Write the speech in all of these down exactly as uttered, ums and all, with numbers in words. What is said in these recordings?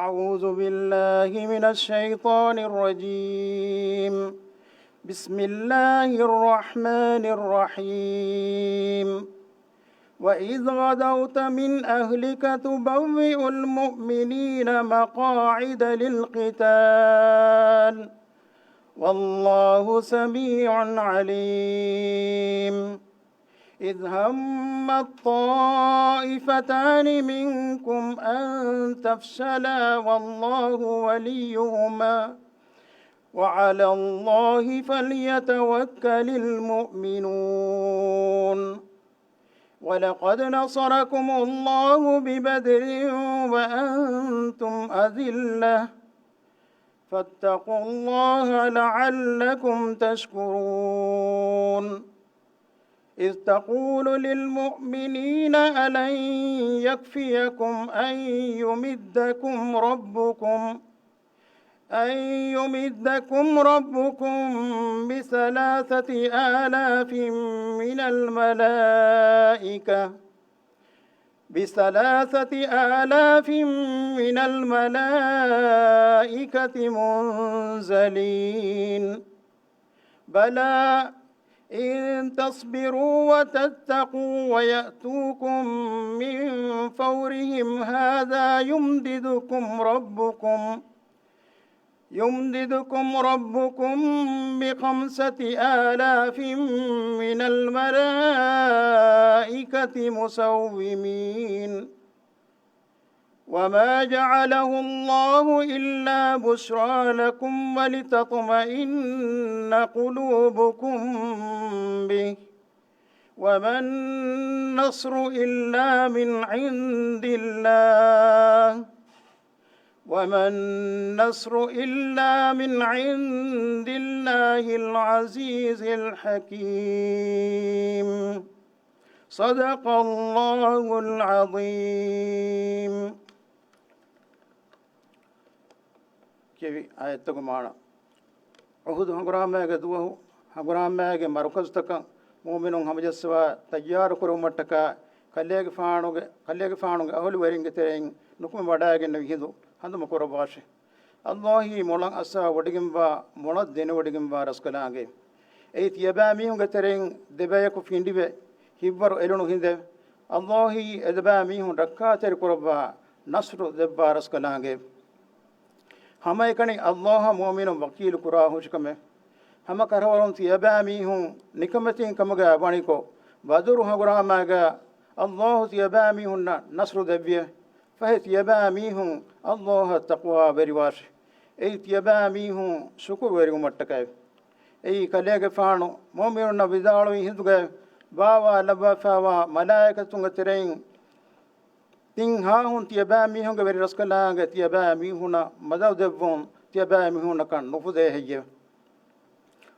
أعوذ بالله من الشيطان الرجيم. بسم الله الرحمن الرحيم. وإذ غدوت من أهلك تبوئ المؤمنين مقاعد للقتال والله سميع عليم. إذ همت طائفتان منكم أن تفشلا والله وليهما وعلى الله فليتوكل المؤمنون. ولقد نصركم الله ببدر وأنتم أذلة فاتقوا الله لعلكم تشكرون. إذ تقول للمؤمنين ألن يكفيكم أن يمدكم ربكم أن يمدكم ربكم بثلاثة آلاف من الملائكة بثلاثة آلاف من الملائكة منزلين. بلى إن تصبروا وتتقوا ويأتوكم من فورهم هذا يمددكم ربكم يمددكم ربكم بخمسة آلاف من الملائكة مسومين. وما جعله الله إلا بشرى لكم ولتطمئن قلوبكم به وما النصر إلا من عند الله وما النصر إلا من عند الله العزيز الحكيم. صدق الله العظيم. ކެވި އާޔަތްތަކު މާނަ. އުހުދު ހަނގުރާމައިގެ ދުވަހު ހަނގުރާމައިގެ މަރުކަޒުތަކަށް މުއުމިނުން ހަމަޖައްސަވާ ތައްޔާރު ކުރުވުމަށްޓަކާ ކަލޭގެފާނުގެ، ކަލޭގެފާނުގެ އަހުލުވެރިންގެ ތެރެއިން ނުކުމެ ވަޑައިގެންނެވި ހިނދު ހަނދުމަ ކުރައްވާށި. އައްލާހީ މޮޅަށް އައްސާ ވޮޑިގެންވާ، މޮޅަށް ދެނެވޮޑިގެންވާ ރަސްކަލާނގެ. އެއީ ތިޔަބައިމީހުންގެ ތެރެއިން ދެބަޔަކު ފިނޑިވެ ހިތްވަރު އެޅުނު ހިނދެއް. އައްލާހީ އެދެބައިމީހުން ރައްކާތެރި ކުރައްވާ ނަޞްރު ދެއްވާ ރަސްކަލާނގެ. ހަމައެކަނި އައްލާހަށް މުއުމިނުން ވަކީލު ކުރާ ހުށިކަމެއް. ހަމަ ކަށަވަރުން ތިޔަބައިމީހުން ނިކަމެތިން ކަމުގައި ވަނިކޮށް، ބަދުރު ހަނގުރާމައިގަ އައްލާހު ތިޔަބައިމީހުންނަށް ނަޞްރު ދެއްވިއެވެ. ފަހެ ތިޔަބައިމީހުން އައްލާހަށް ތަޤްވާވެރިވާށި. އެއީ ތިޔަބައިމީހުން ޝުކުރުވެރިވުމަށްޓަކައެވެ. އެއީ ކަލޭގެފާނު މުއުމިނުންނަށް ވިދާޅުވި ހިނދުގައި ބާވާލައްވާފައިވާ މަލާއިކަތުންގެ ތެރެއިން ތިން ހާހުން ތިޔަބައިމީހުންގެ ވެރި ރަސްކަލާނގެ ތިޔަބައިމީހުންނަށް މަދަދު ދެއްވުން ތިޔަބައިމީހުންނަކަށް ނުފުދޭ ހެއްޔެވެ؟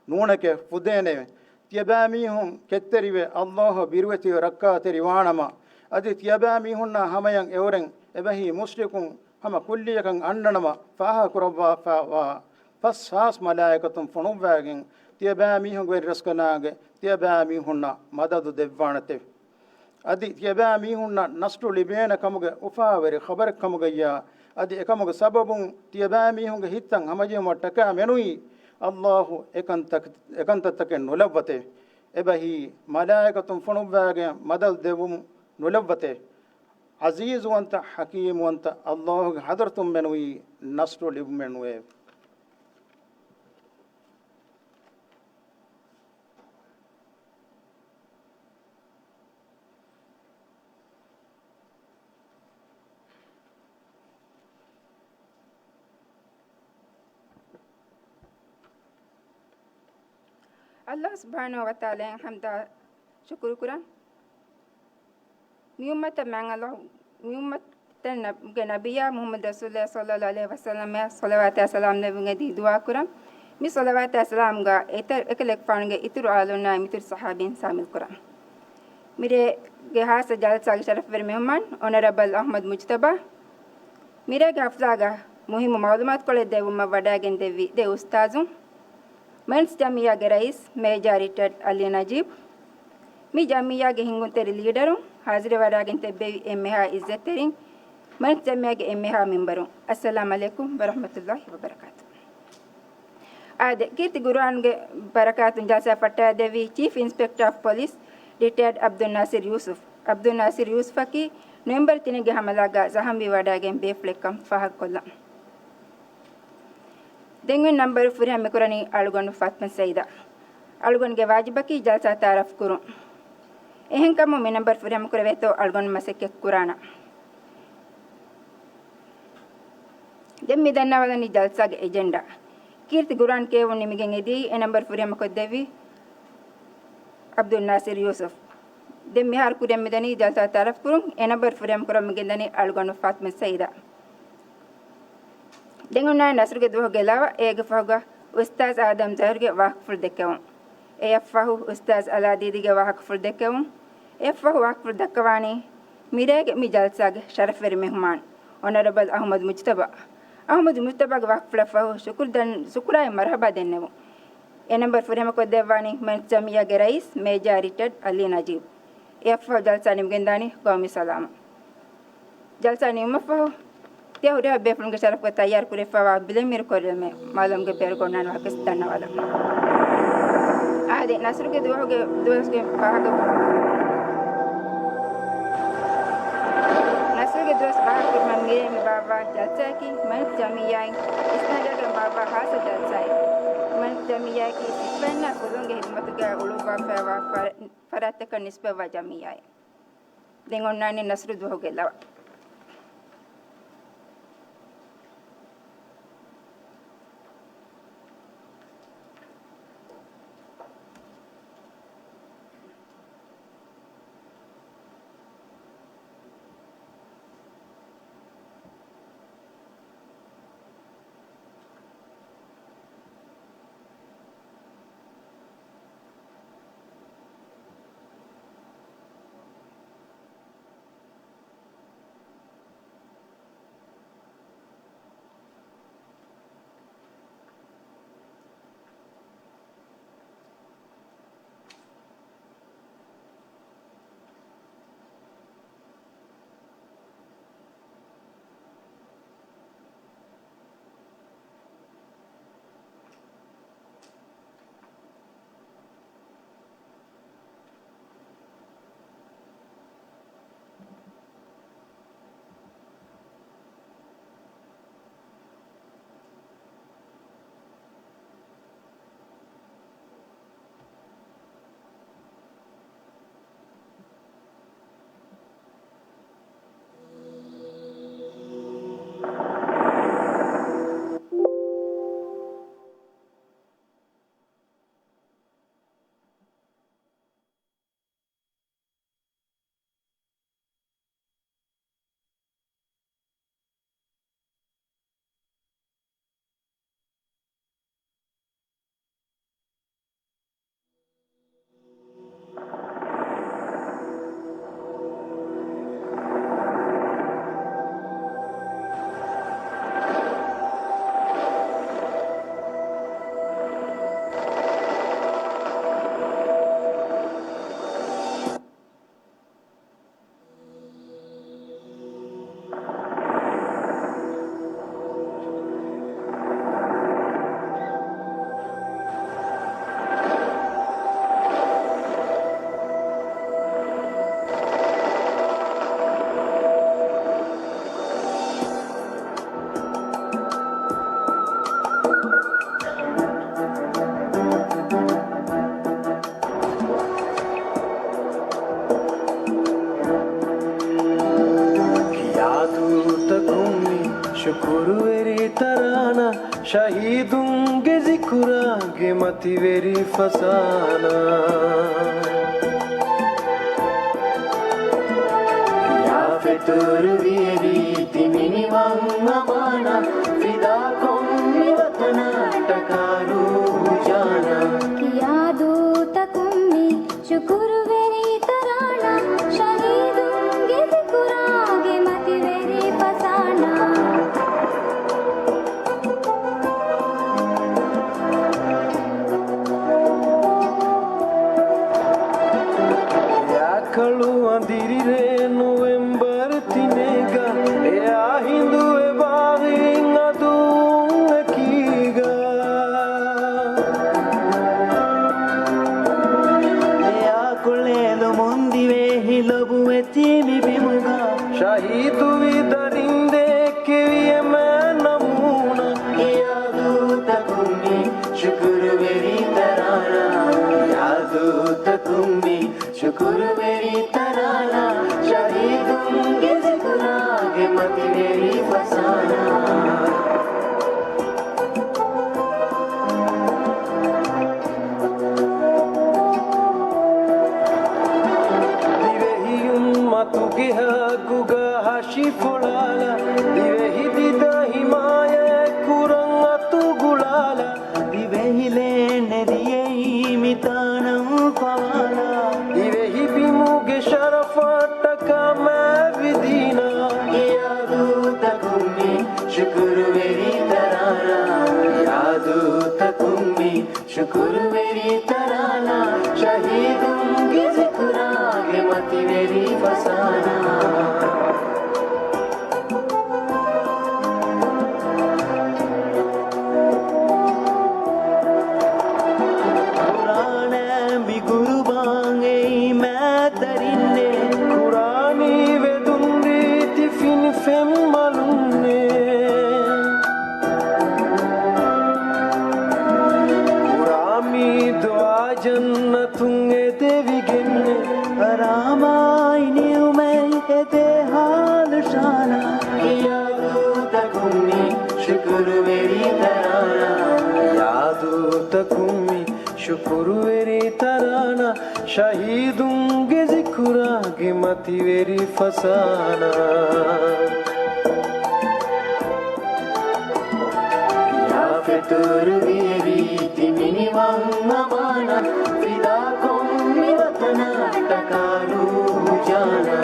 ނޫނެކޭ، ފުދޭނެއެވެ. ތިޔަބައިމީހުން ކެތްތެރިވެ، އައްލާހަށް ބިރުވެތިވެ ރައްކާތެރިވާނަމަ، އަދި ތިޔަބައިމީހުންނާ ހަމަޔަށް އެއުރެން އެބަހީ މުޝްރިކުން ހަމަ ކުއްލިއަކަށް އަންނަނަމަ، ފާހަގަކުރައްވާފައިވާ ފަސް ހާސް މަލާއިކަތުން ފޮނުއްވައިގެން ތިޔަބައިމީހުންގެ ވެރި ރަސްކަލާނގެ ތިޔަބައިމީހުންނަށް މަދަދު ދެއްވާނެތެވެ. އަދި ތިޔަބައިމީހުންނަށް ނަޞްރު ލިބޭނެ ކަމުގެ އުފާވެރި ޚަބަރެއް ކަމުގައްޔާ، އަދި އެކަމުގެ ސަބަބުން ތިޔަބައިމީހުންގެ ހިތްތައް ހަމަޖެހުމަށްޓަކާ މެނުވީ، އައްލާހު އެކަންތައް، އެކަންތައްތަކެއް ނުލައްވަތެވެ. އެބަހީ، މަލާއިކަތުން ފޮނުއްވައިގެން މަދަދު ދެއްވުމުން ނުލައްވަތެވެ. ޢަޒީޒުވަންތަ، ޙަކީމުވަންތަ އައްލާހުގެ ޙަޟްރަތުން މެނުވީ ނަޞްރު ލިބުމެއް ނުވެއެވެ. އައްލާހު ސުބްޙާނަހޫ ވަތަޢާލާއަށް ޙަމްދާ ޝުކުރު ކުރަން. މި އުއްމަތަށް މާތް އައްލާހު، މި އުއްމަތަށް ނަ-، ގެ ނަބިއްޔާ މުޙައްމަދު ރަސޫލުﷲ ޞައްލަﷲު ޢަލައިހި ވަސައްލަމައަށް ޞަލަވާތާ ސަލާމް ލެއްވުން އެދި ދުޢާ ކުރަން. މި ޞަލަވާތާ ސަލާމްގަ އެތަ-، އެކަލޭގެފާނުގެ އިތުރު އާލުންނާ މިތުރު ޞަޙާބީން ޝާމިލް ކުރަން. މިރޭގެ ޚާއްޞަ ޖަލްސާގެ ޝަރަފުވެރި މެހުމާން އޮނަރަބަލް އަޙްމަދު މުޖްތަބާ، މިރޭގެ ޙަފްލާގަ މުހިއްމު މަޢުލޫމާތުކޮޅެއް ދެއްވުމަށް ވަޑައިގެން ދެއްވި ދެ އުސްތާޒުން، މައިންސް ޖަމިއްޔާގެ ރައީސް މޭޖާ ރިޓަޔަރޑް އަލީ ނަޖީބް، މި ޖަމިއްޔާގެ ހިންގުންތެރި ލީޑަރުން، ޙާޒިރުވެވަޑައިގެން ތިއްބެވި އެންމެހާ ޢިއްޒަތްތެރިން، މަން ޖަމިއްޔާގެ އެންމެހާ މެމްބަރުން، އައްސަލާމް ޢަލައިކުމް ވަރަޙްމަތުﷲި ވަބަރަކާތު. އާދެ، ކީރިތި ޤުރުއާންގެ ބަރަކާތުން ޖަލްސާ ފައްޓަވައިދެއްވީ ޗީފް އިންސްޕެކްޓަރ އޮފް ޕޮލިސް، ރިޓަޔާޑް ޢަބްދުލް ނާސިރު ޔޫސުފް. ޢަބްދުލް ނާސިރު ޔޫސުފަކީ ނޮވެމްބަރު ތިނެއްގެ ހަމަލާގާ ޒަޚަމްވި ވަޑައިގެން ބޭފުޅެއްކަން ފާހަގަކޮށްލަން. ދެން މި ނަންބަރު ފުރިހަމަ ކުރަނީ އަޅުގަނޑު ފާތިމަ ސައީދާ. އަޅުގަނޑުގެ ވާޖިބަކީ ޖަލްސާ ތަޢާރަފް ކުރުން. އެހެންކަމުން މި ނަންބަރު ފުރިހަމަ ކުރެވޭތޯ އަޅުގަނޑު މަސައްކަތް ކުރާނަން. ދެން މި ދަންނަވާލަނީ ޖަލްސާގެ އެޖެންޑާ. ކީރިތި ޤުރުއާން ކިޔެވުން ނިމިގެން އެދީ އެ ނަންބަރު ފުރިހަމަ ކޮށްދެއްވީ ޢަބްދުލް ނާސިރު ޔޫސުފް. ދެން މިހާރު ކުރިއަށް މިދަނީ ޖަލްސާ ތަޢާރަފް ކުރުން. އެ ނަންބަރު ފުރިހަމަ ކުރަމުން ގެންދަނީ އަޅުގަނޑު ފާތިމަ ސައީދާ. ދެން އޮންނާނީ ނަސްރުގެ ދުވަހުގެ ލަވަ. އޭގެ ފަހުގަ އުސްތާޛް އާދަމް ޒަހީރުގެ ވާހަކަފުޅު ދެއްކެވުން. އެއަށްފަހު އުސްތާޛް އަލާ ދީދީގެ ވާހަކަފުޅު ދެއްކެވުން. އެއަށްފަހު ވާހަކަފުޅު ދައްކަވާނީ މިރޭގެ މި ޖަލްސާގެ ޝަރަފްވެރި މެހުމާނު އޮނަރަބަލް އަޙްމަދު މުޖްތަބާ. އަޙްމަދު މުޖްތަބާގެ ވާހަކަފުޅަށްފަހު ޝުކުރު ދަން-، ޝުކުރާއި މަރުޙަބާ ދެންނެވުން. އެ ނަންބަރު ފުރިހަމަ ކޮށްދެއްވާނީ މަން ޖަމިއްޔާގެ ރައީސް މޭޖާ ރިޓަޔާޑް ޢަލީ ނަޖީބް. އެއަށްފަހު ޖަލްސާ ނިމިގެންދާނީ ގައުމީ ސަލާމަތް. ޖަލްސާ ނިމުމަށްފަހު، ތިޔަ ހުރިހާ ބޭފުޅުންގެ ޝަރަފުގަ ތައްޔާރު ކުރެވިފައިވާ ބިލެއް މީރު ކޮށްލެމޭ. މާލަމްގެ ބޭރުގަ އޮންނާނެ ވާހަކަ ދަންނަވާލަން. އާދެ، ނަސްރުގެ ދުވަހުގެ ދުވަސްގެ ފާހަގަ، ނަސްރުގެ ދުވަސް ފާހަގަކުރުމަށް މިރޭ މި ބާއްވާ ޖަލްސާއަކީ މަން ޖަމިއްޔާއިން އިސްނަގާގެން ބާއްވާ ޚާއްޞަ ޖަލްސާއެއް. މަން ޖަމިއްޔާއަކީ ސިފައިންނާ ފުލުންގެ ހިދުމަތުގައި އުޅުއްވާފައިވާ ފަރ-، ފަރާތްތަކަށް ނިސްބަތްވާ ޖަމިއްޔާއެއް. ދެން އޮންނާނީ ނަސްރު ދުވަހުގެ ލަވަ. ކިޔާ ދޫތަކުން މި ޝުކުރުވެރި ތަރާނަ، ޝަހީދުންގެ ޒިކުރާގެ މަތިވެރި ފަސާނަ. ކިޔާ ފެތުރު ވިޔަރީ ތިމިނިވަން އަމާނަ، ފިދާކޮށް މި ވަތަނަށް ޓަކާ ރޫހު ޖާނަ. ކިޔާ ދޫތަކުން މި ޝުކުރުވެރި ތަރާނަ، ޝަހީދުންގެ ޒިކުރާގެ މަތިވެރި ފަސާނަ. ރާކަޅު އަނދިރިރޭ ނޮވެމްބަރު ތިނެއްގަ އެއާ ޝުކުރުވެރި ތަރާނާ، ޔާދުތަކުން މި ޝުކުރުވެރި ތަރާނާ، ޝަހީދުންގެ ޒިކުރާގެ މަތިވެރި ފަސާނާ. ކުރާނެ މި ގުރުބާން އެއީ މާތް ދަރިންނޭ، ކުރާނީ ވެދުން ރީތި ފިނި ފެންމަލުންނޭ. ކުރާ މި ދުޢާ ޖަންނަތުން އެދެވިގެންނޭ، އަރާމާއި ނިޢުމަތް އެދޭ ހާލު ޝާނާ. ޔާދުތަކުން މި ޝުކުރުވެރި ތަރާނާ، ޔާދުތަކުން މި ޝުކުރުވެރި ތަރާނާ، ޝަހީދުންގެ ޒިކުރާގެ މަތިވެރި ފަސާނާ. ކިޔާ ފެތުރުވި ރީތި މިނިވަން އަމާނާ، ފިދާކޮށް މި ވަތަނަށްޓަކާ ރޫހު ޖާނާ.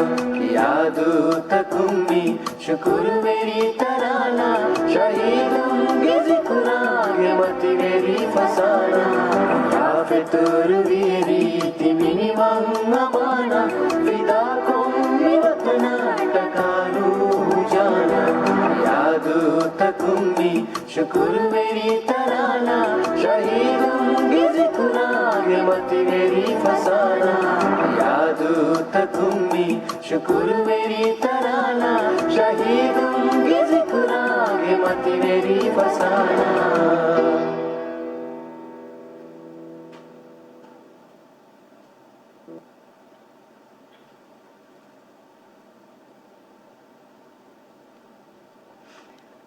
ޔާދުތަކުން މި ޝުކުރުވެރި ތަރާނާ، ޝަހީދުންގެ ޒިކުރާގެ މަތިވެރި ފަސާނާ. ކިޔާ ފެތުރުވި ރީތި މިނިވަން އަމާނާ، ފިދާކޮށް މި ވަތަނަށްޓަކާ ރޫހު ޖާނާ. ޔާދުތަކުން މި ޝުކުރުވެރި ތަރާނާ، ޝަހީދުންގެ ޒިކުރާގެ މަތިވެރި ފަސާނާ. ޔާދުތަކުން މި ޝުކުރުވެރި ތަރާނާ، ޝަހީދުންގެ ޒިކުރާގެ މަތިވެރި ފަސާނާ.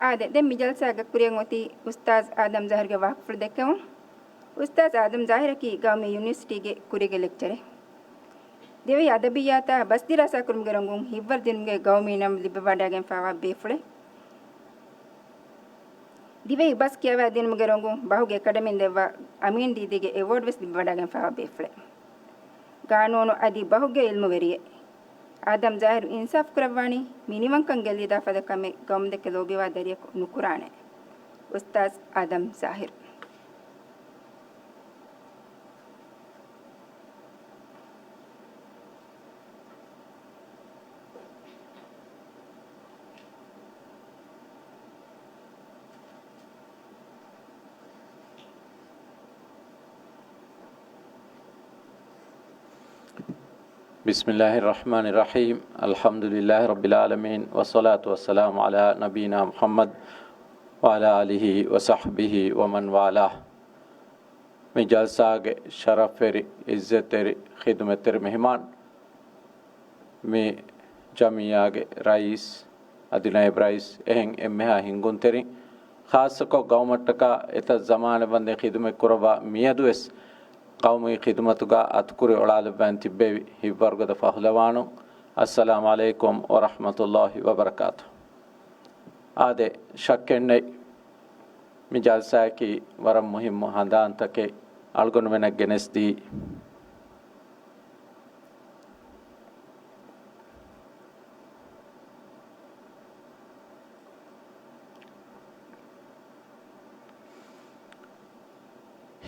އާދެ، ދެން މި ޖަލްސާގެ ކުރިއަށް އޮތީ އުސްތާޒް އާދަމް ޒާހިރުގެ ވާހަކަފުޅު ދެއްކެވުން. އުސްތާޒް އާދަމް ޒާހިރަކީ ގައުމީ ޔުނިވަރސިޓީގެ ކުރީގެ ލެކްޗަރެއް. ދިވެހި އަދަބިއްޔާތާ ބަސް ދިރާސާކުރުމުގެ ރޮނގުން ހިތްވަރު ދިނުމުގެ ގައުމީ ނަން ލިބިވަޑައިގެންފައިވާ ބޭފުޅެއް. ދިވެހި ބަސް ކިޔަވައިދިނުމުގެ ރޮނގުން ބަހުގެ އެކަޑަމީން ދެއްވާ އަމީން ދީދީގެ އެވޯޑް ވެސް ލިބިވަޑައިގެންފައިވާ ބޭފުޅެއް. ގާނޫނު އަދި ބަހުގެ އިލްމުވެރިއެއް. އާދަމް ޒާހިރު އިންސާފު ކުރައްވާނީ މިނިވަންކަން ގެއްލިދާ ފަދަ ކަމެއް ގައުމުދެކެ ލޯބިވާ ދަރިޔަކު ނުކުރާނެ. އުސްތާޒް އާދަމް ޒާހިރު. بسم الله الرحمن الرحيم. الحمد لله رب العالمين، والصلاة والسلام على نبينا محمد وعلى آله وصحبه ومن والاه. މި ޖަލްސާގެ ޝަރަފްވެރި، ޢިއްޒަތްތެރި، ޚިދުމަތްތެރި މެހެމާން، މި ޖަމިއްޔާގެ ރައީސް، އަދި ނައިބް ރައީސް، އެހެން އެންމެހާ ހިންގުންތެރިން، ޚާއްޞަކޮށް ގައުމަށްޓަކާ އެތައް ޒަމާނެއް ވަންދެން ޚިދުމަތް ކުރައްވާ މިއަދުވެސް ޤައުމީ ޚިދުމަތުގަ އަތުކުރި އޮޅާލައްވައިން ތިއްބެވި ހިތްވަރުގަދަ ފަހުލަވާނުން، އައްސަލާމު ޢަލައިކުމް ވަރަޙްމަތުﷲި ވަބަރަކާތު. އާދެ، ޝައްކެއްނެތް، މި ޖަލްސާއަކީ ވަރަށް މުހިއްމު ހަނދާންތަކެއް އަޅުގަނޑުމެންނަށް ގެނެސްދީ.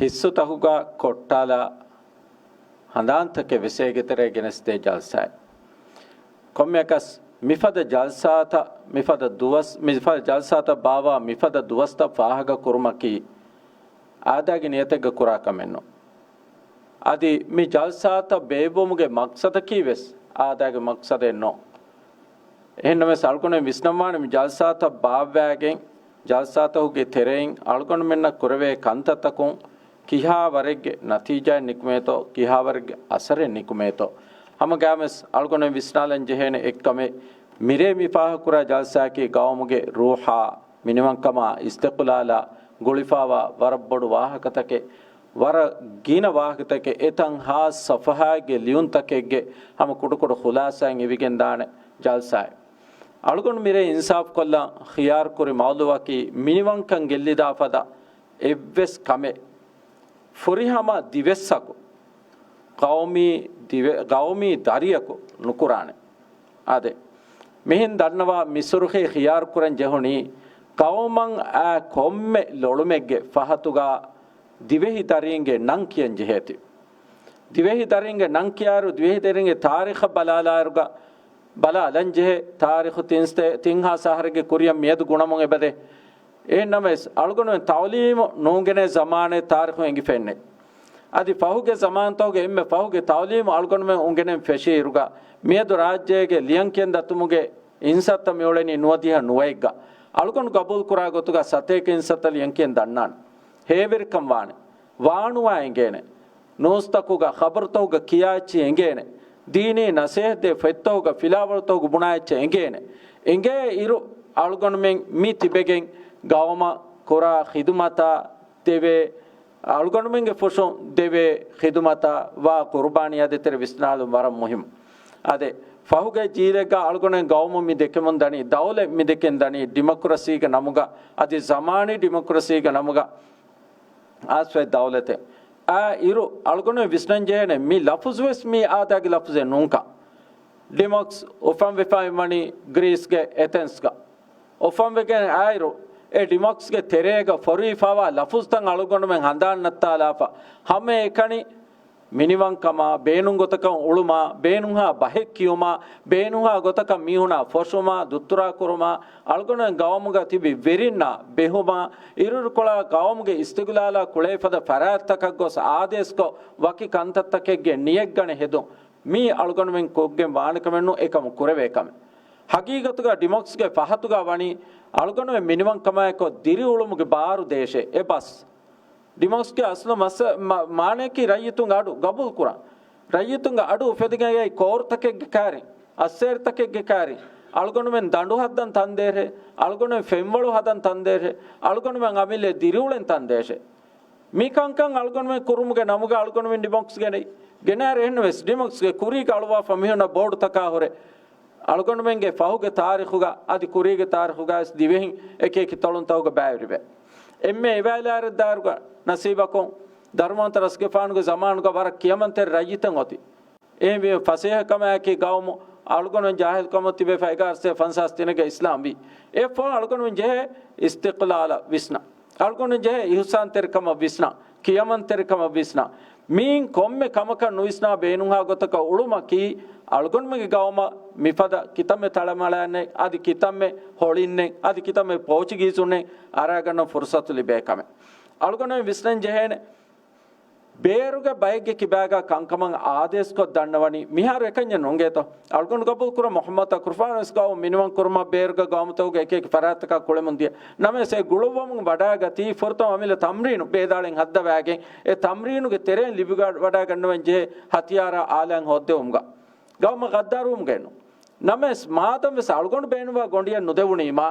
ހިއްސުތަކުގަ ކޮއްޓާލާ ހަނދާންތަކެއް ވެސް އޭގެތެރޭ ގެނެސްދޭ ޖަލްސާއެއް. ކޮންމެއަކަސް މިފަދަ ޖަލްސާތައް، މިފަދަ ދުވަސް، މިފަދަ ޖަލްސާތައް ބާއްވާ މިފަދަ ދުވަސްތައް ފާހަގަ ކުރުމަކީ އާދައިގެ ނިޔަތެއްގަ ކުރާ ކަމެއް ނޫން. އަދި މި ޖަލްސާތައް ބޭއްވުމުގެ މަޤްޞަދަކީ ވެސް އާދައިގެ މަޤްޞަދެއް ނޫން. އެހެންނަމަވެސް، އަޅުގަނޑުމެން ވިސްނަންވާނެ މި ޖަލްސާތައް ބާއްވާގެން، ޖަލްސާތަކުގެ ތެރެއިން އަޅުގަނޑުމެންނަށް ކުރެވޭ ކަންތައްތަކުން ކިހާވަރެއްގެ ނަތީޖާއެއް ނިކުމޭތޯ، ކިހާވަރެއްގެ އަސަރެއް ނިކުމޭތޯ. ހަމަގައިމުވެސް އަޅުގަނޑުމެން ވިސްނާލަން ޖެހޭނެ އެއްކަމެއް، މިރޭ މި ފާހަގަކުރާ ޖަލްސާއަކީ ގައުމުގެ ރޫޙާ، މިނިވަންކަމާ، އިސްތިޤުލާލާ ގުޅިފާވާ ވަރަށް ބޮޑު ވާހަކަތަކެއް، ވަރަށް ގިނަ ވާހަކަތަކެއް، އެތައް ހާސް ޞަފްޙާއެއްގެ ލިޔުންތަކެއްގެ ހަމަ ކުޑަކުޑަ ޚުލާޞާއެއް އިވިގެންދާނެ ޖަލްސާއެއް. އަޅުގަނޑު މިރޭ އިންސާފުކޮށްލަން ޚިޔާރުކުރި މައުޟޫޢަކީ މިނިވަންކަން ގެއްލިދާ ފަދަ އެއްވެސް ކަމެއް، ފުރިހަމަ ދިވެއްސަކު ޤައުމީ ދިވެ-، ޤައުމީ ދަރިޔަކު ނުކުރާނެ. އާދެ، މިހެން ދަންނަވާ މި ސުރުޚީ ޚިޔާރުކުރަން ޖެހުނީ ޤައުމަށް އާ ކޮންމެ ލޮޅުމެއްގެ ފަހަތުގަ ދިވެހި ދަރީންގެ ނަން ކިޔަން ޖެހޭތީ. ދިވެހި ދަރީންގެ ނަން ކިޔާއިރު، ދިވެހި ދަރީންގެ ތާރީޚަށް ބަލާލާއިރުގަ، ބަލާލަން ޖެހޭ ތާރީޚު ތިން ސަތޭ، ތިން ހާސް އަހަރެއްގެ ކުރިއަށް މިއަދު ގުނަމުން އެބަދޭ. އެހެން ނަމަވެސް، އަޅުގަނޑުމެން ތަޢުލީމު ނުއުނގެނޭ ޒަމާނެއް ތާރީޚު އެނގިފައެއްނެތް. އަދި ފަހުގެ ޒަމާންތަކުގެ އެންމެ ފަހުގެ ތަޢުލީމު އަޅުގަނޑުމެން އުނގެނެން ފެށިއިރުގަ، މިއަދު ރާއްޖޭގެ ލިޔަން ކިޔަން ދަތުމުގެ އިންސައްތަ މިއުޅެނީ ނުވަދިހަ ނުވައެއްގަ. އަޅުގަނޑު ގަބޫލުކުރާ ގޮތުގަ ސަތޭކަ އިންސައްތަ ލިޔަން ކިޔަން ދަންނާނެ. ހޭވެރިކަން ވާނެ. ވާނުވާ އެނގޭނެ. ނޫސްތަކުގަ ޚަބަރުތަކުގަ ކިޔާ އެއްޗެއް އެނގޭނެ. ދީނީ ނަސޭހަތްދޭ ފޮތްތަކުގަ ފިލާވަޅުތަކުގަ ބުނާ އެއްޗެއް އެނގޭނެ. އެނގޭ އިރު، އަޅުގަނޑުމެން މި ތިބެގެން ގައުމަށް ކުރާ ޚިދުމަތާ ދެވޭ، އަޅުގަނޑުމެންގެ ފުށުން ދެވޭ ޚިދުމަތާ ވާ ޤުރުބާނީ އާދޭ ތެރޭ ވިސްނާލުން ވަރަށް މުހިއްމު. އާދެ، ފަހުގެ ޖީލެއްގަ އަޅުގަނޑުމެން ގައުމު މި ދެކެމުން ދަނީ، ދައުލަތް މި ދެކެން ދަނީ، ޑިމޮކްރަސީގެ ނަމުގަ، އަދި ޒަމާނީ ޑިމޮކްރަސީގެ ނަމުގަ އާސްފައި ދައުލަތެއް. އާ އިރު، އަޅުގަނޑުމެން ވިސްނަން ޖެހޭނެ، މި ލަފުޒުވެސް މީ އާދާގެ ލަފުޒެއް ނޫންކަން. ޑިމޮކްސް އުފަންވެފައި ވަނީ ގްރީސްގެ އެތެންސްގަ. އުފަންވެގެން އާއިރު، އެ ޑިމޮކްސްގެ ތެރޭގަ ފޮރުވިފަވާ ލަފުޒުތައް އަޅުގަނޑުމެން ހަނދާންނައްތާލާފަ. ހަމައެކަނި މިނިވަންކަމާ، ބޭނުންގޮތަކަށް އުޅުމާ، ބޭނުންހާ ބަހެއް ކިޔުމާ، ބޭނުންހާ ގޮތަކަށް މީހުނާ ފޮށުމާ، ދުއްތުރާ ކުރުމާ، އަޅުގަނޑުމެން ގައުމުގަ ތިބި ވެރިންނާ ބެހުމާ، އިރުއިރުކޮޅާ ގައުމުގެ އިސްތިގުލާލާ ކުޅޭ ފަދަ ފަރާތްތަކަށް ގޮސް އާދޭސްކޮށް، ވަކި ކަންތައްތަކެއްގެ ނިޔަތްގަނެ ހެދުން. މީ އަޅުގަނޑުމެން ކޮށްގެން ވާނެ ކަމެއް ނޫން، އެކަމު ކުރެވޭ ކަމެއް. ހަގީގަތުގަ ޑިމޮކްސްގެ ފަހަތުގަ ވަނީ އަޅުގަނޑުމެން މިނިވަންކަމާއެކު ދިރިއުޅުމުގެ ބާރު ދޭށޭ އެ ބަސް. ޑިމޮކްސްގެ އަސްލު މަސަ-، މަ-، މާނަޔަކީ ރައްޔިތުންގެ އަޑު ގަބޫލުކުރާ. ރައްޔިތުންގެ އަޑު އުފެދިގަތް ކޯރުތަކެއްގެ ކާރިން، އައްސޭރިތަކެއްގެ ކާރިން، އަޅުގަނޑުމެން ދަނޑު ހައްދަން ތަންދޭށޭ، އަޅުގަނޑުމެން ފެންވަޅު ހަދަން ތަންދޭށޭ، އަޅުގަނޑުމެން އަމިއްލަ ދިރިއުޅެން ތަންދޭށޭ. މި ކަންކަން އަޅުގަނޑުމެން ކުރުމުގެ ނަމުގަ އަޅުގަނޑުމެން ޑިމޮކްސް ގެނައީ. ގެނައިރު އެހެންނަމަވެސް، ޑިމޮކްސްގެ ކުރީގަ އަޅުވާފަ މިހުންނަ ބޯޑުތަކާ ހުރެ، އަޅުގަނޑުމެންގެ ފަހުގެ ތާރީޚުގަ އަދި ކުރީގެ ތާރީޚުގަ ވެސް ދިވެހިން އެކި އެކި ތޮޅުންތަކުގަ ބައިވެރިވޭ. އެންމެ އެވާލާރަށްދާއިރުގަ ނަސީބަކުން ދަރުމަވަންތަ ރަސްގެފާނުގެ ޒަމާނުގަ ވަރަށް ކިޔަމަންތެރި ރައްޔިތެއް އޮތީ. އެހެންވީމަ ފަސޭހަކަމާއެކީ ގައުމު އަޅުގަނޑުމެން ޖާހިލްކަމަށް ތިބޭފަ އެގާރަ ސަތޭކަ ފަންސާސް ތިނެއްގަ އިސްލާމް ވީ. އެއަށްފަހު އަޅުގަނޑުމެން ޖެހޭ އިސްތިޤްލާލަށް ވިސްނަ. އަޅުގަނޑުމެން ޖެހޭ އިޙުސާންތެރިކަމަށް ވިސްނަ. ކިޔަމަންތެރިކަމަށް ވިސްނާ. މިއިން ކޮންމެ ކަމަކަށް ނުވިސްނާ ބޭނުންހާ ގޮތަކަށް އުޅުމަކީ، އަޅުގަނޑުމެންގެ ގައުމަށް މިފަދަ ކިތަންމެ ތަޅަމަޅާންނެއް، އަދި ކިތަންމެ ހޮޅިންނެއް، އަދި ކިތަންމެ ޕޯޗުގީޒުންނެއް އަރާގަންނަ ފުރުސަތު ލިބޭ ކަމެއް. އަޅުގަނޑުމެން ވިސްނަން ޖެހޭނެ، ބޭރުގެ ބައެއްގެ ކިބާގަ ކަންކަމަށް އާދޭސްކޮށް ދަންނަވަނީ މިހާރު އެކަންޏެއް ނޫންގޭތޯ؟ އަޅުގަނޑު ގަބޫލު ކުރަން މުޙައްމަދު ކުރުފާނުވެސް ގައުމު މިނިވަން ކުރުމަށް ބޭރުގެ ގައުމުތަކުގެ އެކި އެކި ފަރާތްތަކަށް ކުޅެމުން ދިޔަ. ނަމަވެސް އެ ގުޅުއްވަމުން ވަޑާގަތީ ފުރަތަމަ އަމިއްލަ ތަމްރީނު ބޭދާޅެއް ހައްދަވާގެން، އެ ތަމްރީނުގެ ތެރެއިން ލިބިވަޑައިގަންނަވަން ޖެހޭ ހަތިޔާރާ އާލާތް ހޯއްދެވުމުގަ. ގައުމަށް ޣައްދާރުވުމުގައެއްނު. ނަމަވެސް މާދަމްވެސް އަޅުގަނޑު ބޭނުންވާ ގޮނޑިއެއް ނުދެވުނީމާ،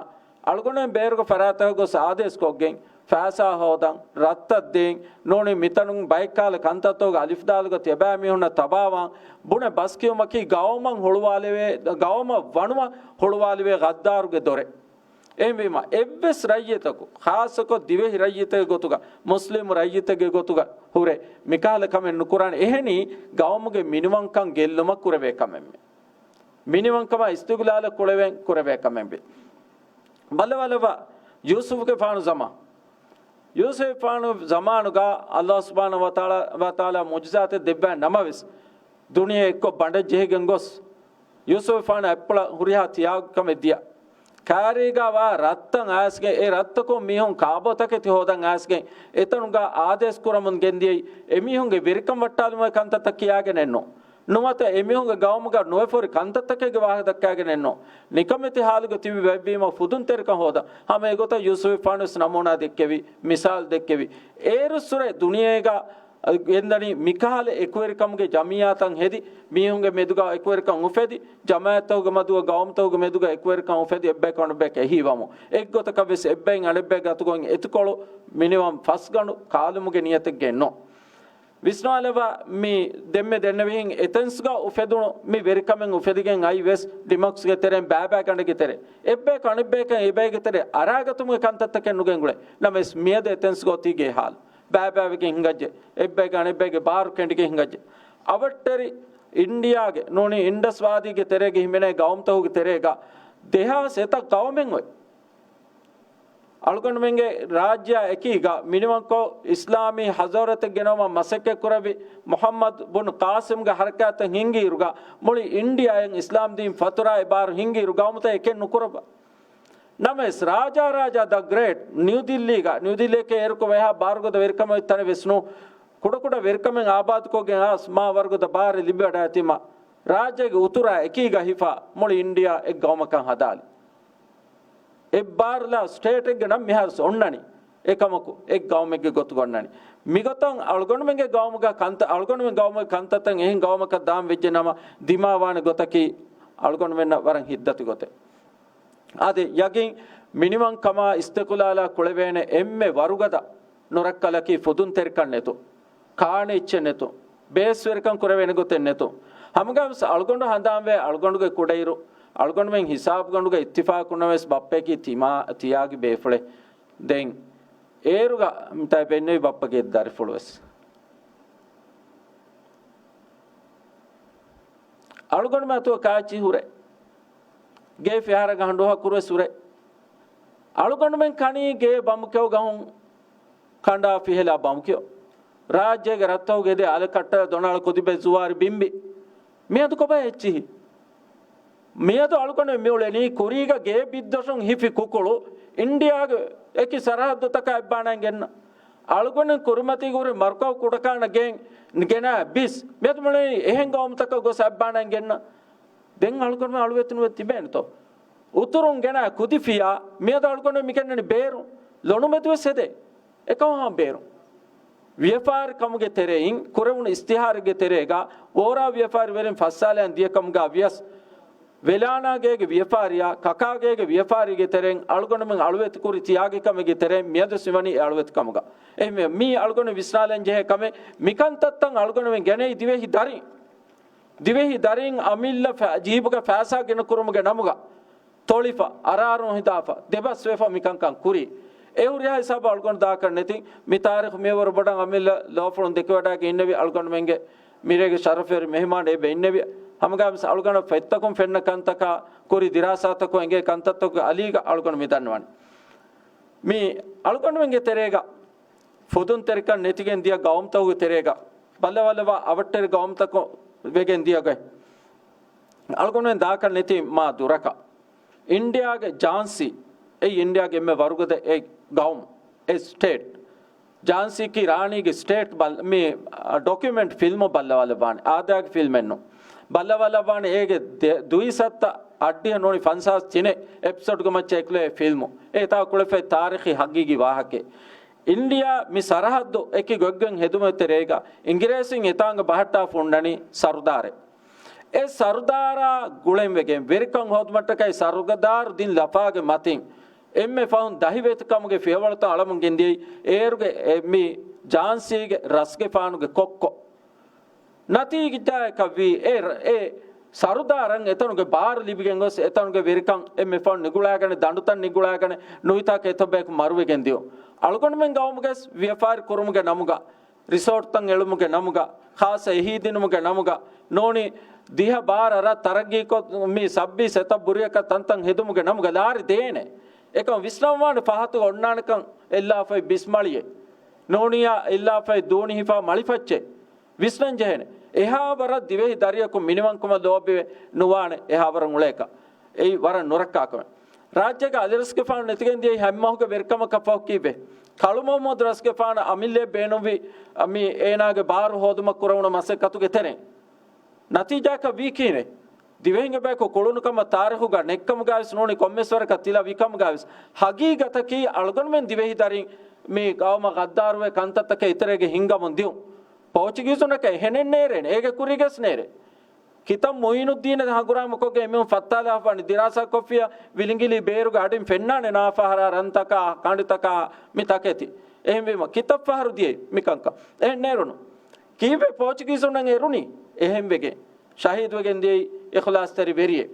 އަޅުގަނޑުމެން ބޭރުގެ ފަރާތަކަށް ގޮސް އާދޭސްކޮށްގެން، ފައިސާ ހޯދަން، ރަށްތައް ދޭން، ނޫނީ މިތަނުން ބައެއްކާލަ ކަންތައްތަކުގެ އަލިފްދާލުގަ ތިޔަބައިމީހުންނަށް ތަބާވާން ބުނެ ބަސްކިޔުމަކީ ގައުމަށް ހުޅުވާލެވޭ، ގައުމަށް ވަނުމަށް ހުޅުވާލެވޭ ޣައްދާރުގެ ދޮރެއް. އެހެންވީމަ، އެއްވެސް ރައްޔިތަކު، ޚާއްޞަކޮށް ދިވެހި ރައްޔިތެއްގެ ގޮތުގަ، މުސްލިމު ރައްޔިތެއްގެ ގޮތުގަ ހުރެ، މިކަހަލަ ކަމެއް ނުކުރާނެ. އެހެނީ، ގައުމުގެ މިނިވަންކަން ގެއްލުމަށް ކުރެވޭ ކަމެއްމެ. މިނިވަންކަމާ އިސްތިގްލާލަށް ކުޅެވެން ކުރެވޭ ކަމެއްވި. ބައްލަވާލައްވާ ޔޫސުފުގެފާނު ޒަމާ. ޔޫސުފުގެފާނު ޒަމާނުގަ އައްލާހު ސުބްޙާނަހޫ ވަތަޢާލާ، ވަތަޢާލާ މުޢުޖިޒާތެއް ދެއްވާ ނަމަވެސް، ދުނިޔެ އެއްކޮށް ބަނޑެއް ޖެހިގެން ގޮސް، ޔޫސުފުގެފާނަށް އަތްޕުޅަށް ހުރިހާ ތިޔާގު ކަމެއް ދިޔަ. ކާރީގަ ވާ ރަށްތައް އައިސްގެން، އެ ރަށްތަކުން މީހުން ކާބޯތަކެތި ހޯދަން އައިސްގެން، އެތަނުގަ އާދޭސް ކުރަމުން ގެންދިޔައީ، އެމީހުންގެ ވެރިކަން ވައްޓާލުމުގެ ކަންތައްތައް ކިޔާގެނެއްނު. ނުވަތަ އެމީހުންގެ ގައުމުގަ ނުވެފަހުރި ކަންތައްތަކެއްގެ ވާހަކަ ދައްކާގެނެއްނު. ނިކަމެތި ހާލުގަ ތިބި ބައެއްވީމަ ފުދުންތެރިކަން ހޯދަން. ހަމަ އެގޮތަށް ޔޫސުފުގެފާނުވެސް ނަމޫނާ ދެއްކެވި، މިސާލު ދެއްކެވި. އޭރުއްސުރެ ދުނިޔޭގަ ގެންދަނީ މިކަހަލަ އެކުވެރިކަމުގެ ޖަމިއްޔާތައް ހެދި، މީހުންގެ މެދުގަ އެކުވެރިކަން އުފެދި، ޖަމާޢަތްތަކުގެ މެދުގަ، ގައުމުތަކުގެ މެދުގަ އެކުވެރިކަން އުފެދި، އެއްބަޔަކު އަނެއްބަޔަކަށް އެހީވަމުން. އެއްގޮތަކަށް ވެސް އެއްބައިން އަނެއްބައިގެ އަތުގައި އެތިކޮޅު މިނިވަން ފަސްގަނޑު ކާލުމުގެ ނިޔަތެއްގައެއްނު. ވިސްނާލައްވާ މި ދެންމެ ދެންނެވިހެން އެތެންސްގަ އުފެދުނު މި ވެރިކަމެއް އުފެދިގެން އައި ވެސް ޑިމޮކްސްގެ ތެރެއިން ބައިބައި ގަނޑެއްގެ ތެރެ. އެއްބަޔަކު އަނެއްބަޔަކަށް އެބައިގެ ތެރެ އަރާގަތުމުގެ ކަންތައްތަކެއް ނުގެންގުޅޭ. ނަމަވެސް މިއަދު އެތެންސްގަ އޮތީ ގޭ ހާލު. ބައިބައިވެގެން ހިނގައްޖެ، އެއްބައިގެ އަނެއްބައިގެ ބާރު ކެނޑިގެން ހިނގައްޖެ. އަވަށްޓެރި އިންޑިއާގެ ނޫނީ އިންޑަސް ވާދީގެ ތެރޭގެ ހިމެނޭ ގައުމުތަކުގެ ތެރޭގަ ދެހާސް އެތައް ގައުމެއް އޮތް. އަޅުގަނޑުމެންގެ ރާއްޖެއާ އެކީގަ މިނިވަންކޮށް އިސްލާމީ ޙަޟާރަތެއް ގެނައުމަށް މަސައްކަތް ކުރެއްވި މުޙައްމަދު ބުން ޤާސިމްގެ ޙަރަކާތަށް ހިންގިއިރުގަ މުޅި އިންޑިއާއިން އިސްލާމް ދީން ފަތުރާ އެބާރު ހިންގިއިރު ގައުމުތައް އެކެއް ނުކުރައްވާ. ނަމަވެސް، ރާޖާ ރާޖާ ދަ ގްރޭޓް ނިއުދިއްލީގަ، ނިއުދިއްލީއެކޭ އޭރުކޮށް ވޭހާ ބާރުގަދަ ވެރިކަމެއް ތަނެއް ވެސް ނޫ، ކުޑަކުޑަ ވެރިކަމެއް އާބާދުކޮށްގެން އައިސް މާ ވަރުގަދަ ބާރެއް ލިބިވަޑައިގަތީމަ، ރާއްޖޭގެ އުތުރާ އެކީގަ ހިފާ މުޅި އިންޑިއާ އެއް ގައުމަކަށް ހަދާލި. އެއްބާރުލާ ސްޓޭޓެއްގެ ނަން މިހާރު އޮންނަނީ. އެކަމަކު، އެއް ގައުމެއްގެ ގޮތުގަ އޮންނަނީ. މިގޮތަށް އަޅުގަނޑުމެންގެ ގައުމުގަ ކަންތައް، އަޅުގަނޑުމެން ގައުމުގެ ކަންތައްތައް އެހެން ގައުމަކަށް ދާން ވެއްޖެ ނަމަ، ދިމާވާނެ ގޮތަކީ އަޅުގަނޑުމެންނަށް ވަރަށް ހިތްދަތި ގޮތެއް. އާދެ، ޔަގީން މިނިވަންކަމާ އިސްތިޤުލާލާ ކުޅެވޭނެ އެންމެ ވަރުގަދަ ނުރައްކަލަކީ ފުދުންތެރިކަން ނެތުން، ކާނެ އެއްޗެއް ނެތުން، ބޭސްވެރިކަން ކުރެވޭނެ ގޮތެއް ނެތުން. ހަމަގައިވެސް އަޅުގަނޑު ހަނދާންވޭ، އަޅުގަނޑުގެ ކުޑައިރު، އަޅުގަނޑުމެން ހިސާބުގަނޑުގަ އިއްތިފާޤުންނަވެސް ބައްޕަޔަކީ ތިމާ ތިޔާގި ބޭފުޅެއް. ދެން އޭރުގަ މިތާ ބެންނެވި ބައްޕަގެ ދަރިފުޅުވެސް. އަޅުގަނޑުމެ އަތު ކާއެއްޗިހި ހުރޭ. ގޭ ފިހާރަ ގަހަން ޑޮހަކުރުވެސް ހުރޭ. އަޅުގަނޑުމެން ކަނީ ގޭ ބަމުކެއު ގަހުން ކަނޑާ ފިހެލާ ބަމުކެއު. ރާއްޖޭގެ ރަށްތަކުގެ އެދޭ އަލަކައްޓަލަ ދޮނާޅަ ކުދިބެ ޒުވާރި ބިންބި. މިއަދު ކޮބާ އެއްޗިހި؟ މިއަދު އަޅުގަނޑު މިއުޅެނީ ކުރީގަ ގޭ ބިއްދޮށުން ހިފި ކުކުޅު އިންޑިއާގެ އެކި ސަރަހައްދުތަކާ އަތްބާނައިން ގެންނަ. އަޅުގަނޑު ކުރިމަތީގަ ހުރި މަރުކަޒު ކުޑަކާނަ ގެން ގެނަ ބިސް މިއަދު މިއުޅެނީ އެހެން ގައުމުތަކަށް ގޮސް އަތްބާނައިން ގެންނަ. ދެން އަޅުގަނޑު އަޅުވެތި ނުވެ ތިބޭނެތޯ؟ އުތުރުން ގެނަ ކުދިފިޔާ މިއަދު އަޅުގަނޑު މި ގެންނަނީ ބޭރު ލޮނުމެދުވެސް ހެދޭ. އެކަހަން ބޭރު. ވިޔަފާރިކަމުގެ ތެރެއިން ކުރެވުނު އިސްތިހާރެއްގެ ތެރޭގަ ވޯރާ ވިޔަފާރިވެރިން ފައްސާލައިން ދިޔަކަމުގަ ވިޔަސް، ވެލާނާގޭގެ ވިޔަފާރިޔާ، ކަކާގޭގެ ވިޔަފާރީގެ ތެރެއިން އަޅުގަނޑުމެން އަޅުވެތިކުރި ތިޔާގިކަމެއްގެ ތެރެއިން މިއަދު ސިވަނީ އެ އަޅުވެތިކަމުގަ. އެހެންވެ، މީ އަޅުގަނޑު ވިސްނާލަން ޖެހޭ ކަމެއް. މިކަންތައްތައް އަޅުގަނޑުމެން ގެނައީ ދިވެހި ދަރިން. ދިވެހި ދަރިން އަމިއްލަ ފަ-، ޖީބުގަ ފައިސާ ގިނަ ކުރުމުގެ ނަމުގަ ތޮޅިފަ، އަރާރުން ހިދާފަ، ދެބަސްވެފަ މިކަންކަން ކުރީ. އެ ހުރިހާ ހިސާބު އަޅުގަނޑު ދާކަށް ނެތި. މި ތާރީޚު މިއަވަރު ބޮޑަށް އަމިއްލަ ލޯފުޅުން ދެކިވަޑައިގެން އިންނެވި އަޅުގަނޑުމެންގެ މިރޭގެ ޝަރަފުވެރި މެހެމާން އެބަ އިންނެވި. ހަމަގާމިސް އަޅުގަނޑަށް ފަތްތަކުން ފެންނަ ކަންތަކާ ކުރި ދިރާސާތަކުން އެނގޭ ކަންތައްތަކުގެ އަލީގަ އަޅުގަނޑު މި ދަންނަވަނީ. މި އަޅުގަނޑުމެންގެ ތެރޭގަ ފުދުންތެރިކަން ނެތިގެން ދިޔަ ގައުމުތަކުގެ ތެރޭގަ ބައްލަވާލައްވާ އަވަށްޓެރި ގައުމުތަކުން ވެގެން ދިޔަ ގޮތް އަޅުގަނޑުމެން ދާކަށް ނެތީ މާ ދުރަކަށް. އިންޑިއާގެ ޖާންސީ، އެއީ އިންޑިއާގެ އެންމެ ވަރުގަދަ އެއް ގައުމު، އެއް ސްޓޭޓް. ޖާންސީ ކީ ރާނީގެ ސްޓޭޓް ބައްލަ-، މި، އަ، ޑޮކިއުމެންޓް ފިލްމު ބައްލަވާލައްވާނެ. އާދައިގެ ފިލްމެއް ނޫން. ބައްލަވާލައްވާނެ އޭގެ ދެ-، ދުއިސައްތަ އަށްޑިހަ ނޫނީ ފަންސާސް ތިނެއް އެޕިސޯޑްގެ މައްޗަށް އެކުލެވޭ ފިލްމު. އެތާ ކުޅެފައި ތާރީޚީ ހަގީގީ ވާހަކައެއް. އިންޑިއާ މި ސަރަހައްދު އެކި ގޮތްގޮތް ހެދުމުގެ ތެރޭގަ އިނގިރޭސިން އެތާނގަ ބަހައްޓާފަ އޮންނަނީ ސަރުދާރެއް. އެ ސަރުދާރާ ގުޅެންވެގެން ވެރިކަން ހޯދުމަށްޓަކައި ސަރުދާރު ދިން ލަފާގެ މަތިން އެންމެ ފަހުން ދަހިވެތިކަމުގެ ފިޔަވަޅުތައް އަޅަމުން ގެންދިޔައީ އޭރުގެ އެ މި ޖާންސީގެ ރަސްގެފާނުގެ ކޮއްކޮ. ނަތީޖާއަކަށްވީ އެ، އެ ސަރުދާރަށް އެތަނުގެ ބާރު ލިބިގެން ގޮސް އެތަނުގެ ވެރިކަން އެންމެ ފަހުން ނިގުޅާގަނެ، ދަނޑުތައް ނިގުޅާގަނެ، ނުވިތާކަށް އެތައް ބަޔަކު މަރުވެގެން ދިޔުން. އަޅުގަނޑުމެން ގައުމުގަސް ވިޔަފާރި ކުރުމުގެ ނަމުގަ ރިސޯޓްތައް އެޅުމުގެ ނަމުގަ، ޚާއްޞަ އެހީދިނުމުގެ ނަމުގަ، ނޫނީ ދިހަ ބާރަ ރަށް ތަރައްގީކޮށް، މި ސައްބީސް އެތައް ބުރިއަކަށް ތަންތަން ހެދުމުގެ ނަމުގަ ލާރި ދޭނެ. އެކަމް ވިސްނަންވާނެ ފަހަތުގަ އޮންނާނެކަން އެއްލާފައި ބިސްމަޅިއެއް. ނޫނިއްޔާ އެއްލާފައި ދޫނި ހިފާ މަޅިފައްޗެއް. ވިސްނަން ޖެހޭނެ. އެހާ ވަރަށް ދިވެހި ދަރިޔަކު މިނިވަންކަމަށް ލޯބިވެ ނުވާނެ އެހާ ވަރަށް އުޅޭކަށް. އެއީ ވަރަށް ނުރައްކާ ކަމެއް. ރާއްޖޭގަ އަލިރަސްގެފާނު ނެތިގެން ދިޔައީ ހަތްމަހުގެ ވެރިކަމަކަށް ފަހު ކީއްވެ؟ ކަޅު މުހައްމަދު ރަސްގެފާނަށް އަމިއްލައަށް ބޭނުންވި މި އޭނާގެ ބާރު ހޯދުމަށް ކުރެވުނު މަސައްކަތުގެ ތެރެއިން. ނަތީޖާއަކަށް ވީ ކިހިނެއް؟ ދިވެހިންގެ ބަޔަކު ކުޅުނު ކަމަށް ތާރީޚުގަ ނެއްކަމުގަވެސް ނޫނީ ކޮންމެސް ވަރަކަށް ތިލަ ވިކަމުގަވެސް ހަގީގަތަކީ އަޅުގަނޑުމެން ދިވެހި ދަރިން މި ގައުމަށް ޣައްދާރުވެ ކަންތައްތަކެއް އެތެރޭގަ ހިންގަމުން ދިޔުން. ޕޯޗުގީޒުންނަކަށް އެހެނެއް ނޭރޭނެ. އޭގެ ކުރީގަސް ނޭރޭ. ކިތައް މުއިނުއްދީނަށް ހަނގުރާމަކޮށްގެން އެމީހުން ފައްތާލާފާނެ ދިރާސާކޮށްފިޔާ ވިލިނގިލީ ބޭރުގެ އަޑިން ފެންނާނެ ނާފަހަރާ ރަންތަކާ، ކަނޑިތަކާ މި ތަކެތި. އެހެންވީމަ ކިތައް ފަހަރު ދިޔައީ މިކަންކަން؟ އެހެން ނޭރުނު. ކީއްވެ ޕޯޗުގީޒުންނަށް އެރުނީ؟ އެހެންވެގެން ޝަހީދުވެގެން ދިޔައީ އިޚްލާޞްތެރި ވެރިއެއް.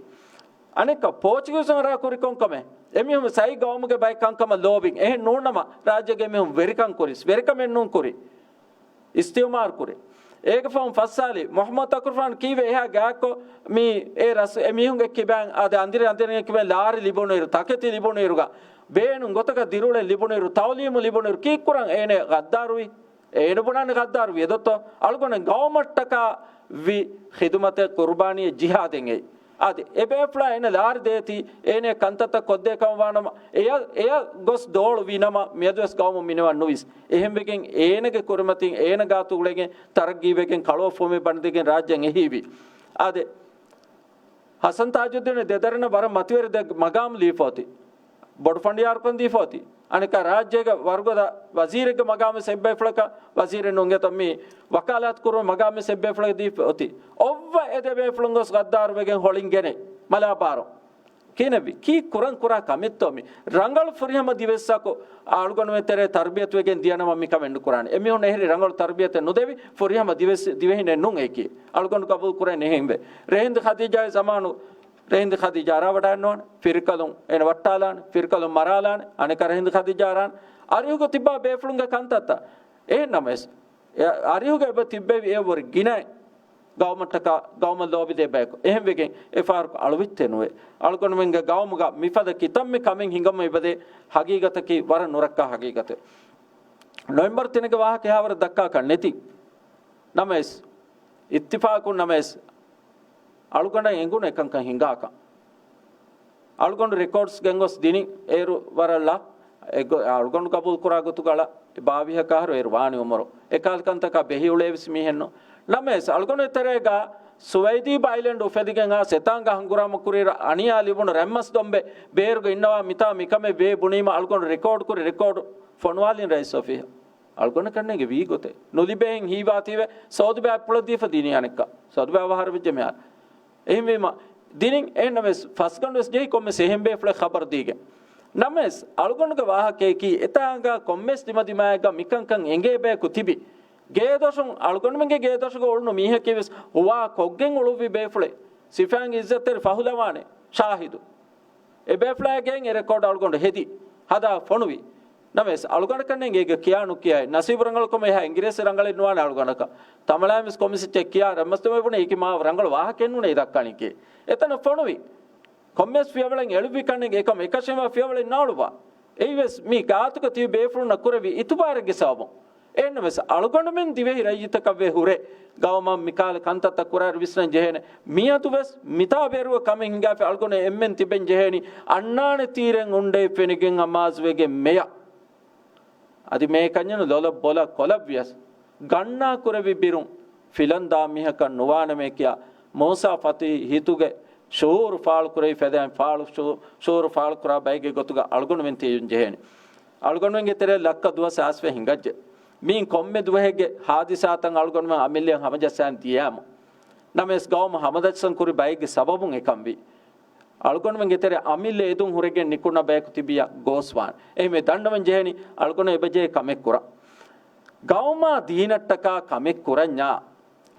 އަނެއްކާ ޕޯޗުގީޒުން ރާ ކުރި ކޮންކަމެއް؟ އެމީހުން ސައި ގައުމުގެ ބައެއް ކަންކަމަށް ލޯބިން. އެހެން ނޫންނަމަ ރާއްޖޭގެ މީހުން ވެރިކަން ކުރިސް. ވެރިކަމެއް ނޫން ކުރީ. އިސްތިޢުމާރު ކުރި. އޭގެ ފަހުން ފައްސާލި މުޙައްމަދު ތަކުރުފާނު ކީއްވެ އެހާ ގާތްކޮށް މި އެ ރަސް-، އެ މީހުންގެ ކިބައިން އާދެ އަނދިރި އަނދިރިގެ ކިބައިން ލާރި ލިބުނުއިރު، ތަކެތި ލިބުނުއިރުގަ ބޭނުން ގޮތަކަށް ދިރިއުޅެން ލިބުނުއިރު، ތައުލީމު ލިބުނުއިރު، ކީއްކުރަން އޭނެ ޣައްދާރުވީ؟ އޭނަ ބުނާނެ ޣައްދާރުވި އެދޮތޯ؟ އަޅުގަނޑު ގައުމަށްޓަކާ ވި ޚިދުމަތެއް، ޤުރުބާނީއެއް، ޖިހާދެއް އެއީ. އާދެ، އެބޭފުޅާ އޭނަ ލާރި ދޭތީ، އޭނަ ކަންތައްތައް ކޮށްދޭ ކަމަށް ވާނަމަ، އެޔަށް، އެޔަށް ގޮސް ދޯޅުވި ނަމަ، މިއަދުވެސް ގައުމު މިނިވަން ނުވިސް. އެހެންވެގެން އޭނަގެ ކުރިމަތިން އޭނަ ގާތު އުޅެގެން، ތަރައްގީވެގެން، ކަޅުއަފޫމެއް ބަނޑިދެގެން ރާއްޖެއަށް އެހީވި. އާދެ، ޙަސަން ތާޖުއްދީން ދެދަރިންނަށް ވަރަށް މަތިވެރި ދެ މަގާމް ލީފަ އޮތީ. ބޮޑު ފަނޑިޔާރުކަން ދީފަ އޮތީ. އަނެއްކާ ރާއްޖޭގެ ވަރުގަދަ ވަޒީރެއްގެ މަގާމެއް އެއްބޭފުޅަކަށް، ވަޒީރެއް ނޫން އެތަ، މި ވަކާލާތު ކުރުމުގެ މަގާމެއް އެއްބޭފުޅަކަށް ދީފަ އޮތީ. އޮއްވަ އެ ދެ ބޭފުޅުން ގޮސް ޣައްދާރުވެގެން ހޮޅިން ގެނެ މަލާ ބާރު. ކިހިނެއްވީ؟ ކީއްކުރަން ކުރާ ކަމެއްތޯ މި؟ ރަނގަޅު ފުރިހަމަ ދިވެއްސަކު އަޅުގަނޑުމެން ތެރޭ ތަރުބިޔަތުވެގެން ދިޔަނަމަ މިކަމެއް ނުކުރާނެ. އެމީހުން އެހެރީ ރަނގަޅު ތަރުބިޔަތެއް ނުދެވި ފުރިހަމަ ދިވެއްސެ-، ދިވެހިނެއް ނޫން އެކީ. އަޅުގަނޑު ގަބޫލު ކުރަން އެހެންވެ. ރޭހިނދު ޚަދީޖާގެ ޒަމާނު ރޭހިނދު ޚަދީޖާ އަރާވަޑައިންނުވާނެ. ފިރިކަލުން އޭނަ ވައްޓާލާނެ. ފިރިކަލުން މަރާލާނެ. އަނެއްކާ ރޭހިނދު ޚަދީޖާ އަރާނެ. އަރިހުގަ ތިއްބާ ބޭފުޅުންގެ ކަންތައްތައް. އެހެން ނަމަވެސް، އެ އަރިހުގަ އެބަ ތިއްބެވި އެ ވަރު ގިނައިން ގައުމަށްޓަކާ، ގައުމަށް ލޯބިދޭ ބަޔަކު. އެހެންވެގެން އެ ފަހަރު އަޅުވިއްތެއް ނުވޭ. އަޅުގަނޑުމެންގެ ގައުމުގަ މިފަދަ ކިތަންމެ ކަމެއް ހިނގަމުން އެބަދޭ ހަގީގަތަކީ ވަރަށް ނުރައްކާ ހަގީގަތެއް. ނޮވެމްބަރު ތިނެއްގެ ވާހަކަ އެހާވަރަށް ދައްކާކަށް ނެތި. ނަމަވެސް، އިއްތިފާޤުން ނަމަވެސް، އަޅުގަނޑަށް އެނގުނު އެކަންކަން ހިނގާކަން. އަޅުގަނޑު ރެކޯޑްސް ގެންގޮސް ދިނިން އޭރު ވަރަށް ލަ-، އެ ގޮ-، އަޅުގަނޑު ގަބޫލު ކުރާ ގޮތުގަ އަޅަ ބާވީހަކަ އަހަރު އޭރު ވާނެ އުމުރު. އެކާލި ކަންތަކާ ބެހި އުޅޭވެސް މީހެއްނު. ނަމަވެސް، އަޅުގަނޑު އެތެރޭގަ ސުވައިދީބް އައިލެންޑް އުފެދިގެން އާ ސެތާންގަ ހަނގުރާމަ ކުރިއިރު އަނިޔާ ލިބުނު ރަތްމަސް ދޮންބެ ބޭރުގަ އިންނަވާ މިތާ މިކަމެއް ވޭ ބުނީމަ އަޅުގަނޑު ރެކޯޑް ކުރި ރެކޯޑް ފޮނުވާލިން ރައީސް އޮފީހަށް. އަޅުގަނޑަކަށް ނޭނގެ ވީ ގޮތެއް. ނުލިބޭހެން ހީވާތީވެ ސޯދުބައި ޕުޅަ ދީފަ ދިނީ އަނެއްކާ. ސޯދުބައި އަވަހާރަ ވެއްޖެ މިހާރު. އެހެންވީމަ، ދިނިން އެހެންނަމަވެސް، ފަސްގަނޑުވެސް ޖެހި ކޮންމެސް އެހެން ބޭފުޅެއް ޚަބަރު ދީގެން. ނަމަވެސް، އަޅުގަނޑުގެ ވާހަކަޔަކީ، އެތާނގަ ކޮންމެސް ދިމަދިމާއެއްގަ މިކަންކަން އެނގޭ ބަޔަކު ތިބި. ގޭދޮށުން، އަޅުގަނޑުމެންގެ ގޭދޮށުގަ އުޅުނު މީހަކީވެސް ހުވާ ކޮށްގެން އުޅުއްވި ބޭފުޅެއް. ސިފައިން އިއްޒަތްތެރި ފަހުލަވާނެ ޝާހިދު. އެބޭފުޅާގެ އެ ރެކޯޑް އަޅުގަނޑު ހެދި، ހަދާ ފޮނުވި. ނަމަވެސް، އަޅުގަނޑަކަށް ނޭނގޭ އޭގެ ކިޔާ ނުކިޔާ. ނަސީބު ރަނގަޅުކަމަށް އެހާ އިނގިރޭސި ރަނގަޅެއް ނުވާނެ އަޅުގަނޑަކަށް. ތަމަޅާމެސް ކޮމިސިއްޓެއް ކިޔާ ރަމަސްތަމަ ބުނެ އެކި މާ ރަނގަޅު ވާހަކައެއް ނޫނޭ ދައްކާނެކޭ. އެތަނަށް ފޮނުވި. ކޮންމެސް ފިޔަވަޅެއް އެޅުއްވި ކަންނެން އެކަމަށް އެކަށީމާ ފިޔަވަޅެއް ނާޅުވާ. އެއީވެސް މި ގާތުގަ ތިބި ބޭފުޅުންނަށް ކުރެވި އިތުބާރެއްގެ ސަބަބުން. އެހެންނަމަވެސް، އަޅުގަނޑުމެން ދިވެހި ރައްޔިތަކަށްވެ ހުރެ ގައުމަށް މިކާލަ ކަންތައްތައް ކުރާއިރު ވިސްނަން ޖެހޭނެ. މިއަދުވެސް މިތާ ބޭރުގަ ކަމެއް ހިނގާފި އަޅުގަނޑު އެންމެން ތިބެން ޖެހޭނީ އަންނާނެ ތީރެއް އުނޑައި ފެނިގެން އަމާޒުވެގެން މެޔަށް. އަދި މޭ ކަންޏަނު ލޮލަށް ބޮލަށް ކޮލަށްވިޔަސް، ގަންނާ ކުރެވި ބިރުން ފިލަން ދާ މީހަކަށް ނުވާނަމޭ ކިޔާ، މޫސާ ފަތި ހިތުގެ ޝުޢޫރު ފާޅުކުރެވި ފެދައިން ފާޅު ޝު-، ޝުޢޫރު ފާޅުކުރާ ބައެއްގެ ގޮތުގަ އަޅުގަނޑުމެން ތިޔައިން ޖެހޭނެ. އަޅުގަނޑުމެންގެ ތެރޭ ލައްކަ ދުވަސް އައިސްފަ ހިނގައްޖެ. މީން ކޮންމެ ދުވަހެއްގެ ހާދިސާތައް އަޅުގަނޑުމެން އަމިއްލައަށް ހަމަޖައްސާން ދިޔައިމު. ނަމަވެސް ގައުމު ހަމަޖައްސަން ކުރި ބައެއްގެ ސަބަބުން އެކަން ވީ. އަޅުގަނޑުމެންގެ ތެރެ އަމިއްލަ އެދުން ހުރެގެން ނިކުންނަ ބަޔަކު ތިބިޔަ ގޯސްވާން. އެހެންވެ ދަންނަވަން ޖެހެނީ އަޅުގަނޑު އެބަޖެހޭ ކަމެއް ކުރަން. ގައުމާ ދީނަށްޓަކާ ކަމެއް ކުރަންޏާ،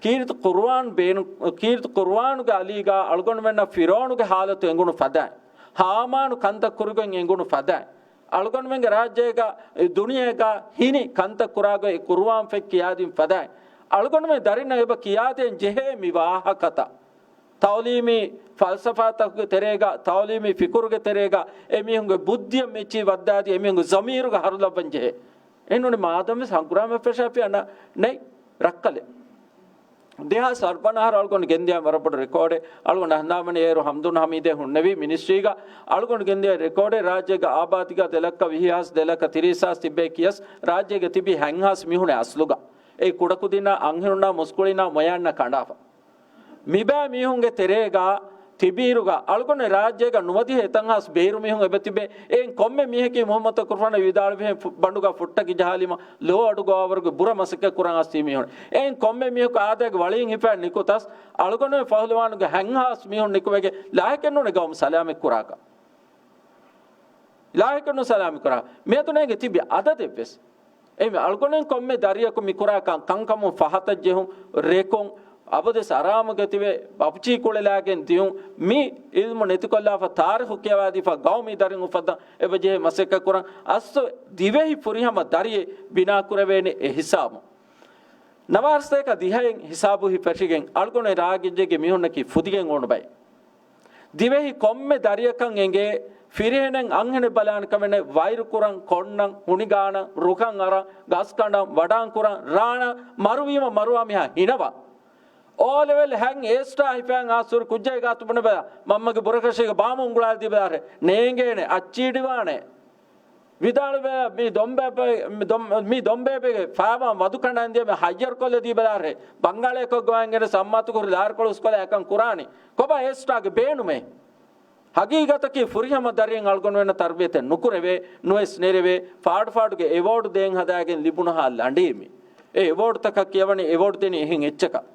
ކީރިތި ޤުރުއާން ބޭނު-، ކީރިތި ޤުރުއާނުގެ އަލީގާ އަޅުގަނޑުމެންނަށް ފިރުޢައުނުގެ ޙާލަތު އެނގުނު ފަދައިން، ހާމާނު ކަންތައް ކުރިގޮތް އެނގުނު ފަދައިން، އަޅުގަނޑުމެންގެ ރާއްޖޭގަ، ދުނިޔޭގަ ހިނި ކަންތައް ކުރާގޮތް އެ ޤުރުއާން ފެތް ކިޔާދިން ފަދައިން، އަޅުގަނޑުމެން ދަރިންނަށް އެބަ ކިޔާދޭން ޖެހޭ މި ވާހަކަތައް. ތަޢުލީމީ ފަލްސަފާތަކުގެ ތެރޭގަ، ތަޢުލީމީ ފިކުރުގެ ތެރޭގަ، އެމީހުންގެ ބުއްދިއަށް މެއްޗި ވައްދާދީ، އެމީހުންގެ ޒަމީރުގަ ހަރުލައްވަން ޖެހޭ. އެހެންނޫނީ މާދަމްވެސް ހަނގުރާމަ ފެށާފިއްޔާ ނަ-، ނެތް ރައްކަލެއް. ދެހާސް އަރްބަނަ އަހަރު އަޅުގަނޑު ގެންދިޔަ ވަރަށް ބޮޑު ރެކޯޑެއް. އަޅުގަނޑު ހަނދާންވަނީ އޭރު ހަމްދުން ހަމީދޭ ހުންނެވި މިނިސްޓްރީގަ އަޅުގަނޑު ގެންދިޔަ ރެކޯޑެއް، ރާއްޖޭގެ އާބާދީގަ ދެ ލައްކަ ވިހި ހާސް، ދެ ލައްކަ ތިރީސް ހާސް ތިއްބޭ ކިޔަސް، ރާއްޖޭގަ ތިބި ހަތް ހާސް މީހުނެއް އަސްލުގަ. އެ ކުޑަކުދިންނާ އަންހެނުންނާ މުސްކުޅިންނާ މޮޔައިންނާ ކަނޑާފަ. މިބައި މީހުންގެ ތެރޭގަ ތިބީރުގަ އަޅުގަނޑު ރާއްޖޭގަ ނުވަދިހަ އެތައް ހާސް ބޭރު މީހުން އެބަ ތިބޭ. އެއިން ކޮންމެ މީހަކީ މުހައްމަދު ތަކުރުފާނަށް ވިދާޅުވިހެން ފު-، ބަނޑުގަ ފުއްޓަކި ޖަހާލީމަ ލޯ އަޑު ގޮވާވަރުގެ ބުރަ މަސައްކަތް ކުރަން އަސްތީ މީހުން. އެއިން ކޮންމެ މީހަކު އާދައިގެ ވަޅިން ހިފައި ނިކުތަސް، އަޅުގަނޑުމެން ފަހުލުވާނުގެ ހަތް ހާސް މީހުން ނިކުމެގެ ލާހިކެއް ނޫނޭ ގައުމު ސަލާމަތް ކުރާކަށް. ލާހިކެއް ނޫން ސަލާމަތް ކުރާ. މިއަދު ނޭނގެ ތިބި އަދަދެއްވެސް. އެހެންވެ، އަޅުގަނޑުމެން ކޮންމެ ދަރިޔަކު މި ކުރާ ކަން، ކަންކަމުން ފަހަތަށް ޖެހުން، ރެކުން، އަބަދުވެސް އަރާމުގަ ތިބެ، ޕަބްޖީ ކުޅެލާގެން ދިޔުން، މި އިލްމު ނެތިކޮށްލާފަ، ތާރީޚު ކިޔަވާދީފަ، ގައުމީ ދަރިން އުފައްދަން އެބަ ޖެހޭ މަސައްކަތް ކުރަން، އަސްލު ދިވެހި ފުރިހަމަ ދަރިއެއް ބިނާ ކުރެވޭނެ އެ ހިސާބުން. ނަވާރަސަތޭކަ ދިހައިން ހިސާބު ހިފެށިގެން އަޅުގަނޑު ރާގެއްޖެގެ މީހުންނަކީ ފުދިގެން އުޅުނު ބައެއް. ދިވެހި ކޮންމެ ދަރިއަކަށް އެނގޭ ފިރިހެނެއް އަންހެނެއް ބަލާނެ ކަމެއް ނެތް. ވައިރު ކުރަން، ކޮންނަން، ހުނި ގާނަން، ރުކަން އަރަން، ގަސް ކަނޑަން، ވަޑާން ކުރަން، ރާނަން، މަރުވީމަ މަރުވާ މީހާ ހިނަވާ. އޯ ލެވެލް ހަން އޭ ސްޓާ ހިފައިން އާ ސުރު ކުއްޖާގެ ގާތު ބުނެބަލަ، މަންމަގެ ބުރަކަށީގެ ބާމު އުނގުޅާލަދީބަލާށޭ. ނޭނގޭނެ، އައްޗީޑިވާނެ. ވިދާޅުވެ، މި ދޮންބޭ، މި ދޮން، މި ދޮންބޭބެގެ ފާވާން ވަދު ކަނޑާން ދިޔަ މި ހައްޔަރު ކޮށްލަދީބަލާށޭ. ބަންގާޅޭ ކޮށްގޮވާން ގެނެސް ސައްމާތު ކުރި ލާރިކޮޅު އުސްކޮލާ އެކަން ކުރާނީ. ކޮބާ އޭ ސްޓާގެ ބޭނުމޭ؟ ހަގީގަތަކީ ފުރިހަމަ ދަރިއެއް އަޅުގަނޑުމެންނަށް ތަރުބިޔަތެއް ނުކުރެވޭ، ނުވެސް ނެރެވޭ، ފާޑު ފާޑުގެ އެވޯޑު ދޭން ހަދާގެން ލިބުނުހާ ލަނޑީ މި. އެ އެވޯޑުތަކަށް ކިޔަވަނީ އެވޯޑު ދެނީ އެހެން އެއްޗަކަށް.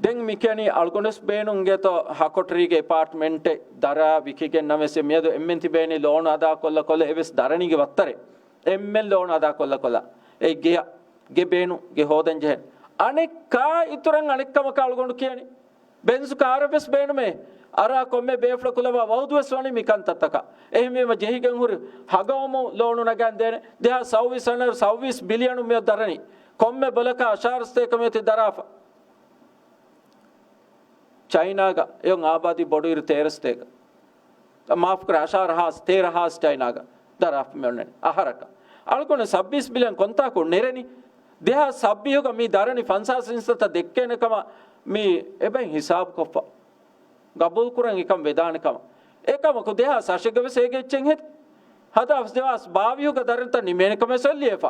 ދެން މި ކިޔަނީ އަޅުގަނޑުވެސް ބޭނުންގެތޯ ހަކޮޓަރީގެ އެޕާޓްމަންޓެއް ދަރާ ވިކިގެން ނަމަވެސް މިއަދު އެންމެން ތިބޭނީ ލޯނު އަދާކޮށްލަ ކޮށްލަ އެވެސް ދަރަނީގެ ވައްތަރެއް. އެންމެން ލޯނު އަދާކޮށްލަ ކޮށްލަ އެ ގެޔަށް، ގެ ބޭނުން، ގެ ހޯދަން ޖެހޭނެ. އަނެއްކާ އިތުރަށް އަނެއްކަމަކަށް އަޅުގަނޑު ކިޔަނީ. ބެންޒު ކާރެއް ވެސް ބޭނުމޭ. އަރާ ކޮންމެ ބޭފުޅަކު ލަވާ ވައުދު ވެސް ވަނީ މި ކަންތައްތަކަށް. އެހެންވީމަ ޖެހިގެން ހުރި ހަގަވަމު ލޯނު ނަގަން ދޭނެ. ދެހާސް ސައުވީސް އަންނައިރު ސައުވީސް ބިލިއަނު މިއޮތް ދަރަނީ. ކޮންމެ ބޮލަކާ އަށާރަ ސަތޭކަ މިއޮތީ ދަރާފަ. ޗައިނާގަ އެއޮން އާބާދީ ބޮޑުއިރު ތޭރަ ސަތޭކަ. މާފުކުރޭ، އަށާރަ ހާސް، ތޭރަ ހާސް ޗައިނާގަ ދަރާފަ މި އޮންނަނީ އަހަރަކަށް. އަޅުގަނޑު ސައްބީސް ބިލިއަން ކޮންތާކު ނެރެނީ؟ ދެހާސް ސައްބީހުގަ މި ދަރަނި ފަންސާސް އިންސަތަށް ދެއްކޭނެ ކަމަށް މި އެބައިން ހިސާބުކޮށްފަ. ގަބޫލުކުރަން އެކަން ވެދާނެ ކަމަށް. އެކަމަކު ދެހާސް އަށެއްގަ ވެސް އޭގެ އެއްޗެއް ހެދި. ހަދާފަސް ދެހާސް ބާވީހުގަ ދަރަނިތައް ނިމޭނެ ކަމެއް ސޮއްލިއެފަ.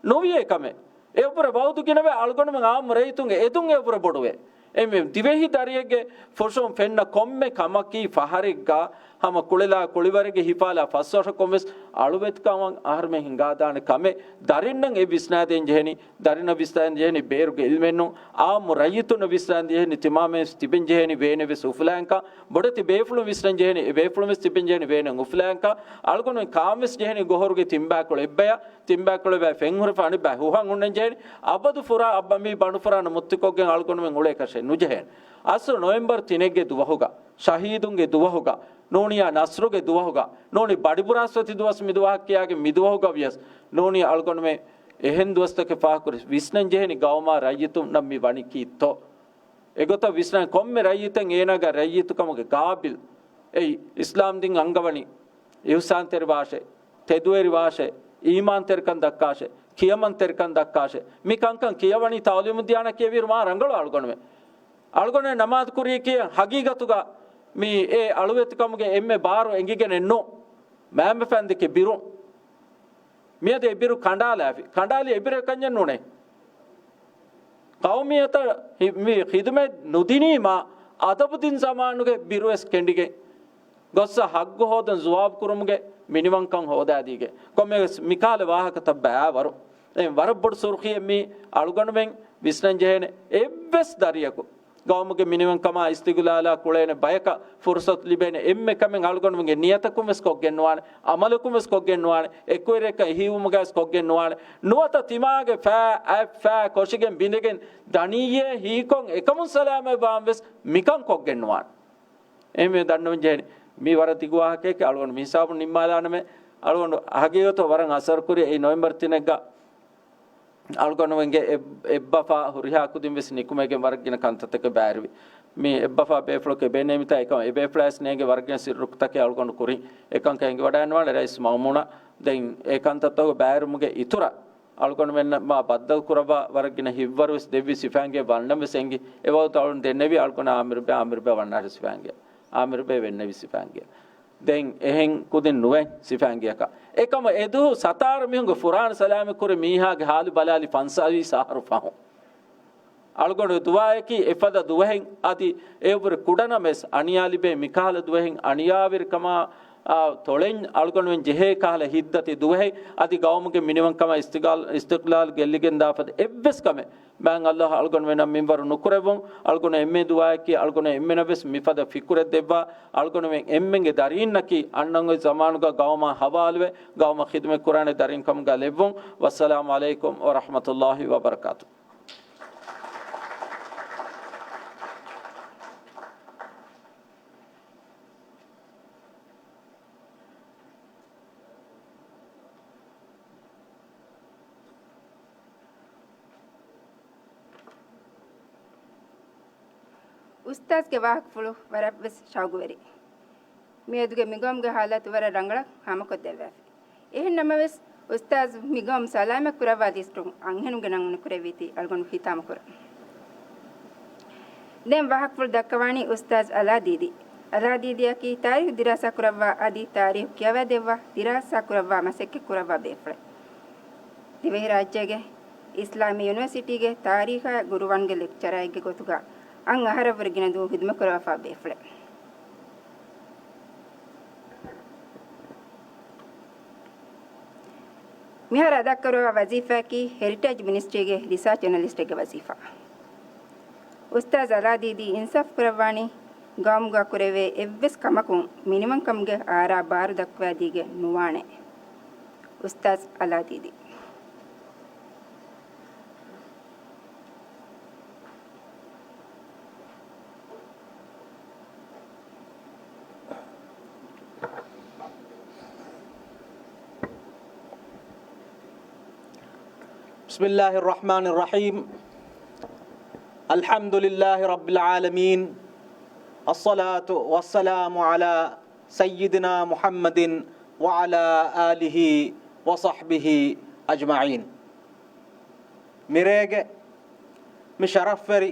ނުވި އެކަމެއް. އެއަށްވުރެ ވައުދު ގިނަވެ އަޅުގަނޑުމެން އާއްމު ރައްޔިތުންގެ އެދުން އެއަށްވުރެ ބޮޑުވޭ. އެމެ ދިވެހި ދަރިއެއްގެ ފުށުން ފެންނަ ކޮންމެ ކަމަކީ ފަހަރެއްގަ ހަމަ ކުޅެލާ ކުޅިވަރެއްގެ ހިފާލާ ފަސްވަށަކުން ވެސް އަޅުވެތިކަމަށް އަހަރުމެން ހިނގާދާނެ ކަމެއް. ދަރިންނަށް އެ ވިސްނާދޭން ޖެހެނީ، ދަރިންނަށް ވިސްނާދޭން ޖެހެނީ ބޭރުގެ އިލްމެއްނޫން، އާއްމު ރައްޔިތުންނަށް ވިސްނާދޭން ޖެހެނީ ތިމާމެން ތިބެން ޖެހެނީ ވޭނެވެސް އުފުލާންކަން، ބޮޑެތި ބޭފުޅުން ވިސްނަން ޖެހެނީ އެ ބޭފުޅުން ވެސް ތިބެން ޖެހެނީ ވޭނެން އުފުލާންކަން، އަޅުގަނޑުމެން ކާންވެސް ޖެހެނީ ގޮހޮރުގެ ތިންބާކޮޅު އެއްބަޔަށް، ތިންބާކޮޅު އެއްބަޔަށް ފެންހުރެފަ އަނެއްބަޔަށް ހުހަން ހުންނަން ޖެހެނީ، އަބަދު ފުރާ އައްބަ މީ ބަނޑުފުރާނަށް މުއްތިކޮށްގެން އަޅުގަނޑުމެން އުޅޭކަށެއް ނުޖެހޭނެ. އަސްލު ނޮވެމްބަރު ތިނެއްގެ ދުވަހުގަ، ޝަހީދުންގެ ދުވަހުގަ، ނޫނިޔާ ނަސްރުގެ ދުވަހުގަ، ނޫނީ ބަޑިބުރާސްފަތި ދުވަސް މި ދުވަހަށް ކިޔާގެން މި ދުވަހުގަ ވިޔަސް، ނޫނީ އަޅުގަނޑުމެން އެހެން ދުވަސްތަކެއް ފާހަގަކުރި ވިސްނަން ޖެހެނީ ގައުމާ ރައްޔިތުންނަށް މި ވަނީ ކީއްތޯ؟ އެގޮތަށް ވިސްނަން ކޮންމެ ރައްޔިތެއް އޭނާގެ ރައްޔިތުކަމުގެ ގާބިލް އެއީ އިސްލާމް ދީން އަންގަވަނީ އިޙްސާންތެރިވާށޭ، ތެދުވެރިވާށޭ، އީމާންތެރިކަން ދައްކާށޭ، ކިޔަމަންތެރިކަން ދައްކާށޭ. މި ކަންކަން ކިޔަވަނީ ތަޢުލީމުއްދިޔާނާ ކިޔެވިއިރު މާ ރަނގަޅު އަޅުގަނޑުމެން. އަޅުގަނޑުމެން ނަމާދު ކުރީކީ ހަގީގަތުގަ މި އެ އަޅުވެތިކަމުގެ އެންމެ ބާރު އެނގިގެނެއް ނޫން. މައިންބަފައިން ދެކެ ބިރު. މިއަދު އެ ބިރު ކަނޑާލާފި. ކަނޑާލި އެ ބިރު އެކަންޏެއް ނޫނޭ. ޤައުމިއްޔަތަށް ހި-، މި ޚިދުމަތް ނުދިނީމާ، އަދަބު ދިން ޒަމާނުގެ ބިރުވެސް ކެނޑިގެން ގޮއްސަ ހައްގު ހޯދަން ޒުވާބު ކުރުމުގެ މިނިވަންކަން ހޯދާދީގެ. ކޮންމެވެސް މިކަހަލަ ވާހަކަތައް ބައިވަރު. އެ ވަރަށް ބޮޑު ސުރުޚީއެއް މީ އަޅުގަނޑުމެން ވިސްނަން ޖެހޭނެ އެއްވެސް ދަރިޔަކު ގައުމުގެ މިނިވަންކަމާ އިސްތިގުލާލާ ކުޅޭނެ ބަޔަކަށް ފުރުސަތު ލިބޭނެ އެންމެ ކަމެއް އަޅުގަނޑުމެންގެ ނިޔަތަކުން ވެސް ކޮށްގެން ނުވާނެ، އަމަލަކުން ވެސް ކޮށްގެން ނުވާނެ، އެކުވެރިޔަކަށް އެހީވުމުގައި ވެސް ކޮށްގެން ނުވާނެ. ނުވަތަ ތިމާގެ ފައި އަތް ފައި ކޮށިގެން ބިނދެގެން ދަނިއްޔޭ ހީކޮށް އެކަމުން ސަލާމަތްވާން ވެސް މިކަން ކޮށްގެން ނުވާނެ. އެހެންވެ ދަންނަވަން ޖެހެނީ. މީ ވަރަށް ދިގު ވާހަކައެކޭ. އަޅުގަނޑު މި ހިސާބުން ނިންމާލާނަމޭ. އަޅުގަނޑު ހަގީގަތު ވަރަށް އަސަރުކުރި އެއީ ނޮވެމްބަރު ތިނެއްގަ އަޅުގަނޑުމެންގެ އެއް-، އެއްބަފާ ހުރިހާ ކުދިން ވެސް ނިކުމެގެން ވަރަށް ގިނަ ކަންތައްތަކެއް ބައިވެރިވި. މި އެއްބަފާ ބޭފުޅަކު އެބޭނޭ މިތާ އެކަމަށް އެބޭފުޅާވެސް ނޭނގެ ވަރަށް ގިނަ ސިއްރުތަކެއް އަޅުގަނޑު ކުރިން އެކަންކަން އެނގިވަޑައިގަންނަވާނެ ރައީސް މައުމޫނާ. ދެން އެ ކަންތައްތަކުގެ ބައިވެރިވުމުގެ އިތުރަށް އަޅުގަނޑުމެންނަށް މާ ބައްދަލު ކުރައްވާ ވަރަށް ގިނަ ހިތްވަރު ވެސް ދެއްވި ސިފައިންގެ ވަންނަން ވެސް އެނގި. އެވަގުތު އަޅުން ދެންނެވި އަޅުގަނޑަށް އާމިރުބެ، އާމިރުބެ ވަންނާށޭ ސިފައިންގެ. އާމިރުބެ ވެންނެވި ސިފައިންގެ. ދެން އެހެން ކުދިން ނުވެ ސިފައިންގެއަކަށް. އެކަމަށް އެދުވަހު ސަތާރަ މީހުންގެ ފުރާނަ ސަލާމަތް ކުރި މީހާގެ ހާލު ބަލާލި ފަންސާވީސް އަހަރު ފަހުން. އަޅުގަނޑު ދުވާއަކީ އެފަދަ ދުވަހެއް އަދި އެއަށްވުރެ ކުޑަނަމަވެސް އަނިޔާ ލިބޭ މިކަހަލަ ދުވަހެއް އަނިޔާވެރިކަމާ، އާ، ތޮޅެއް އަޅުގަނޑުމެން ޖެހޭ ކަހަލަ ހިތްދަތި ދުވަހެއް އަދި ގައުމުގެ މިނިވަންކަމާ އިސްތިގާލް-، އިސްތިޤްލާލް ގެއްލިގެން ދާފަދަ އެއްވެސް ކަމެއް މާތް ﷲ އަޅުގަނޑުމެންނަށް މިންވަރު ނުކުރެއްވުން. އަޅުގަނޑު އެންމެ ދުވާއަކީ އަޅުގަނޑު އެންމެނަށްވެސް މިފަދަ ފިކުރެއް ދެއްވާ އަޅުގަނޑުމެން އެންމެންގެ ދަރީންނަކީ އަންނަން އޮތް ޒަމާނުގަ ގައުމާ ހަވާލުވެ ގައުމަށް ޚިދުމަތް ކުރާނެ ދަރިން ކަމުގަ ލެއްވުން. ވައްސަލާމު ޢަލައިކުމް ވަރަޙްމަތުﷲ ވަބަރަކާތު. އުސްތާޛްގެ ވާހަކަފުޅު ވަރަށްވެސް ޝައުގުވެރި. މިއަދުގެ މިގައުމުގެ ހާލަތު ވަރަށް ރަނގަޅަށް ހާމަކޮށްދެއްވާފި. އެހެން ނަމަވެސް، އުސްތާޒު މިގައުމު ސަލާމަތް ކުރައްވާ ލިސްޓުން އަންހެނުންގެ ނަން ނުކުރެއްވީތީ އަޅުގަނޑު ހިތާމަކުރަން. ދެން ވާހަކަފުޅު ދައްކަވާނީ އުސްތާޒު އަލާ ދީދީ. އަލާ ދީދީއަކީ ތާރީހު ދިރާސާ ކުރައްވާ އަދި ތާރީހު ކިޔަވައިދެއްވާ، ދިރާސާ ކުރައްވާ މަސައްކަތް ކުރައްވާ ބޭފުޅެއް. ދިވެހިރާއްޖޭގެ އިސްލާމީ ޔުނިވަރސިޓީގެ ތާރީޚާ ގުރުއާންގެ ލެކްޗަރާއެއްގެ ގޮތުގަ އަށް އަހަރަށްވުރެ ގިނަ ދުވަހު ހިދުމަތް ކުރައްވާފާ ބޭފުޅެއް. މިހާރު އަދާކުރައްވާ ވަޒީފާއަކީ ހެރިޓޭޖް މިނިސްޓްރީގެ ރިސާޗް އެނަލިސްޓެއްގެ ވަޒީފާ. އުސްތާޒް އަލާ ދީދީ އިންސާފު ކުރައްވާނީ ގައުމުގަ ކުރެވޭ އެއްވެސް ކަމަކުން މިނިވަންކަމުގެ އާރާ ބާރު ދައްކަވައިދީގެން ނުވާނެ. އުސްތާޒް އަލާ ދީދީ. بسم الله الرحمن الرحيم. الحمد لله رب العالمين. الصلاة والسلام على سيدنا محمد وعلى آله وصحبه أجمعين. މިރޭގެ މި ޝަރަފްވެރި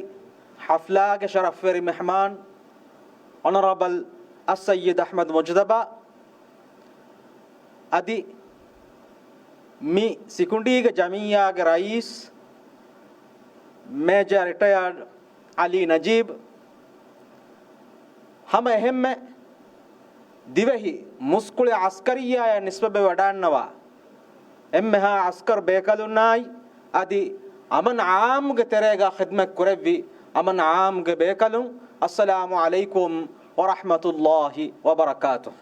ޙަފްލާގެ ޝަރަފްވެރި މެހްމާން، އޮނަރަބަލް އައްސައްޔިދް އަޙްމަދު މުޖްތަބާ، އަދި މި ސިކުނޑީގެ ޖަމިއްޔާގެ ރައީސް، މޭޖަރ ރިޓަޔާޑް އަލީ ނަޖީބް، ހަމަ އެހެންމެ ދިވެހި މުސްކުޅި އަސްކަރިއްޔާއަށް ނިސްބަތްވެ ވަޑާންނަވާ އެންމެހާ އަސްކަރު ބޭކަލުންނާއި، އަދި އަމަން އާއްމުގެ ތެރޭގަ ޚިދްމަތް ކުރެއްވި އަމަން އާއްމުގެ ބޭކަލުން، އައްސަލާމު ޢަލައިކުމް ވަރަޙްމަތުﷲ ވަބަރަކާތުހު.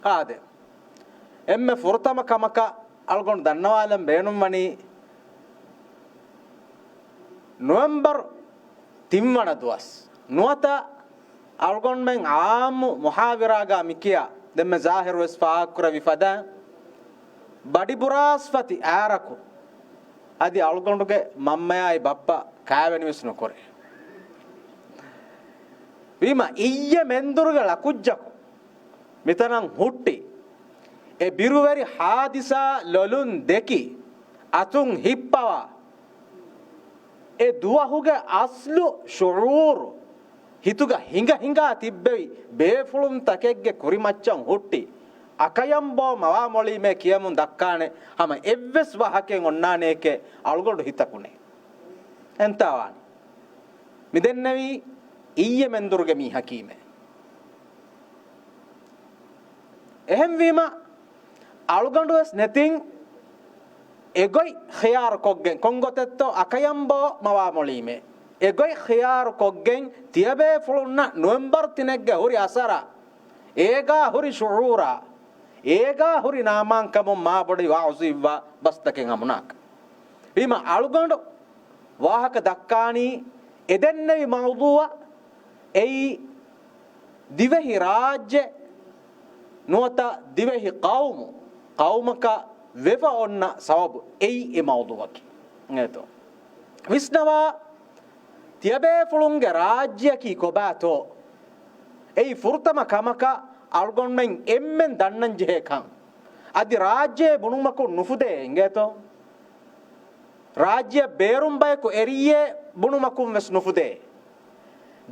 އާދެ، އެންމެ ފުރަތަމަ ކަމަކަށް އަޅުގަނޑު ދަންނަވާލަން ބޭނުންވަނީ، ނޮވެމްބަރު ތިންވަނަ ދުވަސް ނުވަތަ އަޅުގަނޑުމެން އާއްމު މުޙާޟަރާގަ މިކިޔާ، ދެންމެ ޒާހިރުވެސް ފާހަގަކުރެއްވި ފަދައިން، ބަޑިބުރާސްފަތި އާރަކު އަދި އަޅުގަނޑުގެ މަންމަޔާއި ބައްޕަ ކާވެނިވެސް ނުކުރޭ. ވީމަ އިއްޔެ މެންދުރުގެ ޅަކުއްޖަކު މިތަނަށް ހުއްޓި، އެ ބިރުވެރި ޙާދިސާ ލޮލުން ދެކި، އަތުން ހިއްޕަވާ، އެ ދުވަހުގެ އަސްލު ޝުޢޫރު ހިތުގަ ހިނގަ ހިނގާ ތިއްބެވި ބޭފުޅުންތަކެއްގެ ކުރިމައްޗަށް ހުއްޓި، އަކަޔަނބޯ މަވާ މޮޅީމޭ ކިޔަމުން ދައްކާނެ ހަމަ އެއްވެސް ވާހަކައެއް އޮންނާނެއެކޭ އަޅުގަނޑު ހިތަކުނޭ. އެންތާވާނީ؟ މިދެންނެވީ އިއްޔެ މެންދުރުގެ މީހަކީމޭ. އެހެންވީމަ، އަޅުގަނޑުވެސް ނެތިން އެގޮތް ޚިޔާރު ކޮށްގެން، ކޮންގޮތެއްތޯ އަކަޔަނބޯ މަވާ މޮޅީމޭ. އެގޮތް ޚިޔާރު ކޮށްގެން ތިޔަބޭފުޅުންނަށް ނޮވެމްބަރު ތިނެއްގެ ހުރި އަސަރާ، އޭގާ ހުރި ޝުޢޫރާ، އޭގާ ހުރި ނާމާންކަމުން މާބޮޑި ވަޢުޒުއިއްވާ ބަސްތަކެއް ހަމަނާކަށް. ވީމަ އަޅުގަނޑު ވާހަކަ ދައްކާނީ އެދެންނެވި މައުޟޫޢަށް، އެއީ ދިވެހި ރާއްޖެ ނުވަތަ ދިވެހި ޤައުމު، ޤައުމަކަށް ވެފަ އޮންނަ ސަބަބު އެއީ އެ މައުޟޫޢަކީ. އެނގޭތޯ؟ ވިސްނަވާ، ތިޔަބޭފުޅުންގެ ރާއްޖެއަކީ ކޮބާތޯ؟ އެއީ ފުރަތަމަ ކަމަކަށް އަޅުގަނޑުމެން އެންމެން ދަންނަން ޖެހޭ ކަން. އަދި ރާއްޖޭ ބުނުމަކުން ނުފުދޭ، އެނގޭތޯ؟ ރާއްޖެއަށް ބޭރުން ބަޔަކު އެރިއްޔޭ ބުނުމަކުން ވެސް ނުފުދޭ.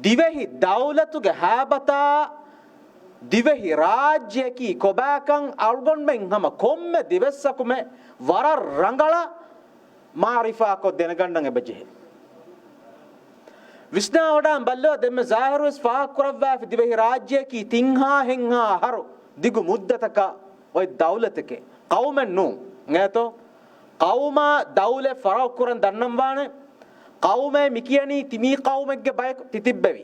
ދިވެހި ދައުލަތުގެ ހާބަތާ ދިވެހި ރާއްޖެއަކީ ކޮބާކަން އަޅުގަނޑުމެން ހަމަ ކޮންމެ ދިވެއްސަކުމެ ވަރަށް ރަނގަޅަށް މަޢުރިފާކޮށް ދެނެގަންނަން އެބަޖެހޭ. ވިސްނާވަޑާން ބައްލަވާ، ދެންމެ ޒާހިރުވެސް ފާހަގަކުރައްވާފި ދިވެހި ރާއްޖެއަކީ ތިންހާ ހެންހާ އަހަރު ދިގު މުއްދަތަކަށް އޮތް ދައުލަތެކޭ. ޤައުމެއް ނޫން. އެނގޭތޯ؟ ޤައުމާ ދައުލަތް ފަރަޤުކުރަން ދަންނަންވާނެ. ޤައުމޭ މިކިޔަނީ ތިމީ ޤައުމެއްގެ ބަޔަކު ތިތިއްބެވި.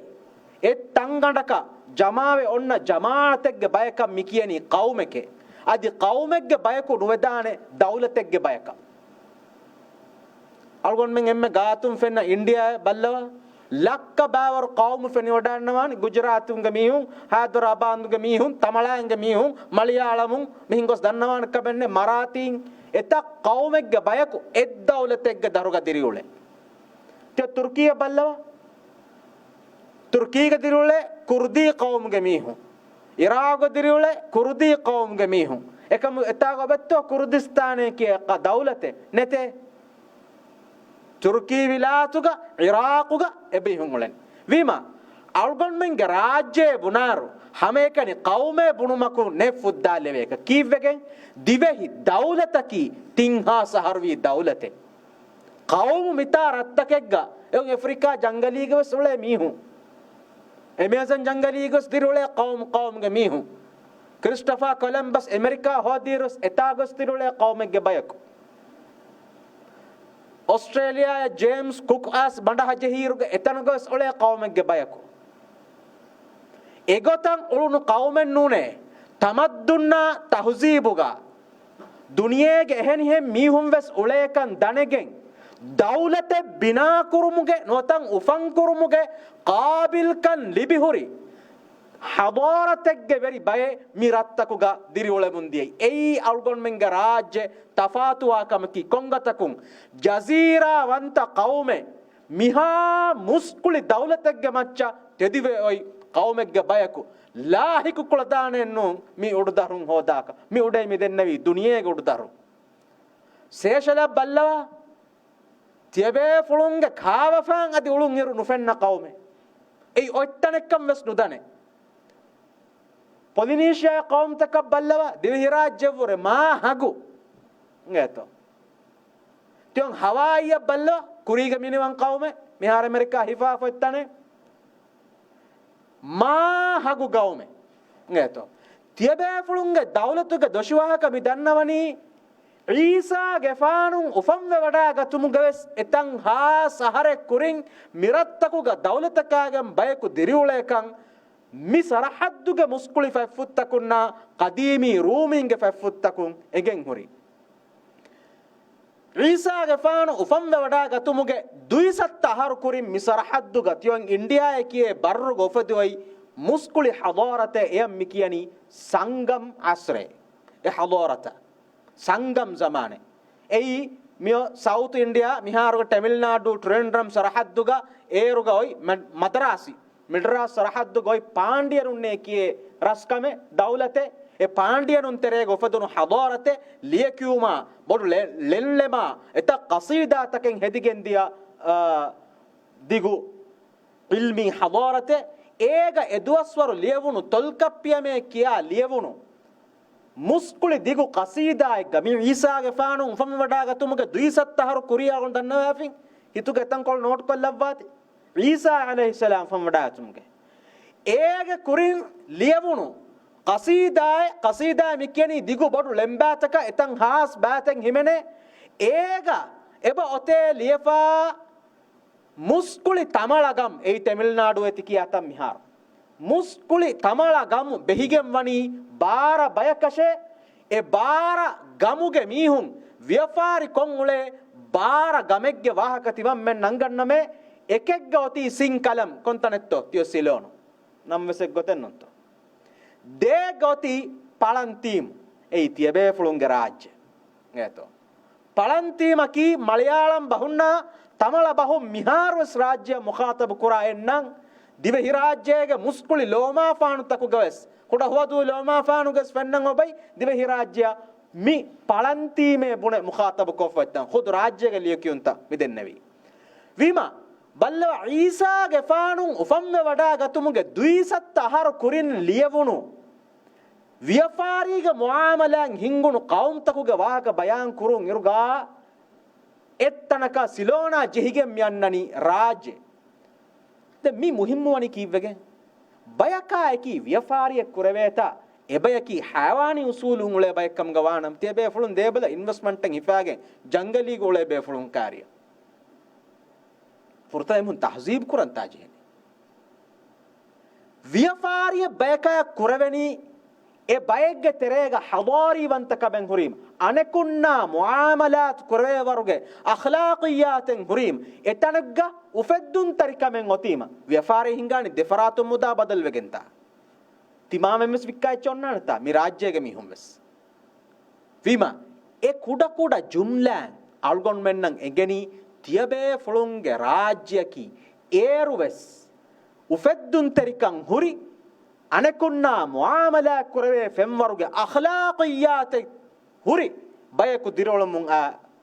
އެއް ތަންގަނޑަކަށް ޖަމާވެ އޮންނަ ޖަމާޢަތެއްގެ ބަޔަކަށް މިކިޔަނީ ޤައުމެކޭ. އަދި ޤައުމެއްގެ ބަޔަކު ނުވެދާނެ ދައުލަތެއްގެ ބަޔަކަށް. އަޅުގަނޑުމެން އެންމެ ގާތުން ފެންނަ އިންޑިއާއެއް ބައްލަވާ. ލައްކަ ބާވަރު ޤައުމު ފެނިވަޑާންނަވާނެ. ގުޖުރާތުންގެ މީހުން، ހައިދަރާބާދުގެ މީހުން، ތަމަޅާންގެ މީހުން، މަލިޔާޅަމުން، މިހެން ގޮސް ދަންނަވާނެ ކަމެއްނެ. މަރާތީން އެތައް ޤައުމެއްގެ ބަޔަކު އެއް ދައުލަތެއްގެ ދަށުގަ ދިރިއުޅޭ. ތިޔަ ތުރުކީއަށް ބައްލަވާ. ތުރުކީގަ ދިރިއުޅޭ ކުރުދީ ޤައުމުގެ މީހުން. އިރާގު ދިރިއުޅޭ ކުރުދީ ޤައުމުގެ މީހުން. އެކަމު އެތާގަ އޮބެއްތޯ ކުރުދިސްތާނޭ ކިޔާ ދައުލަތެއް ނެތޭ. ތުރުކީ ވިލާތުގަ، އިރާޤުގަ އެބައިހުން އުޅެން. ވީމާ، އަޅުގަނޑުމެންގެ ރާއްޖެ ބުނާރު، ހަމައެކަނި ޤައުމެއް ބުނުމަކުން ނެތް ފުއްދާލެވޭކަށް. ކީއްވެގެން؟ ދިވެހި ދައުލަތަކީ ތިން ހާސް އަހަރުވީ ދައުލަތެއް. ޤައުމު މިތާ ރަށްތަކެއްގަ، އެހުން އެފްރިކާ ޖަންގަލީގަވެސް އުޅޭ މީހުން. އެމޭޒަން ޖަންގަލީގަވެސް ދިރިއުޅޭ ޤައުމު، ޤައުމުގެ މީހުން. ކްރިސްޓަފާ ކޮލަމްބަސް އެމެރިކާ ހޯދިއިރުވެސް އެތާގަވެސް ދިރިއުޅޭ ޤައުމެއްގެ ބަޔަކު. އޮސްޓްރޭލިއާއަށް ޖޭމްސް ކުކް އައިސް ބަނޑަހަ ޖެހިއިރުގަ އެތަނުގަވެސް އުޅޭ ޤައުމެއްގެ ބަޔަކު. އެގޮތަށް އުޅުނު ޤައުމެއް ނޫނޭ، ތަމައްދުންނާ ތަހުޒީބުގަ ދުނިޔޭގެ އެހެނިހެން މީހުން ވެސް އުޅޭކަން ދަނެގެން، ދައުލަތެއް ބިނާކުރުމުގެ ނުވަތަ އުފަންކުރުމުގެ ޤާބިލްކަން ލިބިހުރި ޙަޟާރަތެއްގެ ވެރި ބައެއް މި ރަށްތަކުގަ ދިރިއުޅެމުން ދިޔައީ. އެއީ އަޅުގަނޑުމެންގެ ރާއްޖެ ތަފާތުވާ ކަމަކީ. ކޮންގޮތަކުން ޖަޒީރާވަންތަ ޤައުމެއް މިހާ މުސްކުޅި ދައުލަތެއްގެ މައްޗަށް ތެދިވެ އޮތް ޤައުމެއްގެ ބަޔަކު ލާހިކު ކުޅަދާނެއެއްނޫން މި އުޑުދަށުން ހޯދާކަށް. މި އުޑައި މި ދެންނެވީ ދުނިޔޭގެ އުޑުދަށުން. ސޭޝަލަށް ބައްލަވާ، ތިޔަބޭފުޅުންގެ ކާވެފާން އަދި އުޅުން އިރު ނުފެންނަ ޤައުމެއް. އެއީ އޮތްތަނެއްކަން ވެސް ނުދަނެ. ޕޮލިނީޝިއާ ޤައުމުތަކަށް ބައްލަވާ، ދިވެހިރާއްޖެއަށްވުރެ މާ ހަގު. އިނގޭތޯ. ތިޔޮން ހަވާއީއަށް ބައްލަވާ، ކުރީގަ މިނިވަން ޤައުމެއް، މިހާރު އެމެރިކާ ހިފާފަ އޮތް ތަނެއް. މާ ހަގު ޤައުމެއް. އިނގޭތޯ. ތިޔަބޭފުޅުންގެ ދައުލަތުގެ ދޮށިވާހަކަ މި ދަންނަވަނީ، ޢީސާގެފާނު އުފަންވެވަޑާގަތުމުގަވެސް އެތަން ހާސް އަހަރެއް ކުރިން މިރަށްތަކުގަ ދައުލަތަކާގެން ބަޔަކު ދިރިއުޅޭކަން، މި ސަރަޙައްދުގެ މުސްކުޅި ފަތްފުށްތަކުންނާ ޤަދީމީ ރޫމީންގެ ފަތްފުށްތަކުން އެނގެން ހުރި. ޢީސާގެފާނު އުފަންވެވަޑާގަތުމުގެ ދުއިސައްތަ އަހަރު ކުރިން މި ސަރަޙައްދުގަ ތިޔޮން އިންޑިއާއޭ ކިޔޭ ބައްރުގަ އުފެދި އޮތް މުސްކުޅި ޙަޟާރަތެއް. އެޔަށް މި ކިޔަނީ ސަންގަމް ޢަޞްރޭ. އެ ޙަޟާރަތަށް ސަންގަމް ޒަމާނެއް. އެއީ މިއޮ ސައުތު އިންޑިއާ މިހާރުގެ ޓެމިލްނާޑު ޓްރިވެންޑްރަމް ސަރަޙައްދުގަ އޭރުގަ އޮތް މަ-، މަދްރާސި، މިޑްރާސް ސަރަޙައްދުގަ އޮތް ޕާންޑިޔަނުންނޭ ކިޔޭ ރަސްކަމެއް، ދައުލަތެއް. އެ ޕާންޑިޔަނުން ތެރޭގަ އުފެދުނު ޙަޟާރަތެއް، ލިޔެކިޔުމާ، ބޮޑު ޅެ-، ޅެންލެމާ، އެތައް ޤަޞީދާތަކެއް ހެދިގެން ދިޔަ، އާ، ދިގު ޢިލްމީ ޙަޟާރަތެއް. އޭގަ އެދުވަސްވަރު ލިޔެވުނު ތޮލްކައްޕިޔަމޭ ކިޔާ ލިޔެވުނު މުސްކުޅި ދިގު ޤަޞީދާއެއްގަ މި ޢީސާގެފާނު އުފަންވެވަޑާގަތުމުގެ ދުއިސައްތަ އަހަރު ކުރިޔާ އަޅުން ދަންނަވާފިން ހިތުގެ އެތަންކޮޅު ނޯޓްކޮށްލައްވާތި. ޢީސާ ޢަލައިހިއްސަލާމް އުފަންވެވަޑާގަތުމުގެ އޭގެ ކުރިން ލިޔެވުނު ޤަޞީދާއެއް، ޤަޞީދާ މި ކިޔަނީ ދިގު ބޮޑު ޅެންބާތަކަށް އެތަން ހާސް ބާތެއް ހިމެނޭ. އޭގަ އެބަ އޮތޭ ލިޔެފާ މުސްކުޅި ތަމަޅަ ގަމު، އެއީ ތެމިލްނާޑު އެތި ކިޔާ ތަން މިހާރު. މުސްކުޅި ތަމަޅަ ގަމު ބެހިގެން ވަނީ ބާރަ ބަޔަކަށޭ. އެ ބާރަ ގަމުގެ މީހުން ވިޔަފާރި ކޮށް އުޅޭ ބާރަ ގަމެއްގެ ވާހަކަ ތިމަންމެން ނަންގަންނަމޭ. އެކެއްގަ އޮތީ ސިން ކަލަމް، ކޮންތަނެއްތޯ ތިޔޮ ސިލޯނު. ނަން ވެސް އެއްގޮތެއް ނޫންތޯ. ދޭއްގަ އޮތީ ޕަޅަންތީމު. އެއީ ތިޔަބޭފުޅުންގެ ރާއްޖެ. އޭތޯ. ޕަޅަންތީމަކީ މަލިޔާޅަން ބަހުންނާ ތަމަޅަ ބަހުން މިހާރުވެސް ރާއްޖެއަށް މުޚާޠަބު ކުރާ އެއްނަން. ދިވެހިރާއްޖޭގެ މުސްކުޅި ލޯމާފާނުތަކުގަވެސް، ކުޑަހުވަދޫ ލޯމާފާނުގަވެސް ފެންނަން އޮބައި ދިވެހިރާއްޖެއަށް މި ޕަޅަންތީމޭ ބުނެ މުޚާޠަބު ކޮށްފައްތަން ޚުދު ރާއްޖޭގެ ލިޔެކިޔުންތައް މި ދެންނެވީ. ވީމާ، ބައްލަވާ ޢީސާގެފާނު އުފަންވެވަޑާގަތުމުގެ ދުއިސައްތަ އަހަރު ކުރިން ލިޔެވުނު ވިޔަފާރީގެ މުޢާމަލާތް ހިންގުނު ޤައުމުތަކުގެ ވާހަކަ ބަޔާން ކުރުން އިރުގަ، އެއްތަނަކަށް ސިލޯނާ ޖެހިގެން މި އަންނަނީ ރާއްޖެ. ދެން މި މުހިއްމުވަނީ ކީއްވެގެން؟ ބަޔަކާ އެކީ ވިޔަފާރިއެއް ކުރެވޭތާ، އެބަޔަކީ ހަޔަވާނީ އުސޫލުން އުޅޭ ބައެއްކަމުގަ ވާނަމަ، ތިޔަބޭފުޅުން ދޭބަލަ އިންވެސްޓްމަންޓެއް ހިފާގެން ޖަންގަލީގަ އުޅޭ ބޭފުޅުން ކާރިޔަށް. ފުރަތަމަ އެމީހުން ތަހްޒީބު ކުރަން ތާ ޖެހެނީ. ވިޔަފާރިއެއް ބަޔަކާ ކުރެވެނީ، އެ ބައެއްގެ ތެރޭގަ ޙަޟާރީވަންތަކަމެއް ހުރީމަ، އަނެކުންނާ މުޢާމަލާތު ކުރެވޭވަރުގެ އަޚްލާޤިއްޔާތެއް ހުރީމަ، އެތަނެއްގަ އުފެއްދުންތެރިކަމެއް އޮތީމަ، ވިޔަފާރި ހިނގާނީ ދެފަރާތުން މުދާ ބަދަލުވެގެންތާ. ތިމާމެންވެސް ވިއްކާ އެއްޗެއް އޮންނާނެތާ މި ރާއްޖޭގެ މީހުންވެސް. ވީމާ، އެ ކުޑަކުޑަ ޖުމްލާއިން އަޅުގަނޑުމެންނަށް އެނގެނީ ތިޔަބޭފުޅުންގެ ރާއްޖެއަކީ އޭރުވެސް އުފެއްދުންތެރިކަން ހުރި، އަނެކުންނާ މުޢާމަލާތް ކުރެވޭ ފެންވަރުގެ އަޚްލާޤިއްޔާތެއް ހުރި ބަޔަކު ދިރިއުޅެމުން އާ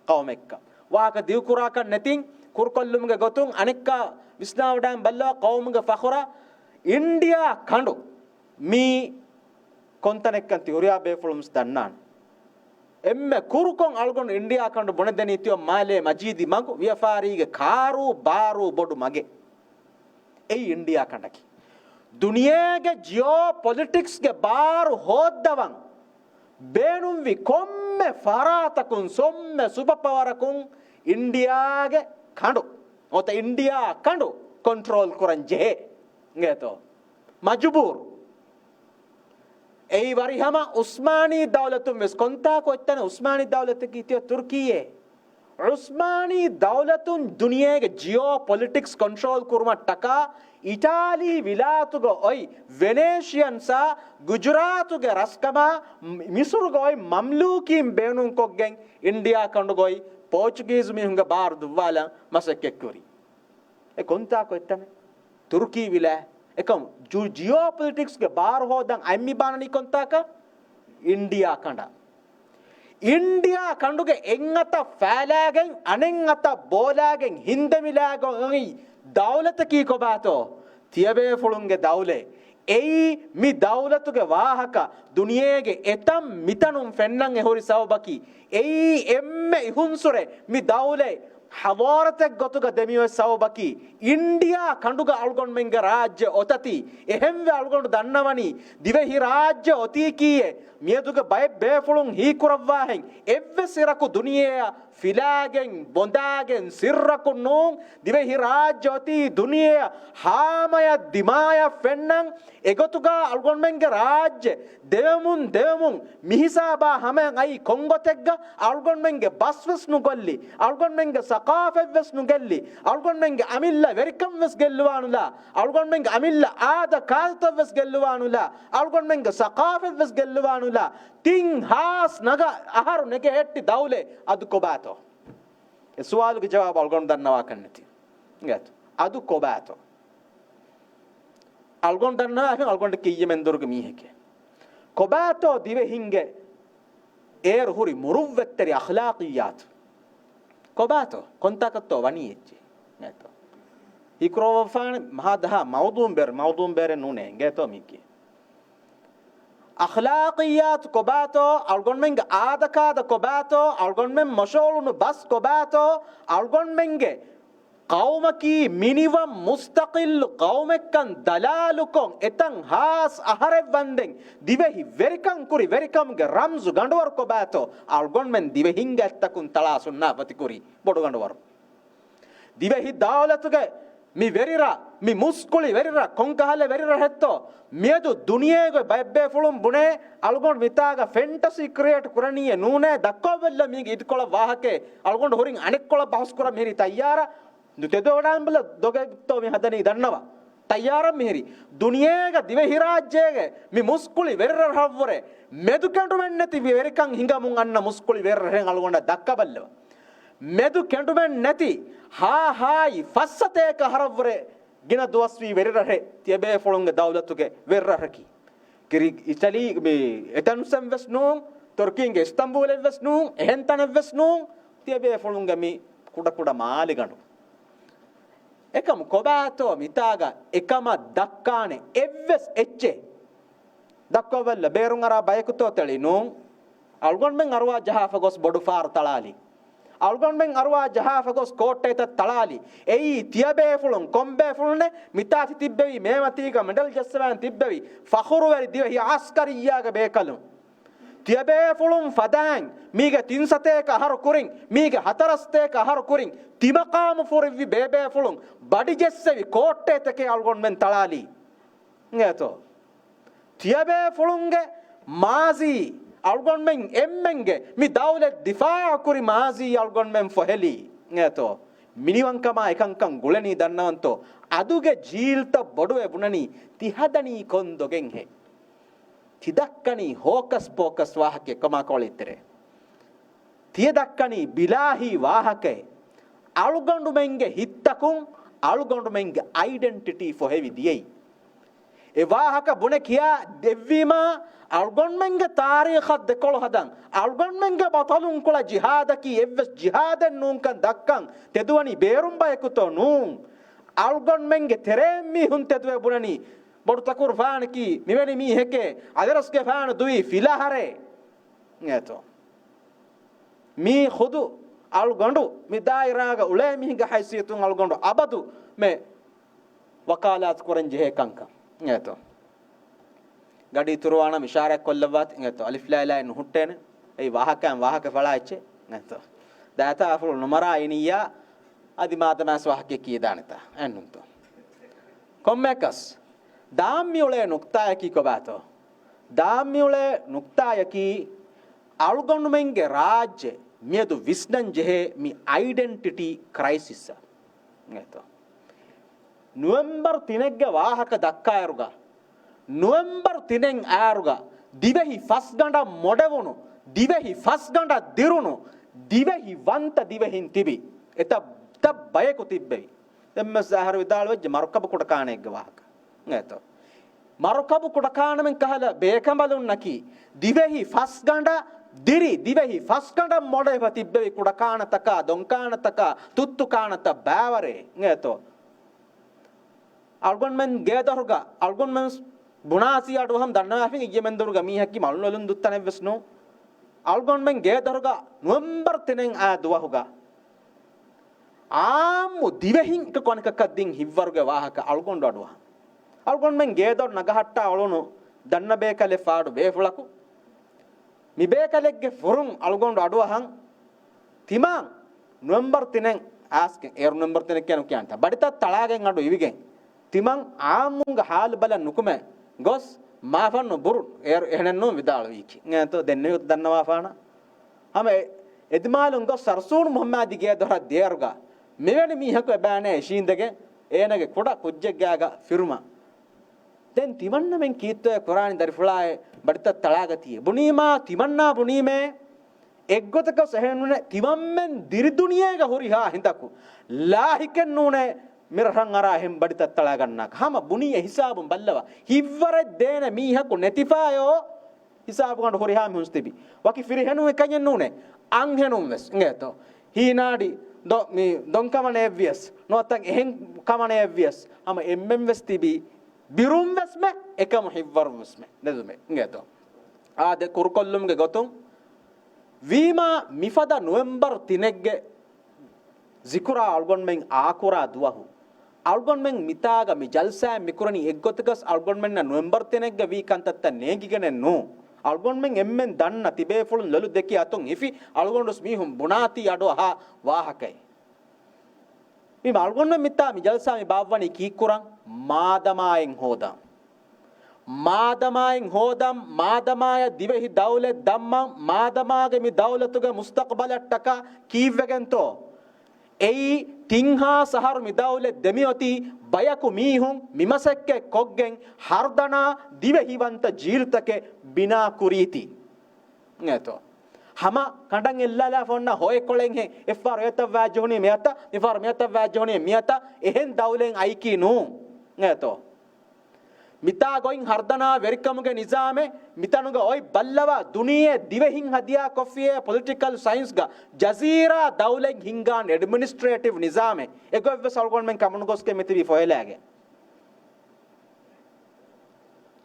ޤައުމެއްކަން. ވާހަކަ ދިގުކުރާކަށް ނެތިން، ކުރުކޮށްލުމުގެ ގޮތުން އަނެއްކާ ވިސްނާވަޑައިން ބައްލަވާ ޤައުމުގެ ފަޚުރަށް. އިންޑިއާ ކަނޑު މީ ކޮންތަނެއްކަން ތި ހުރިހާ ބޭފުޅުން ވެސް ދަންނާނެ. އެންމެ ކުރުކޮށް އަޅުގަނޑު އިންޑިއާ ކަނޑު ބުނެދެނީ ތިޔޮ މާލޭ މަޖީދީ މަގު ވިޔަފާރީގެ ކާރޫ ބާރޫ ބޮޑު މަގެއް. އެއީ އިންޑިއާ ކަނޑަކީ. ދުނިޔޭގެ ޖިއޯ ޕޮލިޓިކްސްގެ ބާރު ހޯއްދަވަން ބޭނުންވި ކޮންމެ ފަރާތަކުން، ކޮންމެ ސުޕަ ޕަވަރަކުން އިންޑިއާގެ ކަނޑު، ނުވަތަ އިންޑިއާ ކަނޑު ކޮންޓްރޯލް ކުރަން ޖެހޭ. އިނގޭތޯ؟ މަޖުބޫރު. އެއީ ވަރިހަމަ ޢުސްމާނީ ދައުލަތުން ވެސް ކޮންތާކު އޮތްތަނެއް ޢުސްމާނީ ދައުލަތަކީ ތިޔަ ތުރުކީއޭ. ޢުސްމާނީ ދައުލަތުން ދުނިޔޭގެ ޖިއޯ ޕޮލިޓިކްސް ކޮންޓްރޯލް ކުރުމަށްޓަކާ އިޓާލީ ވިލާތުގަ އޮތް ވެނޭޝިއަންސާ ގުޖުރާތުގެ ރަސްކަމާ މި-، މިސުރުގަ އޮތް މަމްލޫކީން ބޭނުންކޮށްގެން އިންޑިއާ ކަނޑުގައި ޕޯޗުގީޒު މީހުންގެ ބާރު ދުއްވާލަން މަސައްކަތްކުރީ. އެ ކޮންތާކު އޮތްތަނެއް؟ ތުރުކީ ވިލާ. އެކަމް ޖު-، ޖިއޯ ޕޮލިޓިކްސްގެ ބާރު ހޯދަން އައި މި ބާނަނީ ކޮންތާކަށް؟ އިންޑިއާ ކަނޑަށް. އިންޑިއާ ކަނޑުގެ އެއްއަތަށް ފާލާގެން އަނެއްއަތަށް ބޯލާގެން ހިންދެމިލާގެން އޮތް ދައުލަތަކީ ކޮބާތޯ؟ ތިޔަބޭފުޅުންގެ ދައުލަތް. އެއީ މި ދައުލަތުގެ ވާހަކަ ދުނިޔޭގެ އެތަން މިތަނުން ފެންނަން އެހުރި ސަބަބަކީ، އެއީ އެންމެ އިހުންސުރެ މި ދައުލަތް ޙަޟާރަތެއް ގޮތުގަ ދެމިއޮތް ސަބަބަކީ، އިންޑިއާ ކަނޑުގަ އަޅުގަނޑުމެންގެ ރާއްޖެ އޮތަތީ. އެހެންވެ އަޅުގަނޑު ދަންނަވަނީ ދިވެހި ރާއްޖެ އޮތީކީއެއް މިއަދުގެ ބައެއް ބޭފުޅުން ހީކުރައްވާހެން އެއްވެސް އިރަކު ދުނިޔެއަށް ފިލާގެން ބޮނދާގެން ސިއްރަކުން ނޫން. ދިވެހި ރާއްޖެ އޮތީ ދުނިޔެއަށް ހާމަޔަށް ދިމާޔަށް ފެންނަން. އެގޮތުގަ އަޅުގަނޑުމެންގެ ރާއްޖެ ދެވެމުން ދެވެމުން މިހިސާބާ ހަމަޔަށް އައީ ކޮންގޮތެއްގަ؟ އަޅުގަނޑުމެންގެ ބަސްވެސް ނުގޮއްލި، އަޅުގަނޑުމެންގެ ސަޤާފަތްވެސް ނުގެއްލި، އަޅުގަނޑުމެންގެ އަމިއްލަ ވެރިކަންވެސް ގެއްލުވާނުލާ، އަޅުގަނޑުމެންގެ އަމިއްލަ އާދަ ކާދަތައްވެސް ގެއްލުވާނުލާ، އަޅުގަނޑުމެންގެ ސަޤާފަތްވެސް ގެއްލުވާނުލާ، ތިން ހާސް ނަގަ އަހަރު ނެގެހެއްޓި ދައުލަތް އަދު ކޮބާތޯ؟ އެ ސުވާލުގެ ޖަވާބު އަޅުގަނޑު ދަންނަވާކަށް ނެތި. އިނގޭތޯ؟ އަދު ކޮބާތޯ؟ އަޅުގަނޑު ދަންނަވާފިން އަޅުގަނޑަކީ އިއްޔެ މެންދުރުގެ މީހެކޭ. ކޮބާތޯ ދިވެހިންގެ އޭރު ހުރި މުރުއްވަތްތެރި އަޚްލާޤިއްޔާތު؟ ކޮބާތޯ؟ ކޮންތާކަށްތޯ ވަނީ އެއްޗެއް؟ އިނގޭތޯ؟ ހީކުރައްވާފާނެ މަހާ ދަހާ މައުޟޫޢު ބޭރު، މައުޟޫޢު ބޭރެއް ނޫނޭ. އިނގޭތޯ މީކީ؟ އަޚްލާޤިއްޔާތު ކޮބާތޯ؟ އަޅުގަނޑުމެންގެ އާދަކާދަ ކޮބާތޯ؟ އަޅުގަނޑުމެން މަޝޯޅުނު ބަސް ކޮބާތޯ؟ އަޅުގަނޑުމެންގެ ޤައުމަކީ މިނިވަން މުސްތަޤިއްލު ޤައުމެއްކަން ދަލާލުކޮށް، އެތަން ހާސް އަހަރެއް ވަންދެން ދިވެހި ވެރިކަން ކުރި ވެރިކަމުގެ ރަމްޒު ގަނޑުވަރު ކޮބާތޯ؟ އަޅުގަނޑުމެން ދިވެހިންގެ އަތްތަކުން ތަޅާ ސުންނާފަތި ކުރި ބޮޑު ގަނޑުވަރު. ދިވެހި ދައުލަތުގެ މި ވެރިރަށް، މި މުސްކުޅި ވެރިރަށް ކޮންކަހަލަ ވެރިރަށެއްތޯ؟ މިއަދު ދުނިޔޭގެ ބައެއްބޭފުޅުން ބުނޭ، އަޅުގަނޑު މިތާގަ ފެންޓަސީ ކްރިއޭޓް ކުރަނީއޭ ނޫނޭ، ދައްކަވަބަލަ މީގެ އިދިކޮޅަށް ވާހަކައެއް. އަޅުގަނޑު ހުރިން އަނެއްކޮޅަށް ބަހުސް ކުރަން މިހިރީ ތައްޔާރަށް. ނުތެދޯޑާންބަލަ ދޮގެއްތޯ މި ހަދަނީ ދަންނަވާ. ތައްޔާރަށް މިހިރީ. ދުނިޔޭގަ ދިވެހިރާއްޖޭގެ މި މުސްކުޅި ވެރިރަށްވުރެ މެދު ކެނޑުމެއްނެތި ވެރިކަން ހިނގަމުން އަންނަ މުސްކުޅި ވެރިރަށެއް އަޅުގަނޑަށް ދައްކަބައްލަވާ. މެދު ކެނޑުމެއް ނެތި، ހާހާއި ފައްސަތޭކަ އަހަރަށްވުރެ ގިނަ ދުވަސްވީ ވެރިރަށެއް ތިޔަބޭފުޅުންގެ ދައުލަތުގެ ވެރިރަށަކީ. ކިރި-، އިޓަލީ، މި އެތެންސްއެއްވެސް ނޫން، ތުރުކީންގެ އިސްތަންބޫލެއްވެސް ނޫން، އެހެން ތަނެއްވެސް ނޫން، ތިޔަބޭފުޅުންގެ މި ކުޑަކުޑަ މާލެގަނޑު. އެކަމް ކޮބާތޯ މިތާގަ އެކަމަށް ދައްކާނެ އެއްވެސް އެއްޗެއް؟ ދައްކަވަބަލަ ބޭރުން އަރާ ބަޔަކުތޯ ތެޅި ނޫން. އަޅުގަނޑުމެން އަރުވާ ޖަހާފަ ގޮސް ބޮޑު ފާރު ތަޅާލި. އަޅުގަނޑުމެން އަރުވާ ޖަހާފަ ގޮސް ކޯއްޓެއްތައް ތަޅާލި. އެއީ ތިޔަބޭފުޅުން، ކޮންބޭފުޅުންނެއް މިތާ ތި ތިއްބެވި މޭމަތީގަ މެޑަލް ޖައްސަވާން ތިއްބެވި ފަޚުރުވެރި ދިވެހި އަސްކަރިއްޔާގެ ބޭކަލުން. ތިޔަބޭފުޅުން ފަދައިން މީގެ ތިން ސަތޭކަ އަހަރު ކުރިން، މީގެ ހަތަރު ސަތޭކަ އަހަރު ކުރިން ތިމަޤާމު ފުރިއްވި ބޭބޭފުޅުން ބަޑި ޖެއްސެވި ކޯއްޓެއްތަކެއް އަޅުގަނޑުމެން ތަޅާލީ. އިނގޭތޯ؟ ތިޔަބޭފުޅުންގެ މާޒީ އަޅުގަނޑުމެން އެންމެންގެ މި ދައުލަތް ދިފާޢު ކުރި މާޒީ އަޅުގަނޑުމެން ފޮހެލީ. އިނގޭތޯ؟ މިނިވަންކަމާ އެކަންކަން ގުޅެނީ ދަންނަވަންތޯ؟ އަދުގެ ޖީލްތައް ބޮޑުވެ ބުނަނީ ތި ހަދަނީ ކޮން ދޮގެއްހޭ؟ ތި ދައްކަނީ ހޯކަސް ޕޯކަސް ވާހަކައެއް ކަމާ ކޯޅީތެރޭ. ތިޔަ ދައްކަނީ ބިލާހީ ވާހަކައެއް. އަޅުގަނޑުމެންގެ ހިތްތަކުން އަޅުގަނޑުމެންގެ އައިޑެންޓިޓީ ފޮހެވި ދިޔައީ. އެ ވާހަކަ ބުނެ ކިޔާ ދެއްވީމާ، އަޅުގަނޑުމެންގެ ތާރީޚަށް ދެކޮޅު ހަދަން، އަޅުގަނޑުމެންގެ ބަޠަލުންކޮޅަށް ޖިހާދަކީ އެއްވެސް ޖިހާދެއް ނޫންކަން ދައްކަން، ތެދުވަނީ ބޭރުން ބަޔަކުތޯ؟ ނޫން. އަޅުގަނޑުމެންގެ ތެރޭން މީހުން ތެދުވެ ބުނަނީ، ބޮޑު ތަކުރުފާނަކީ މިވެނި މީހެކޭ، އަލިރަސްގެފާނު ދުވީ ފިލާހަރޭ. އޭތޯ. މީ ޚުދު އަޅުގަނޑު މި ދާއިރާގަ އުޅޭ މީހެއްގެ ހައިސިއްޔަތުން އަޅުގަނޑު އަބަދު މެ ވަކާލާތު ކުރަން ޖެހޭ ކަންކަން. އޭތޯ. ގަޑި އިތުރުވާނަމަ އިޝާރާތް ކޮށްލައްވާތި. އޭތޯ. އަލިފް ލާ އިލާ އެއް ނުހުއްޓޭނެ. އެއީ ވާހަކައިން ވާހަކަ ފަޅާ އެއްޗެއް. އޭތޯ. ދާތާ އަފުޅު ނުމަރާ އިނިއްޔާ އަދި މާދަމާސް ވާހަކައެއް ކީދާނެތާ. އެއްނުންތޯ. ކޮންމެއަކަސް ދާން މިއުޅޭ ނުކްތާޔަކީ ކޮބާތޯ؟ ދާން މިއުޅޭ ނުކްތާޔަކީ އަޅުގަނޑުމެންގެ ރާއްޖެ މިއަދު ވިސްނަން ޖެހޭ މި އައިޑެންޓިޓީ ކްރައިސިސްއަށް. އޭތޯ. ނުވެމްބަރު ތިނެއްގެ ވާހަކަ ދައްކާއިރުގަ، ނުވެމްބަރު ތިނެއް އާއިރުގަ ދިވެހި ފަސްގަނޑަށް މޮޑެވުނު، ދިވެހި ފަސްގަނޑަށް ދިރުނު، ދިވެހި ވަންތަ ދިވެހިން ތިބި އެތައް ތައް ބަޔަކު ތިއްބެވި. ދެންމެސް ޒާހިރު ވިދާޅުވެއްޖެ މަރުކަބު ކުޑަކާނައެއްގެ ވާހަކަ. އޭތޯ. މަރުކަބު ކުޑަކާނަމެން ކަހަލަ ބޭކަނބަލުންނަކީ، ދިވެހި ފަސްގަނޑަށް ދިރި، ދިވެހި ފަސްގަނޑަށް މޮޑެވިފަ ތިއްބެވި ކުޑަކާނަތަކާ، ދޮންކާނަތަކާ، ތުއްތުކާނަތައް ބާވަރޭ. އޭތޯ. އަޅުގަނޑުމެން ގޭދޮރުގަ، އަޅުގަނޑުމެން ބުނާސީ އަޑުއަހަން ދަންނަވާފިން އިއްޔެމެންދުރުގަ މީހަކީ މަޅުން ލޮލުން ދުއްތަނެއްވެސް ނޫން. އަޅުގަނޑުމެން ގޭދޮރުގަ ނުވެމްބަރު ތިނެއް އާ ދުވަހުގަ އާއްމު ދިވެހިން އެކަކު އަނެކަކަށް ދިން ހިތްވަރުގެ ވާހަކަ އަޅުގަނޑު އަޑުއަހަން. އަޅުގަނޑުމެން ގޭދޮރު ނަގަހައްޓާ އުޅުނު ދަންނަބޭކަލެއް ފާޑު ބޭފުޅަކު، މި ބޭކަލެއްގެ ފުރުން އަޅުގަނޑު އަޑުއަހަން. ތިމާން ނުވެމްބަރު ތިނެއް އާސްގެން، އޭރު ނުވެމްބަރު ތިނެއް ކިޔަން ކިޔާންތަ، ބަޑިތައް ތަޅާގެން އަޑު އިވިގެން، ތިމަން އާއްމުންގެ ހާލު ބަލަން ނުކުމެ ގޮސް މާފަންނު ބުރު އޭރު އެހެނެއްނޫން ވިދާޅުވީކީ. އެނގޭތޯ ދެންނެވި ދަންނަވާފާނަ. ހަމަ އެ-، އެދިމާލުން ގޮސް ސަރުސޫން މުހައްމާދި ގޭދޮރަށް ދޭރުގަ މިވެނި މީހަކު އެބާނޭ އިށީނދެގެން އޭނަގެ ކުޑަ ކުއްޖެއްގާގަ ފިރުމަށް. ދެން ތިމަންނަމެން ކީއްތޯއެ ކުރާނީ ދަރިފުޅާއެއް ބަޑިތައް ތަޅާގަތީ؟ ބުނީމާ، ތިމަންނާ ބުނީމޭ، އެއްގޮތަކަސް އެހެންނޫނޭ، ތިމަންމެން ދިރިދުނިޔޭގަ ހުރިހާ ހިނދަކު ލާހިކެއްނޫނޭ މި ރަށަށް އަރާ އެހެން ބަޑިތައް ތަޅާގަންނާކަށް. ހަމަ ބުނީ އެ ހިސާބުން ބައްލަވާ. ހިތްވަރެއް ދޭނެ މީހަކު ނެތިފާޔޯ ހިސާބުގަނޑު ހުރިހާ މީހުން ތިބި. ވަކި ފިރިހެނުން އެކަންޏެއް ނޫނޭ. އަންހެނުން ވެސް އިނގޭތޯ. ހީނާޑި ދޮ-، މި ދޮންކަމަނައެއްވިޔަސް، ނުވަތަ އެހެން ކަމަނައެއްވިޔަސް، ހަމަ އެންމެން ވެސް ތިބީ. ބިރުން ވެސްމެ އެކަމު ހިތްވަރުން ވެސްމެ ނެދުމެ އިނގޭތޯ. އާދެ، ކުރުކޮށްލުމުގެ ގޮތުން ވީމާ، މިފަދަ ނުވެމްބަރު ތިނެއްގެ ޒިކުރާ އަޅުގަނޑުމެން އާކުރާ ދުވަހު، އަޅުގަނޑުމެން މިތާގަ މި ޖަލްސާއެއް މިކުރަނީ އެއްގޮތަކަސް އަޅުގަނޑުމެންނަށް ނުވެމްބަރު ތިނެއްގަ ވީ ކަންތައްތައް ނޭނގިގެނެއް ނޫން. އަޅުގަނޑުމެން އެންމެން ދަންނަ ތިބޭފުޅުން ލޮލު ދެކި އަތުން ހިފި އަޅުގަނޑު މީހުން ބުނާތީ އަޑު އަހާ ވާހަކައެއް. މި އަޅުގަނޑުމެން މިތާ މި ޖަލްސާ މި ބާއްވަނީ ކީއްކުރަން؟ މާދަމާއެއް ހޯދަން. މާދަމާއެއް ހޯދަން، މާދަމާޔަށް ދިވެހި ދައުލަތް ދަންނަން، މާދަމާގެ މި ދައުލަތުގެ މުސްތަޤްބަލަށްޓަކާ ކީއްވެގެންތޯ؟ އެއީ ތިންހާސް އަހަރު މި ދައުލަތް ދެމިއޮތީ ބަޔަކު މީހުން މި މަސައްކަތް ކޮށްގެން ހަރުދަނާ ދިވެހިވަންތަ ޖީލުތަކެއް ބިނާ ކުރީތީ. އެތޯ. ހަމަ ކަނޑަށް އެއްލާލާފަ އޮންނަ ހޮއެއް ކޮޅެއްހެން، އެއްފަހަރު އެއަތަށް ވާއްޖެހުނީ މިއަތަށް، މިފަހަރު މިއަތަށް ވާއްޖެހުނީ މިއަތަށް، އެހެން ދައުލަތް އައިކީ ނޫން. އެތޯ. މިތާ ގޮތް ހަރުދަނާ ވެރިކަމުގެ ނިޒާމެއް، މިތަނުގަ އޮތް ބައްލަވާ، ދުނިޔެ ދިވެހިން ހަދިޔާ ކޮށްފިޔޭ ޕޮލިޓިކަލް ސައިންސްގަ ޖަޒީރާ ދައުލަތް ހިންގާން އެޑްމިނިސްޓްރޭޓިވް ނިޒާމެއް. އެގޮތްވެސް އަޅުގަނޑުމެން ކަމުނުގޮސްގެން މިތިބީ ފޮހެލާގެން.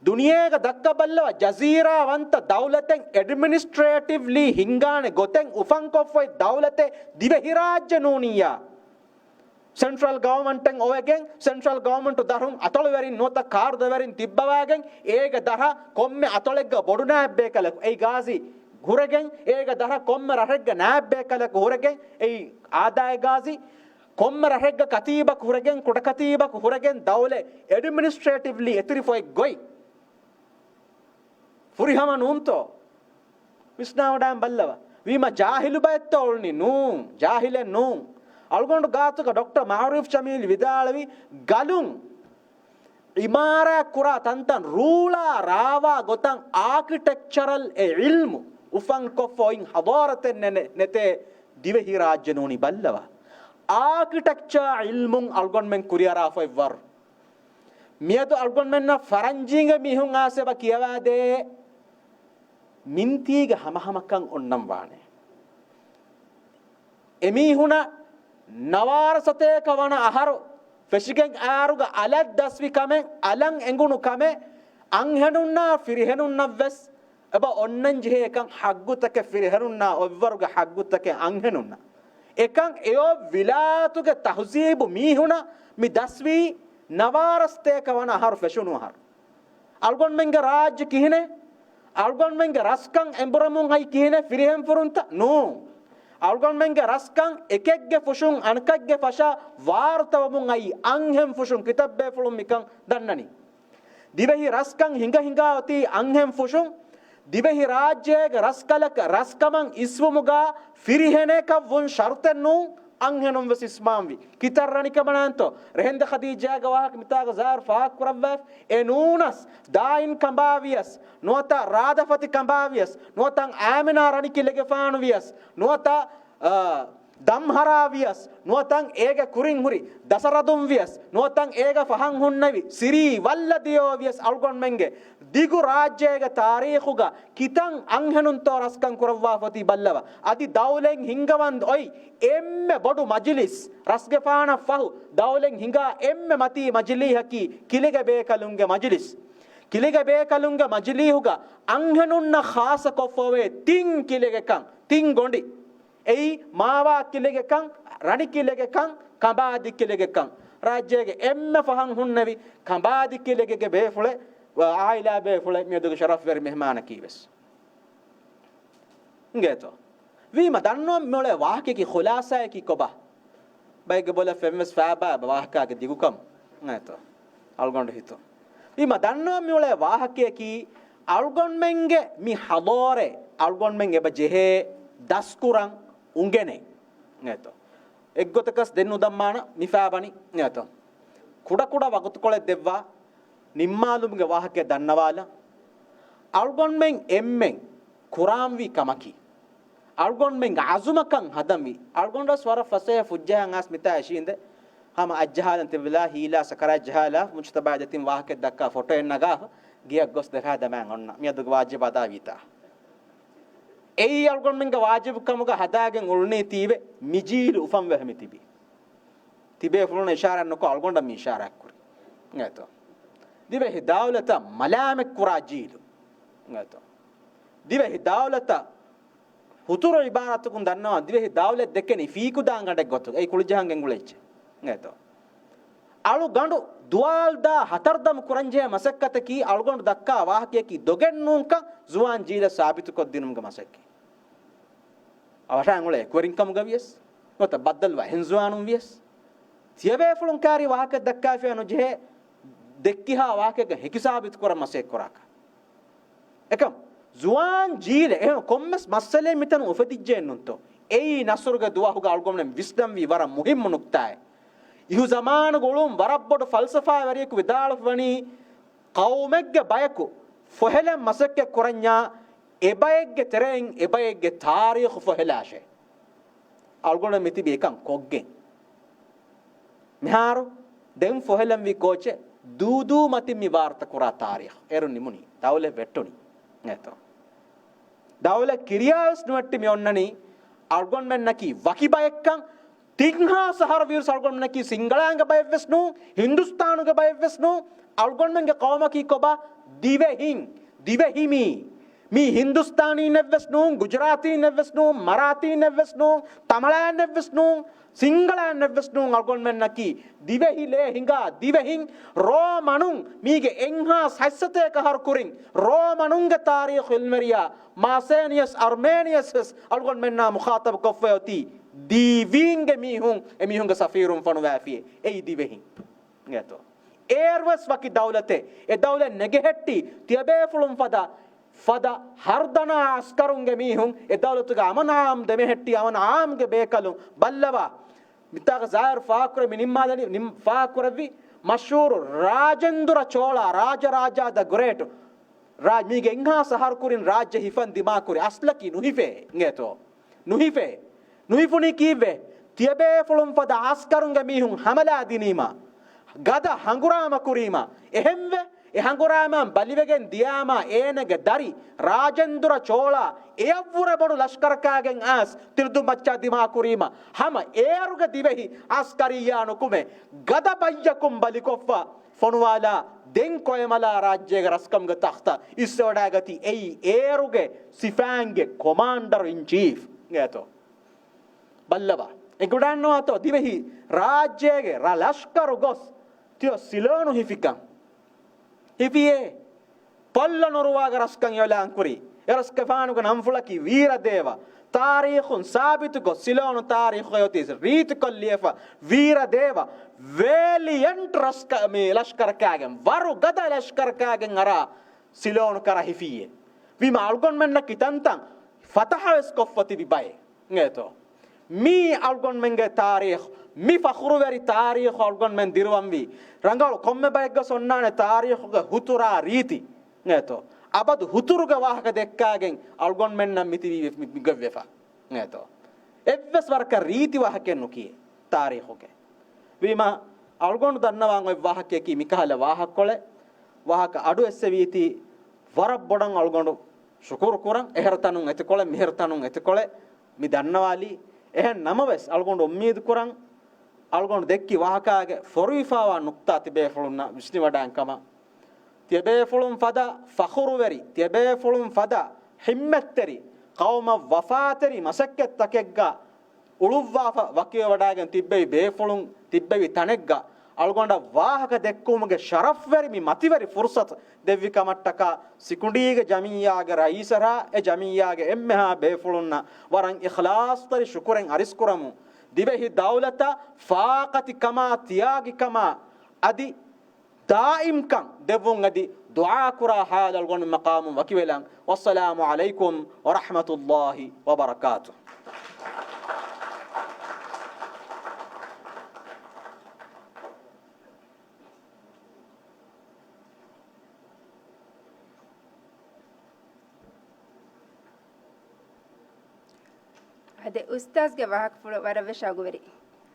ދުނިޔޭގަ ދައްކަބައްލަވާ ޖަޒީރާ ވަންތަ ދައުލަތެއް އެޑްމިނިސްޓްރޭޓިވްލީ ހިންގާނެ ގޮތެއް އުފަންކޮށްފައި ދައުލަތެއް ދިވެހިރާއްޖެ ނޫނިއްޔާ. ސެންޓްރަލް ގަވަމަންޓެއް އޮވެގެން، ސެންޓްރަލް ގަވަމަންޓު ދަށުން އަތޮޅުވެރިން ނުވަތަ ކާރުދަވެރިން ތިއްބަވާގެން، އޭގެ ދަށަށް ކޮންމެ އަތޮޅެއްގަ ބޮޑު ނާއިބްބޭކަލަކު، އެއީ ގާޒީ ހުރެގެން، އޭގެ ދަށަށް ކޮންމެ ރަށެއްގަ ނާއިބްބޭކަލަކު ހުރެގެން، އެއީ އާދާއި ގާޒީ، ކޮންމެ ރަށެއްގަ ކަތީބަކު ހުރެގެން، ކުޑަކަތީބަކު ހުރެގެން، ދައުލަތް އެޑްމިނިސްޓްރޭޓިވްލީ އެތިރިފޮތް ގޮތް. ފުރިހަމަ ނޫންތޯ؟ ވިސްނާވަޑައިން ބައްލަވަ. ވީމަ ޖާހިލު ބައެއްތޯ އުޅުނީ؟ ނޫން، ޖާހިލެއް ނޫން. އަޅުގަނޑު ގާތުގަ ޑޮކްޓަރ މައުރޫފް ޖަމީލް ވިދާޅުވި، ގަލުން އިމާރާތް ކުރާ ތަންތަން ރޫޅާ ރާވާ ގޮތަށް އާކިޓެކްޗަރަލް އެ އިލްމު އުފަންކޮށްފަ އޮތް ހަޟާރަތެއް ނެ-، ނެ-، ނެތޭ ދިވެހިރާއްޖެ ނޫނީ ބައްލަވާ. އާކިޓެކްޗާ އިލްމުން އަޅުގަނޑުމެން ކުރިއަރާފައި ވަރު. މިއަދު އަޅުގަނޑުމެންނަށް ފަރަންޖީންގެ މީހުން އާސެބަ ކިޔަވާދޭ މިންތީގެ ހަމަހަމަކަން އޮންނަން ވާނެ. އެމީހުނަށް ނަވާރަސަތޭކަ ވަނަ އަހަރު ފެށިގެން އާރުގަ އަލަށް ދަސްވި ކަމެއް، އަލަށް އެނގުނު ކަމެއް، އަންހެނުންނާ ފިރިހެނުންނަށްވެސް އެބަ އޮންނަން ޖެހޭ އެކަން ހައްގުތަކެއް ފިރިހެނުންނާ އޮއްވަރުގެ ހައްގުތަކެއް އަންހެނުންނަށް. އެކަން އެއޮށް ވިލާތުގެ ތަހުޒީބު މީހުނަށް މި ދަސްވީ ނަވާރަސަތޭކަ ވަނަ އަހަރު ފެށުނު އަހަރު. އަޅުގަނޑުމެންގެ ރާއްޖެ ކިހިނެއް؟ އަޅުގަނޑުމެންގެ ރަސްކަން އެނބުރަމުން އައި ކިހިނެއް؟ ފިރިހެންފުރުންތަ؟ ނޫން. އަޅުގަނޑުމެންގެ ރަސްކަން އެކެއްގެ ފުށުން އަނެކެއްގެ ފަށަށް ވާރުތަވަމުން އައި އަންހެން ފުށުން ކިތައް ބޭފުޅުން މިކަން ދަންނަނީ. ދިވެހި ރަސްކަން ހިނގަ ހިނގާ އޮތީ އަންހެން ފުށުން. ދިވެހި ރާއްޖޭގެ ރަސްކަލަކަށް ރަސްކަމަށް އިސްވުމުގަ ފިރިހެނަކަށް ވުން ޝަރުތެއް ނޫން، އަންހެނުން ވެސް އިސްމާންވި. ކިތައް ރަނިކަމަނާންތޯ؟ ރެހެންދެ ޚަދީޖާގެ ވާހަކަ މިތާގަ ޒާހިރު ފާހަގަ ކުރައްވާފި. އެ ނޫނަސް ދާއިން ކަނބާ ވިޔަސް، ނުވަތަ ރާދަފަތި ކަނބާ ވިޔަސް، ނުވަތަ އާމިނާ ރަނިކި ލެގެފާނު ވިޔަސް، ނުވަތަ، އާ، ދަމްހަރާ ވިޔަސް، ނުވަތަ އޭގެ ކުރިން ހުރި ދަސަރަދުން ވިޔަސް، ނުވަތަ އޭގަ ފަހަން ހުންނެވި ސިރީ ވައްލަ ދިޔޯ ވިޔަސް، އަޅުގަނޑުމެންގެ ދިގު ރާއްޖޭގެ ތާރީޚުގަ ކިތަން އަންހެނުންތޯ ރަސްކަން ކުރައްވާފަ އޮތީ ބައްލަވާ. އަދި ދައުލަތް ހިންގަވަން އޮތް އެންމެ ބޮޑު މަޖިލިސް، ރަސްގެފާނަށް ފަހު ދައުލަތް ހިނގާ އެންމެ މަތީ މަޖިލީހަކީ ކިލެގެ ބޭކަލުންގެ މަޖިލިސް. ކިލެގެ ބޭކަލުންގެ މަޖިލީހުގަ އަންހެނުންނަށް ޚާއްޞަކޮށްފަ އޮވޭ ތިން ކިލެގެކަން، ތިން ގޮނޑި. އެއީ މާވާ ކިލެގެކަން، ރަނި ކިލެގެކަން، ކަނބާދި ކިލެގެކަން. ރާއްޖޭގެ އެންމެ ފަހަން ހުންނެވި ކަނބާދި ކިލެގެގެ ބޭފުޅެއް، އާއިލާ ބޭފުޅެއް މިއަދުގެ ޝަރަފްވެރި މެހްމާނަކީ ވެސް. އިނގޭތޯ. ވީމަ ދަންނަވަން މިއުޅޭ ވާހަކައަކީ ޚުލާސާއަކީ ކޮބާ؟ ބައެއްގެ ބޮލަށް ފެންވެސް ފާބާ ވާހަކާގެ ދިގުކަމު. އިނގޭތޯ. އަޅުގަނޑު ހިތުން. ވީމަ ދަންނަވަން މިއުޅޭ ވާހަކައަކީ އަޅުގަނޑުމެންގެ މި ހަޟާރަތް އަޅުގަނޑުމެން އެބަ ޖެހޭ ދަސްކުރަން އުނގެނެއް. އިނގޭތޯ. އެއްގޮތަކަސް ދެން ނުދަންނަވާނަން މި ފާބަނި. އިނގޭތޯ. ކުޑަކުޑަ ވަގުތުކޮޅެއް ދެއްވާ ނިންމާލުމުގެ ވާހަކައެއް ދަންނަވާލަން. އަޅުގަނޑުމެން އެންމެން ކުރާންވީ ކަމަކީ، އަޅުގަނޑުމެން އަޒުމަކަށް ހަދަންވީ. އަޅުގަނޑުވެސް ވަރަށް ފަސޭހަ ފުއްޖަހައިން އައިސް މިތާ އެށީނދެ، ހަމަ އަތްޖަހާލަން ތިބިލާ ހީލާ ސަކަރާތް ޖަހާލާ މުޖްތަބާ ދެތިން ވާހަކައެއް ދައްކާ ފޮޓޯއެއް ނަގާފަ ގެޔަށް ގޮސް ދެފާ ދަމާން އޮންނަ މިއަދުގެ ވާޖިބު އަދާވީތާ. އެއީ އަޅުގަނޑުމެންގެ ވާޖިބު ކަމުގަ ހަދާގެން އުޅުނީތީވެ މި ޖީލު އުފަންވެ މި ތިބީ. ތިބޭފުޅުން އިޝާރާތް ނުކޮށް އަޅުގަނޑަށް މި އިޝާރާތް ކުރި. އިނގޭތޯ. ދިވެހި ދައުލަތަށް މަލާމަތް ކުރާ ޖީލު. އިނގޭތޯ. ދިވެހި ދައުލަތަށް ހުތުރު އިބާރާތަކުން ދަންނަވާ ދިވެހި ދައުލަތް ދެކެނީ ފީކުދާ ގަނޑެއް ގޮތުގަ. އެއީ ކުޅިޖަހަން ގެންގުޅޭ އެއްޗެއް. އިނގޭތޯ. އަޅުގަނޑު ދުވާލްދާ ހަތަރުދަމު ކުރަންޖެހޭ މަސައްކަތަކީ އަޅުގަނޑު ދައްކާ ވާހަކަޔަކީ ދޮގެއް ނޫންކަން ޒުވާން ޖީލަށް ސާބިތުކޮށްދިނުމުގެ މަސައްކަތް. އަވަށާން އުޅޭ އެކުވެރިންކަމުގަ ވިޔަސް، ނުވަތަ ބައްދަލުވާ އެހެން ޒުވާނުން ވިޔަސް، ތިޔަބޭފުޅުން ކާރި ވާހަކަ ދައްކާފިޔާ ނުޖެހޭ، ދެއްކިހާ ވާހަކައެއްގަ ހެކި ސާބިތު ކުރަން މަސައްކަތް ކުރާކަށް. އެކަމް، ޒުވާން ޖީލެއް އެހެން ކޮންމެސް މައްސަލައެއް މިތަނުން އުފެދިއްޖެއެއްނުންތޯ؟ އެއީ ނަސްރުގެ ދުވަހުގަ އަޅުގަނޑުމެން ވިސްނަންވީ ވަރަށް މުހިއްމު ނުކްތާއެއް. އިހު ޒަމާނުގަ އުޅުން ވަރަށް ބޮޑު ފަލްސަފާވެރިޔަކު ވިދާޅުވަނީ، ޤައުމެއްގެ ބަޔަކު ފޮހެލަން މަސައްކަތް ކުރަންޏާ، އެބައެއްގެ ތެރެއިން އެބައެއްގެ ތާރީޚު ފޮހެލާށޭ. އަޅުގަނޑު މިތިބީ އެކަން ކޮށްގެން. މިހާރު ދެން ފޮހެލަންވީ ކޯޗެއް؟ ދޫދޫ މަތިން މި ވާރުތަ ކުރާ ތާރީޚު. އޭރު ނިމުނީ. ދައުލަތް ވެއްޓުނީ. އޭތޯ. ދައުލަތް ކިރިޔާވެސް ނުވެއްޓި މި އޮންނަނީ އަޅުގަނޑުމެންނަކީ ވަކި ބައެއްކަން. ތިންހާސް އަހަރު ވީރުސް އަޅުގަނޑުމެންނަކީ ސިންގަޅާނގެ ބައެއްވެސް ނޫން، ހިންދުސްތާނުގެ ބައެއްވެސް ނޫން. އަޅުގަނޑުމެންގެ ޤައުމަކީ ކޮބާ؟ ދިވެހިން. ދިވެހި މީ. މީ ހިންދުސްތާނީންނެއްވެސް ނޫން، ގުޖުރާތީންނެއްވެސް ނޫން، މަރާތީންނެއްވެސް ނޫން، ތަމަޅާންނެއްވެސް ނޫން، ސިންގަޅާންނެއްވެސް ނޫން. އަޅުގަނޑުމެންނަކީ ދިވެހި ލޭ ހިނގާ ދިވެހިން. ރޯމަނުން މީގެ އެއްހާސް ހަތްސަތޭކަ އަހަރު ކުރިން ރޯމަނުންގެ ތާރީޚު އިލްމުވެރިޔާ މާސޭނިއަސް އަރްމޭނިއަސް ވެސް އަޅުގަނޑުމެންނާ މުޚާޠަބު ކޮށްފައި އޮތީ ދީވީންގެ މީހުން، އެމީހުންގެ ސަފީރުން ފޮނުވާފިޔޭ. އެއީ ދިވެހިން. އިނގޭތޯ. އޭރުވެސް ވަކި ދައުލަތެއް. އެ ދައުލަތް ނެގެހެއްޓީ ތިޔަބޭފުޅުން ފަދަ، ފަދަ ހަރުދަނާ އަސްކަރުންގެ މީހުން. އެ ދައުލަތުގެ އަމަން އާމް ދެމެހެއްޓީ އަމަން އާމްގެ ބޭކަލުން. ބައްލަވާ. މިތާގަ ޒާހިރު ފާހަގަކުރެއްވި ނިންމާލަނީ، ނިން-، ފާހަގަކުރެއްވި މަޝްހޫރު ރާޖެންދުރަ ޗޯޅާ، ރާޖަ ރާޖާ ދަ ގްރޭޓް. ރާ-، މީގެ އެއްހާސް އަހަރު ކުރިން ރާއްޖެ ހިފަން ދިމާކުރި އަސްލަކީ ނުހިފޭ. އިނގޭތޯ. ނުހިފޭ. ނުހިފުނީ ކީއްވެ؟ ތިޔަބޭފުޅުން ފަދަ އަސްކަރުންގެ މީހުން ހަމަލާ ދިނީމާ، ގަދަ ހަނގުރާމަ ކުރީމަ، އެހެންވެ، އެ ހަނގުރާމައިން ބަލިވެގެން ދިޔާމަ، އޭނަގެ ދަރި ރާޖެންދުރަ ޗޯޅާ އެއަށްވުރެ ބޮޑު ލަޝްކަރަކާގެން އައިސް ތިރިދުން މައްޗާ ދިމާކުރީމަ، ހަމަ އޭރުގެ ދިވެހި އަސްކަރިއްޔާ ނުކުމެ، ގަދަ ބައްޔަކުން ބަލިކޮށްފަ ފޮނުވާލާ، ދެން ކޮއެމަލާ ރާއްޖޭގެ ރަސްކަމުގެ ތަޚްތަށް އިސްވެވަޑައިގަތީ އެއީ އޭރުގެ ސިފައިންގެ ކޮމާންޑަރ އިން ޗީފް އޭތޯ. ބައްލަވާ. އެނގިވަޑަންނަވާތޯ ދިވެހި ރާއްޖޭގެ ރަ ލަޝްކަރު ގޮސް ތިޔޮ ސިލޯނު ހިފިކަން. ހިފިއޭ. ޕޮއްލޮ ނުރުވާގެ ރަސްކަން އިއުލާންކުރި. އެ ރަސްގެފާނުގެ ނަންފުޅަކީ ވީރަދޭވަ. ތާރީޚުން ސާބިތުކޮށް، ސިލޯނު ތާރީޚުގައި އޮތީ ރީތިކޮށް ލިޔެފަ ވީރަދޭވަ. ވޭލިއަންޓް ރަސްކަ-، މި ލަޝްކަރަކާގެން، ވަރު ގަދަ ލަޝްކަރަކާގެން އަރާ ސިލޯނު ކަރަ ހިފީއޭ. ވީމަ އަޅުގަނޑުމެންނަކީ ތަންތަން ފަތަޙަވެސް ކޮށްފަ ތިބި ބައެއް. އޭތޯ. މީ އަޅުގަނޑުމެންގެ ތާރީޚު، މި ފަޚުރުވެރި ތާރީޚު އަޅުގަނޑުމެން ދިރުވަންވީ. ރަނގަޅު ކޮންމެ ބައެއްގަ އޮންނާނެ ތާރީޚުގެ ހުތުރާ ރީތި. އޭތޯ. އަބަދު ހުތުރުގެ ވާހަކަ ދެއްކާގެން އަޅުގަނޑުމެންނަށް މިތިބީ މި-، މި-، މިގޮތްވެފަ. އޭތޯ. އެއްވެސް ވަރަކަށް ރީތި ވާހަކައެއް ނުކިޔޭ ތާރީޚުގެ. ވީމަ އަޅުގަނޑު ދަންނަވާން އޮތް ވާހަކަޔަކީ މިކަހަލަ ވާހަކަކޮޅެއް. ވާހަކަ އަޑު އެއްސެވީތީ ވަރަށް ބޮޑަށް އަޅުގަނޑު ޝުކުރު ކުރަން، އެހެރަ ތަނުން އެތިކޮޅެއް، މިހެރަ ތަނުން އެތިކޮޅެއް މި ދަންނަވާލީ. އެހެން ނަމަވެސް، އަޅުގަނޑު އުއްމީދު ކުރަން، އަޅުގަނޑު ދެއްކި ވާހަކާގެ ފޮރުވިފާވާ ނުކްތާ ތިބޭފުޅުންނަށް ވިސްނިވަޑައިން ކަމަށް. ތިޔަބޭފުޅުން ފަދަ ފަޚުރުވެރި، ތިޔަބޭފުޅުން ފަދަ ހިއްމަތްތެރި، ޤައުމަށް ވަފާތެރި މަސައްކަތްތަކެއްގަ އުޅުއްވާފަ ވަކިވެވަޑައިގެން ތިއްބެވި ބޭފުޅުން ތިއްބެވި ތަނެއްގަ އަޅުގަނޑަށް ވާހަކަ ދެއްކުމުގެ ޝަރަފްވެރި މި މަތިވެރި ފުރުޞަތު ދެއްވި ކަމަށްޓަކާ ސިކުނޑީގެ ޖަމިއްޔާގެ ރައީސަށާ އެ ޖަމިއްޔާގެ އެންމެހާ ބޭފުޅުންނަށް ވަރަށް އިޚްލާޞްތެރި ޝުކުރެއް އަރިސްކުރަމު. ދިވެހި ދައުލަތަށް ފާޚަތިކަމާ ތިޔާގިކަމާ އަދި ދާއިމްކަން ދެއްވުން އަދި ދުޢާކުރާ ޙާލު އަޅުގަނޑު މަޤާމުން ވަކިވެލަން. ވައްސަލާމު ޢަލައިކުމް ވަރަޙްމަތުﷲި ވަބަރަކާތުހު. އާދެ، އުސްތާޒްގެ ވާހަކަފުޅު ވަރަށްވެސް ޝައުގުވެރި.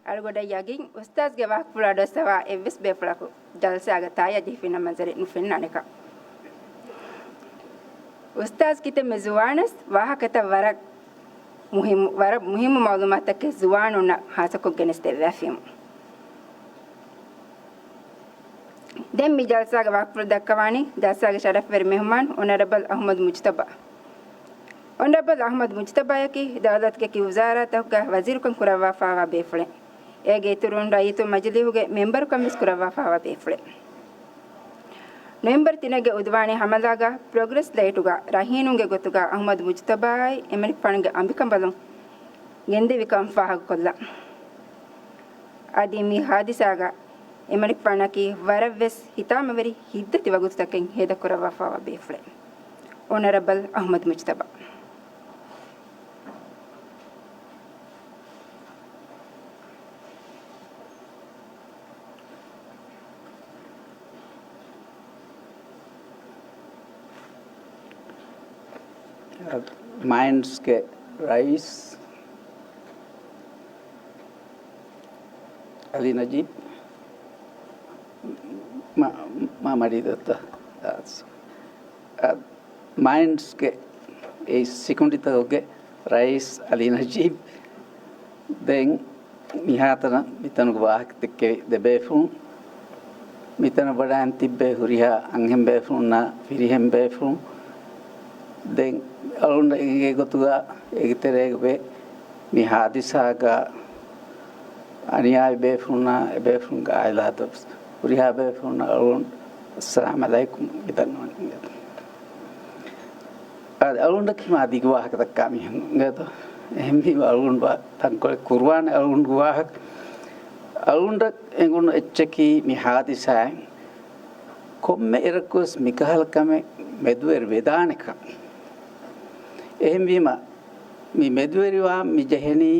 އަޅުގަނޑަށް ޔަގީން އުސްތާޒްގެ ވާހަކަފުޅު އަޑުއައްސަވާ އެއްވެސް ބޭފުޅަކު ޖަލްސާގަ ތާޔާ ޖެހިފިނަމަ ނަޒަރެއް ނުފެންނާނެކަން. އުސްތާޒް ކިތައްމެ ޒުވާނަސް ވާހަކަތައް ވަރަށް މުހިއްމު، ވަރަށް މުހިއްމު މައުލޫމާތުތަކެއް ޒުވާނުންނަށް ހާއްސަކޮށް ގެނެސްދެއްވާފިއެވެ. ދެން މި ޖަލްސާގެ ވާހަކަފުޅު ދައްކަވާނީ ޖަލްސާގެ ޝަރަފްވެރި މެހުމާން އޮނަރަބަލް އަޙްމަދު މުޖްތަބާ. އޮނަރަބަލް އަޙްމަދު މުޖްތަބާއަކީ ދައުލަތުގެ ކި ވުޒާރާތަކުގަ ވަޒީރުކަން ކުރައްވާފައިވާ ބޭފުޅެއް. އޭގެ އިތުރުން ރައްޔިތު މަޖިލީހުގެ މެންބަރުކަން ވެސް ކުރައްވާފައިވާ ބޭފުޅެއް. ނޮވެމްބަރު ތިނެއްގެ އުދުވާނީ ހަމަލާގަ ޕްރޮގްރެސް ލައިޓުގަ ރަހީނުންގެ ގޮތުގަ އަޙްމަދު މުޖްތަބާއާއި އެމަނިކުފާނުގެ އަނބިކަނބަލުން ގެންދެވިކަން ފާހަގަކޮށްލަން. އަދި މި ހާދިސާގަ އެމަނިކުފާނަކީ ވަރަށްވެސް ހިތާމަވެރި ހިތްދަތި ވަގުތުތަކެއް ހޭދަކުރައްވާފައިވާ ބޭފުޅެއް. އޮނަރަބަލް އަޙްމަދު މުޖްތަބާ. މައިންޑްސްގެ ރައީސް އަލީ ނަޖީބް، މާ، މާ މަޑީ ދޮއްތަ، އާ، މައިންޑްސްގެ އެ ސިކުނޑިތަކުގެ ރައީސް އަލީ ނަޖީބް، ދެން މިހާތަނަށް މިތަނުގެ ވާހަކަ ދެއްކެވި ދެބޭފުޅުން، މިތަނަށް ވަޑައިން ތިއްބެވި ހުރިހާ އަންހެން ބޭފުޅުންނާ ފިރިހެން ބޭފުޅުން، ދެން އަޅުގަނޑަށް އެނގޭ ގޮތުގަ އޭގެ ތެރޭގަ ވެ މި ހާދިސާގަ އަނިޔާވި ބޭފުޅުންނާ އެބޭފުޅުންގެ އާއިލާތައް ހުރިހާ ބޭފުޅުންނަށް އަޅުގަނޑު އައްސަލާމް އަލައިކުމް މިދަންނަވަނީ. އާދެ، އަޅުގަނޑަކީ މާ ދިގު ވާހަކަ ދައްކާ މީހެއް ނޫން. އަޅުގަނޑު ތަންކޮޅެއް ކުރުވާނެ އަޅުގަނޑުގެ ވާހަކަ. އަޅުގަނޑަށް އެނގުނު އެއްޗަކީ މި ހާދިސާއިން ކޮންމެ އެރަކުވެސް މިކަހަލަ ކަމެއް މެދުވެރި ވެދާނެކަން. އެހެންވީމަ، މި މެދުވެރިވާން މި ޖެހެނީ،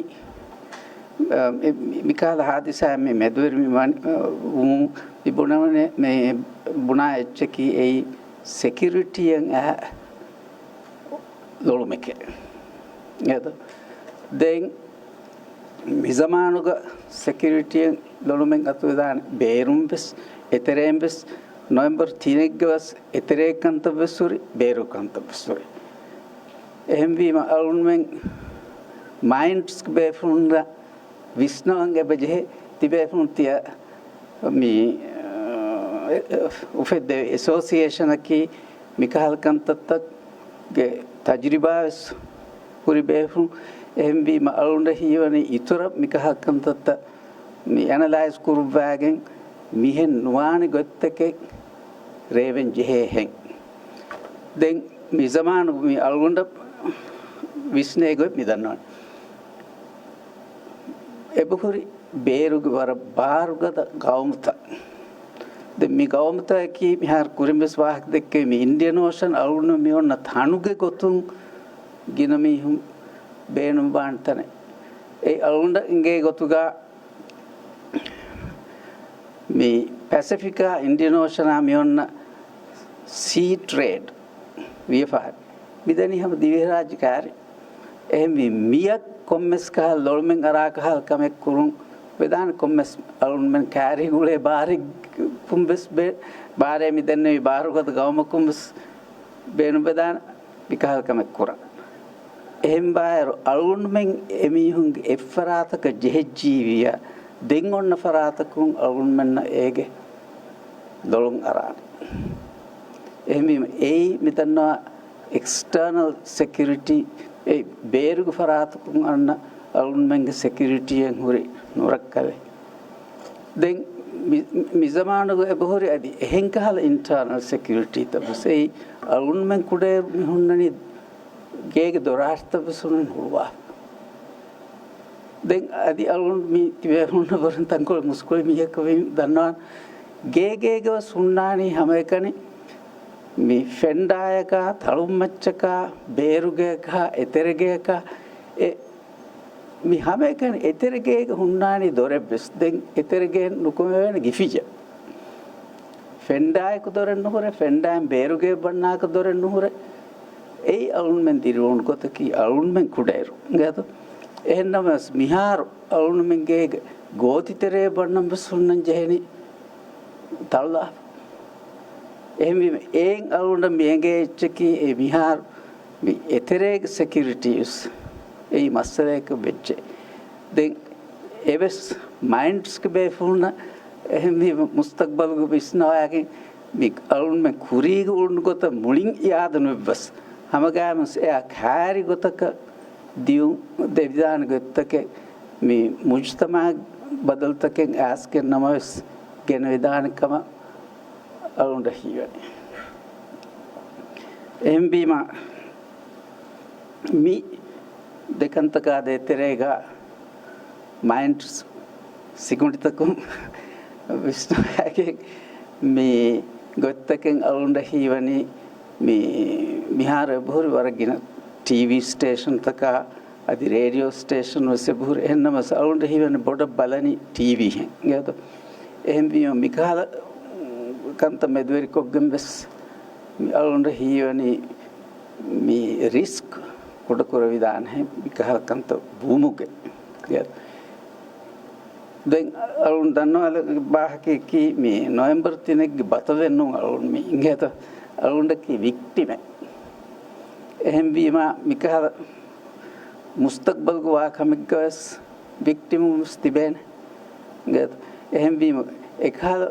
އަ، މި، މި، މިކަހަލަ ހާދިސާއެއް މި މެދުވެރި މި ވަން-، އަ، ވުމުން މި ބުނެވޭ، މި ބުނާ އެއްޗަކީ އެއީ ސެކިއުރިޓީއަށް އަ، ލޮޅުމެކޭ. އެދު. ދެން މިޒަމާނުގަ ސެކިއުރިޓީއެއް ލޮޅުމެއް އަތުވެދާނެ ބޭރުން ވެސް، އެތެރޭން ވެސް، ނޮވެމްބަރު ތިނެއްގަ ވެސް އެތެރޭ ކަންތައް ވެސް ހުރި، ބޭރު ކަންތައް ވެސް ހުރި. އެހެންވީމަ އަޅުންމެން މައިންޑްސް ބޭފުޅުންނަށް ވިސްނަވަން އެބަޖެހޭ، ތިބޭފުޅުން ތިޔަ މި، އަ، އުފެއްދެވި އެސޯސިއޭޝަނަކީ މިކަހަލަ ކަންތައްތައްގެ ތަޖުރިބާ ވެސް ހުރި ބޭފުޅުން. އެހެންވީމަ އަޅުގަނޑަށް ހީވަނީ އިތުރަށް މިކަހަލަ ކަންތައްތައް މި އެނަލައިޒް ކުރުއްވާގެން މިހެން ނުވާނެ ގޮތްތަކެއް ރޭވެން ޖެހޭހެން. ދެން މި ޒަމާނުގަ މި އަޅުގަނޑަށް ވިސްނޭ ގޮތް މި ދަންނަވަނީ. އެބަހުރި ބޭރުގެ ވަރަށް ބާރުގަދަ ގައުމުތައް. ދެން މި ގައުމުތަކަކީ މިހާރު ކުރިން ވެސް ވާހަކަ ދެއްކެވި މި އިންޑިއަން އޯޝަން އަޅުގަނޑު މި އޮންނަ ތަނުގެ ގޮތުން ގިނަ މީހުން ބޭނުންވާނެ ތަނެއް. އެއީ އަޅުގަނޑަށް އެނގޭ ގޮތުގަ މި ޕެސިފިކާ އިންޑިއަން އޯޝަނާ މި އޮންނަ ސީ ޓްރޭޑް ވިޔަފާރި މިދަނީ ހަމަ ދިވެހިރާއްޖެ ކައިރި. އެހެންވީ މިއަށް ކޮންމެސް ކަހަލަ ލޮޅުމެއް އަރާ ކަހަލަ ކަމެއް ކުރުން ވެދާނެ، ކޮންމެސް އަޅުންމެން ކައިރީގަ އުޅޭ ބާރެއްގަކުން ވެސް ބޭ-، ބާރޭ މި ދެންނެވި ބާރުގަދަ ގައުމަކުން ވެސް ބޭނުންވެދާނެ މިކަހަލަ ކަމެއް ކުރަން. އެހެންވާއިރު އަޅުގަނޑުމެން އެމީހުންގެ އެއްފަރާތަކަށް ޖެހެއްޖީވިއްޔާ، ދެން އޮންނަ ފަރާތަކުން އަޅުގަނޑުމެންނަށް އޭގެ ލޮޅުން އަރާނެ. އެހެންވީމަ އެއީ މިދަންނަވާ އެކްސްޓާނަލް ސެކިއުރިޓީ، އެ ބޭރުގެ ފަރާތަކުން އަންނަ އަޅުގަނޑުމެންގެ ސެކިއުރިޓީއެއް ހުރި ނުރައްކަލެއް. ދެން މި، މި ޒަމާނުގަ އެބަހުރި އަދި އެހެން ކަހަލަ އިންޓާނަލް ސެކިއުރިޓީތައް ވެސް އެއީ އަޅުގަނޑުމެން ކުޑައިރު މި ހުންނަނީ ގޭގެ ދޮރާށިތައް ވެސް ހުންނަނީ ހުޅުވާފަ. ދެން އަދި އަޅުގަނޑު މި ތިބޭފުޅުންނަށް ވަރަށް ތަންކޮޅެއް މުސްކުޅި މީހަކަށް ވީ ދަންނަވާން. ގޭގޭގަ ވެސް ހުންނާނީ ހަމައެކަނި މި ފެންޑާޔަކާ، ތަޅުއްމައްޗަކާ، ބޭރުގެއަކާ، އެތެރެގެއަކާ، އެ މި ހަމައެކަނި އެތެރެގޭގަ ހުންނާނީ ދޮރެއް ވެސް. ދެން އެތެރެގޭން ނުކުމެވޭނެ ގިފިޖަ. ފެންޑާއެކު ދޮރެއް ނުހުރޭ، ފެންޑާއިން ބޭރުގޭ ބަންނާކަށް ދޮރެއް ނުހުރޭ. އެއީ އަޅުންމެން ދިރިއުޅުނު ގޮތަކީ އަޅުންމެން ކުޑައިރު. އިނގޭތޯ؟ އެހެންނަމަވެސް މިހާރު އަޅުންމެން ގޭގެ ގޯތިތެރޭ ބަންނަން ވެސް ހުންނަން ޖެހެނީ ތަޅުލާފަ. އެހެންވީމަ އެއިން އަޅުގަނޑަށް މި އެނގޭ އެއްޗަކީ އެ މިހާރު މި އެތެރޭގެ ސެކިއުރިޓީ ވެސް އެއީ މައްސަލައަކަށް ވެއްޖެ. ދެން އެވެސް މައިންޑްސްގެ ބޭފުޅުންނަށް އެހެންވީމަ މުސްތަގްބަލުގަ ވިސްނަވާގެން މި އަޅުންމެން ކުރީގަ އުޅުނު ގޮތަށް މުޅިން އިއާދަ ނުވެއްވަސް، ހަމަގައިމުވެސް އެއާ ކައިރި ގޮތަކަށް ދިޔުން ދެވިދާނެ ގޮތްތަކެއް މި މުޖުތަމަޢަށް ބަދަލުތަކެއް އައިސްގެން ނަމަވެސް ގެނެވިދާނެ ކަމަށް އަޅުގަނޑަށް ހީވަނީ. އެހެންވީމަ، މި ދެކަންތަކާ ދޭތެރޭގަ މައިންޑްސް ސިކުނޑިތަކުން ވިސްނަވައިގެން މި ގޮތްތަކެއް އަޅުގަނޑަށް ހީވަނީ މި، މިހާރު އެބަހުރި ވަރަށް ގިނަ ޓީވީ ސްޓޭޝަންތަކާ އަދި ރޭޑިއޯ ސްޓޭޝަން ވެސް އެބަހުރި. އެހެންނަމަވެސް އަޅުގަނޑަށް ހީވަނީ ބޮޑަށް ބަލަނީ ޓީވީހެން. އިނގޭތޯ؟ އެހެންވީމަ މިކަހަލަ ކަންތައް މެދުވެރިކޮށްގެން ވެސް މި އަޅުގަނޑަށް ހީވަނީ މި ރިސްކް ކުޑަކުރެވިދާނެ މިކަހަލަ ކަންތައް ވުމުގެ. ދެން އަޅުން ދަންނަވާލި ވާހަކައަކީ މި ނޮވެމްބަރު ތިނެއްގެ ބަތަލެއް ނޫން އަޅުން މި އިނގޭތޯ؟ އަޅުގަނޑަކީ ވިކްޓިމެއް. އެހެންވީމާ މިކަހަލަ މުސްތަގްބަލްގަ ވާ ކަމެއްގަވެސް ވިކްޓިމުން ވެސް ތިބޭނެ. އިނގޭތޯ؟ އެހެންވީމަ އެކަހަލަ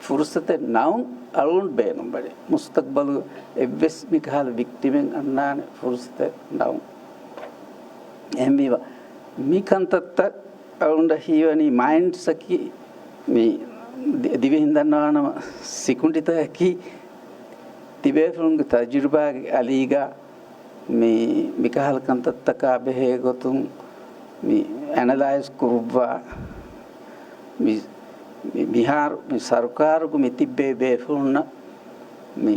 ފުރުސަތެއް ނައުން އަޅުން ބޭނުންވަނީ. މުސްތަގްބަލު އެއްވެސް މިކަހަލަ ވިކްޓިމެއް އަންނާނެ ފުރުސަތެއް ނައުން. އެހެންވީމަ މި ކަންތައްތައް އަޅުގަނޑަށް ހީވަނީ މައިންޑްސްއަކީ މި ދި-، ދިވެހިން ދަންނަވާނަމަ ސިކުނޑިތަކަކީ ތިބޭފުޅުންގެ ތަޖުރިބާގެ އަލީގަ މި، މިކަހަލަ ކަންތައްތަކާ ބެހޭ ގޮތުން މި އެނަލައިޒް ކުރުއްވާ މި، މި، މިހާރު މި ސަރުކާރުގަ މި ތިއްބެވި ބޭފުޅުންނަށް މި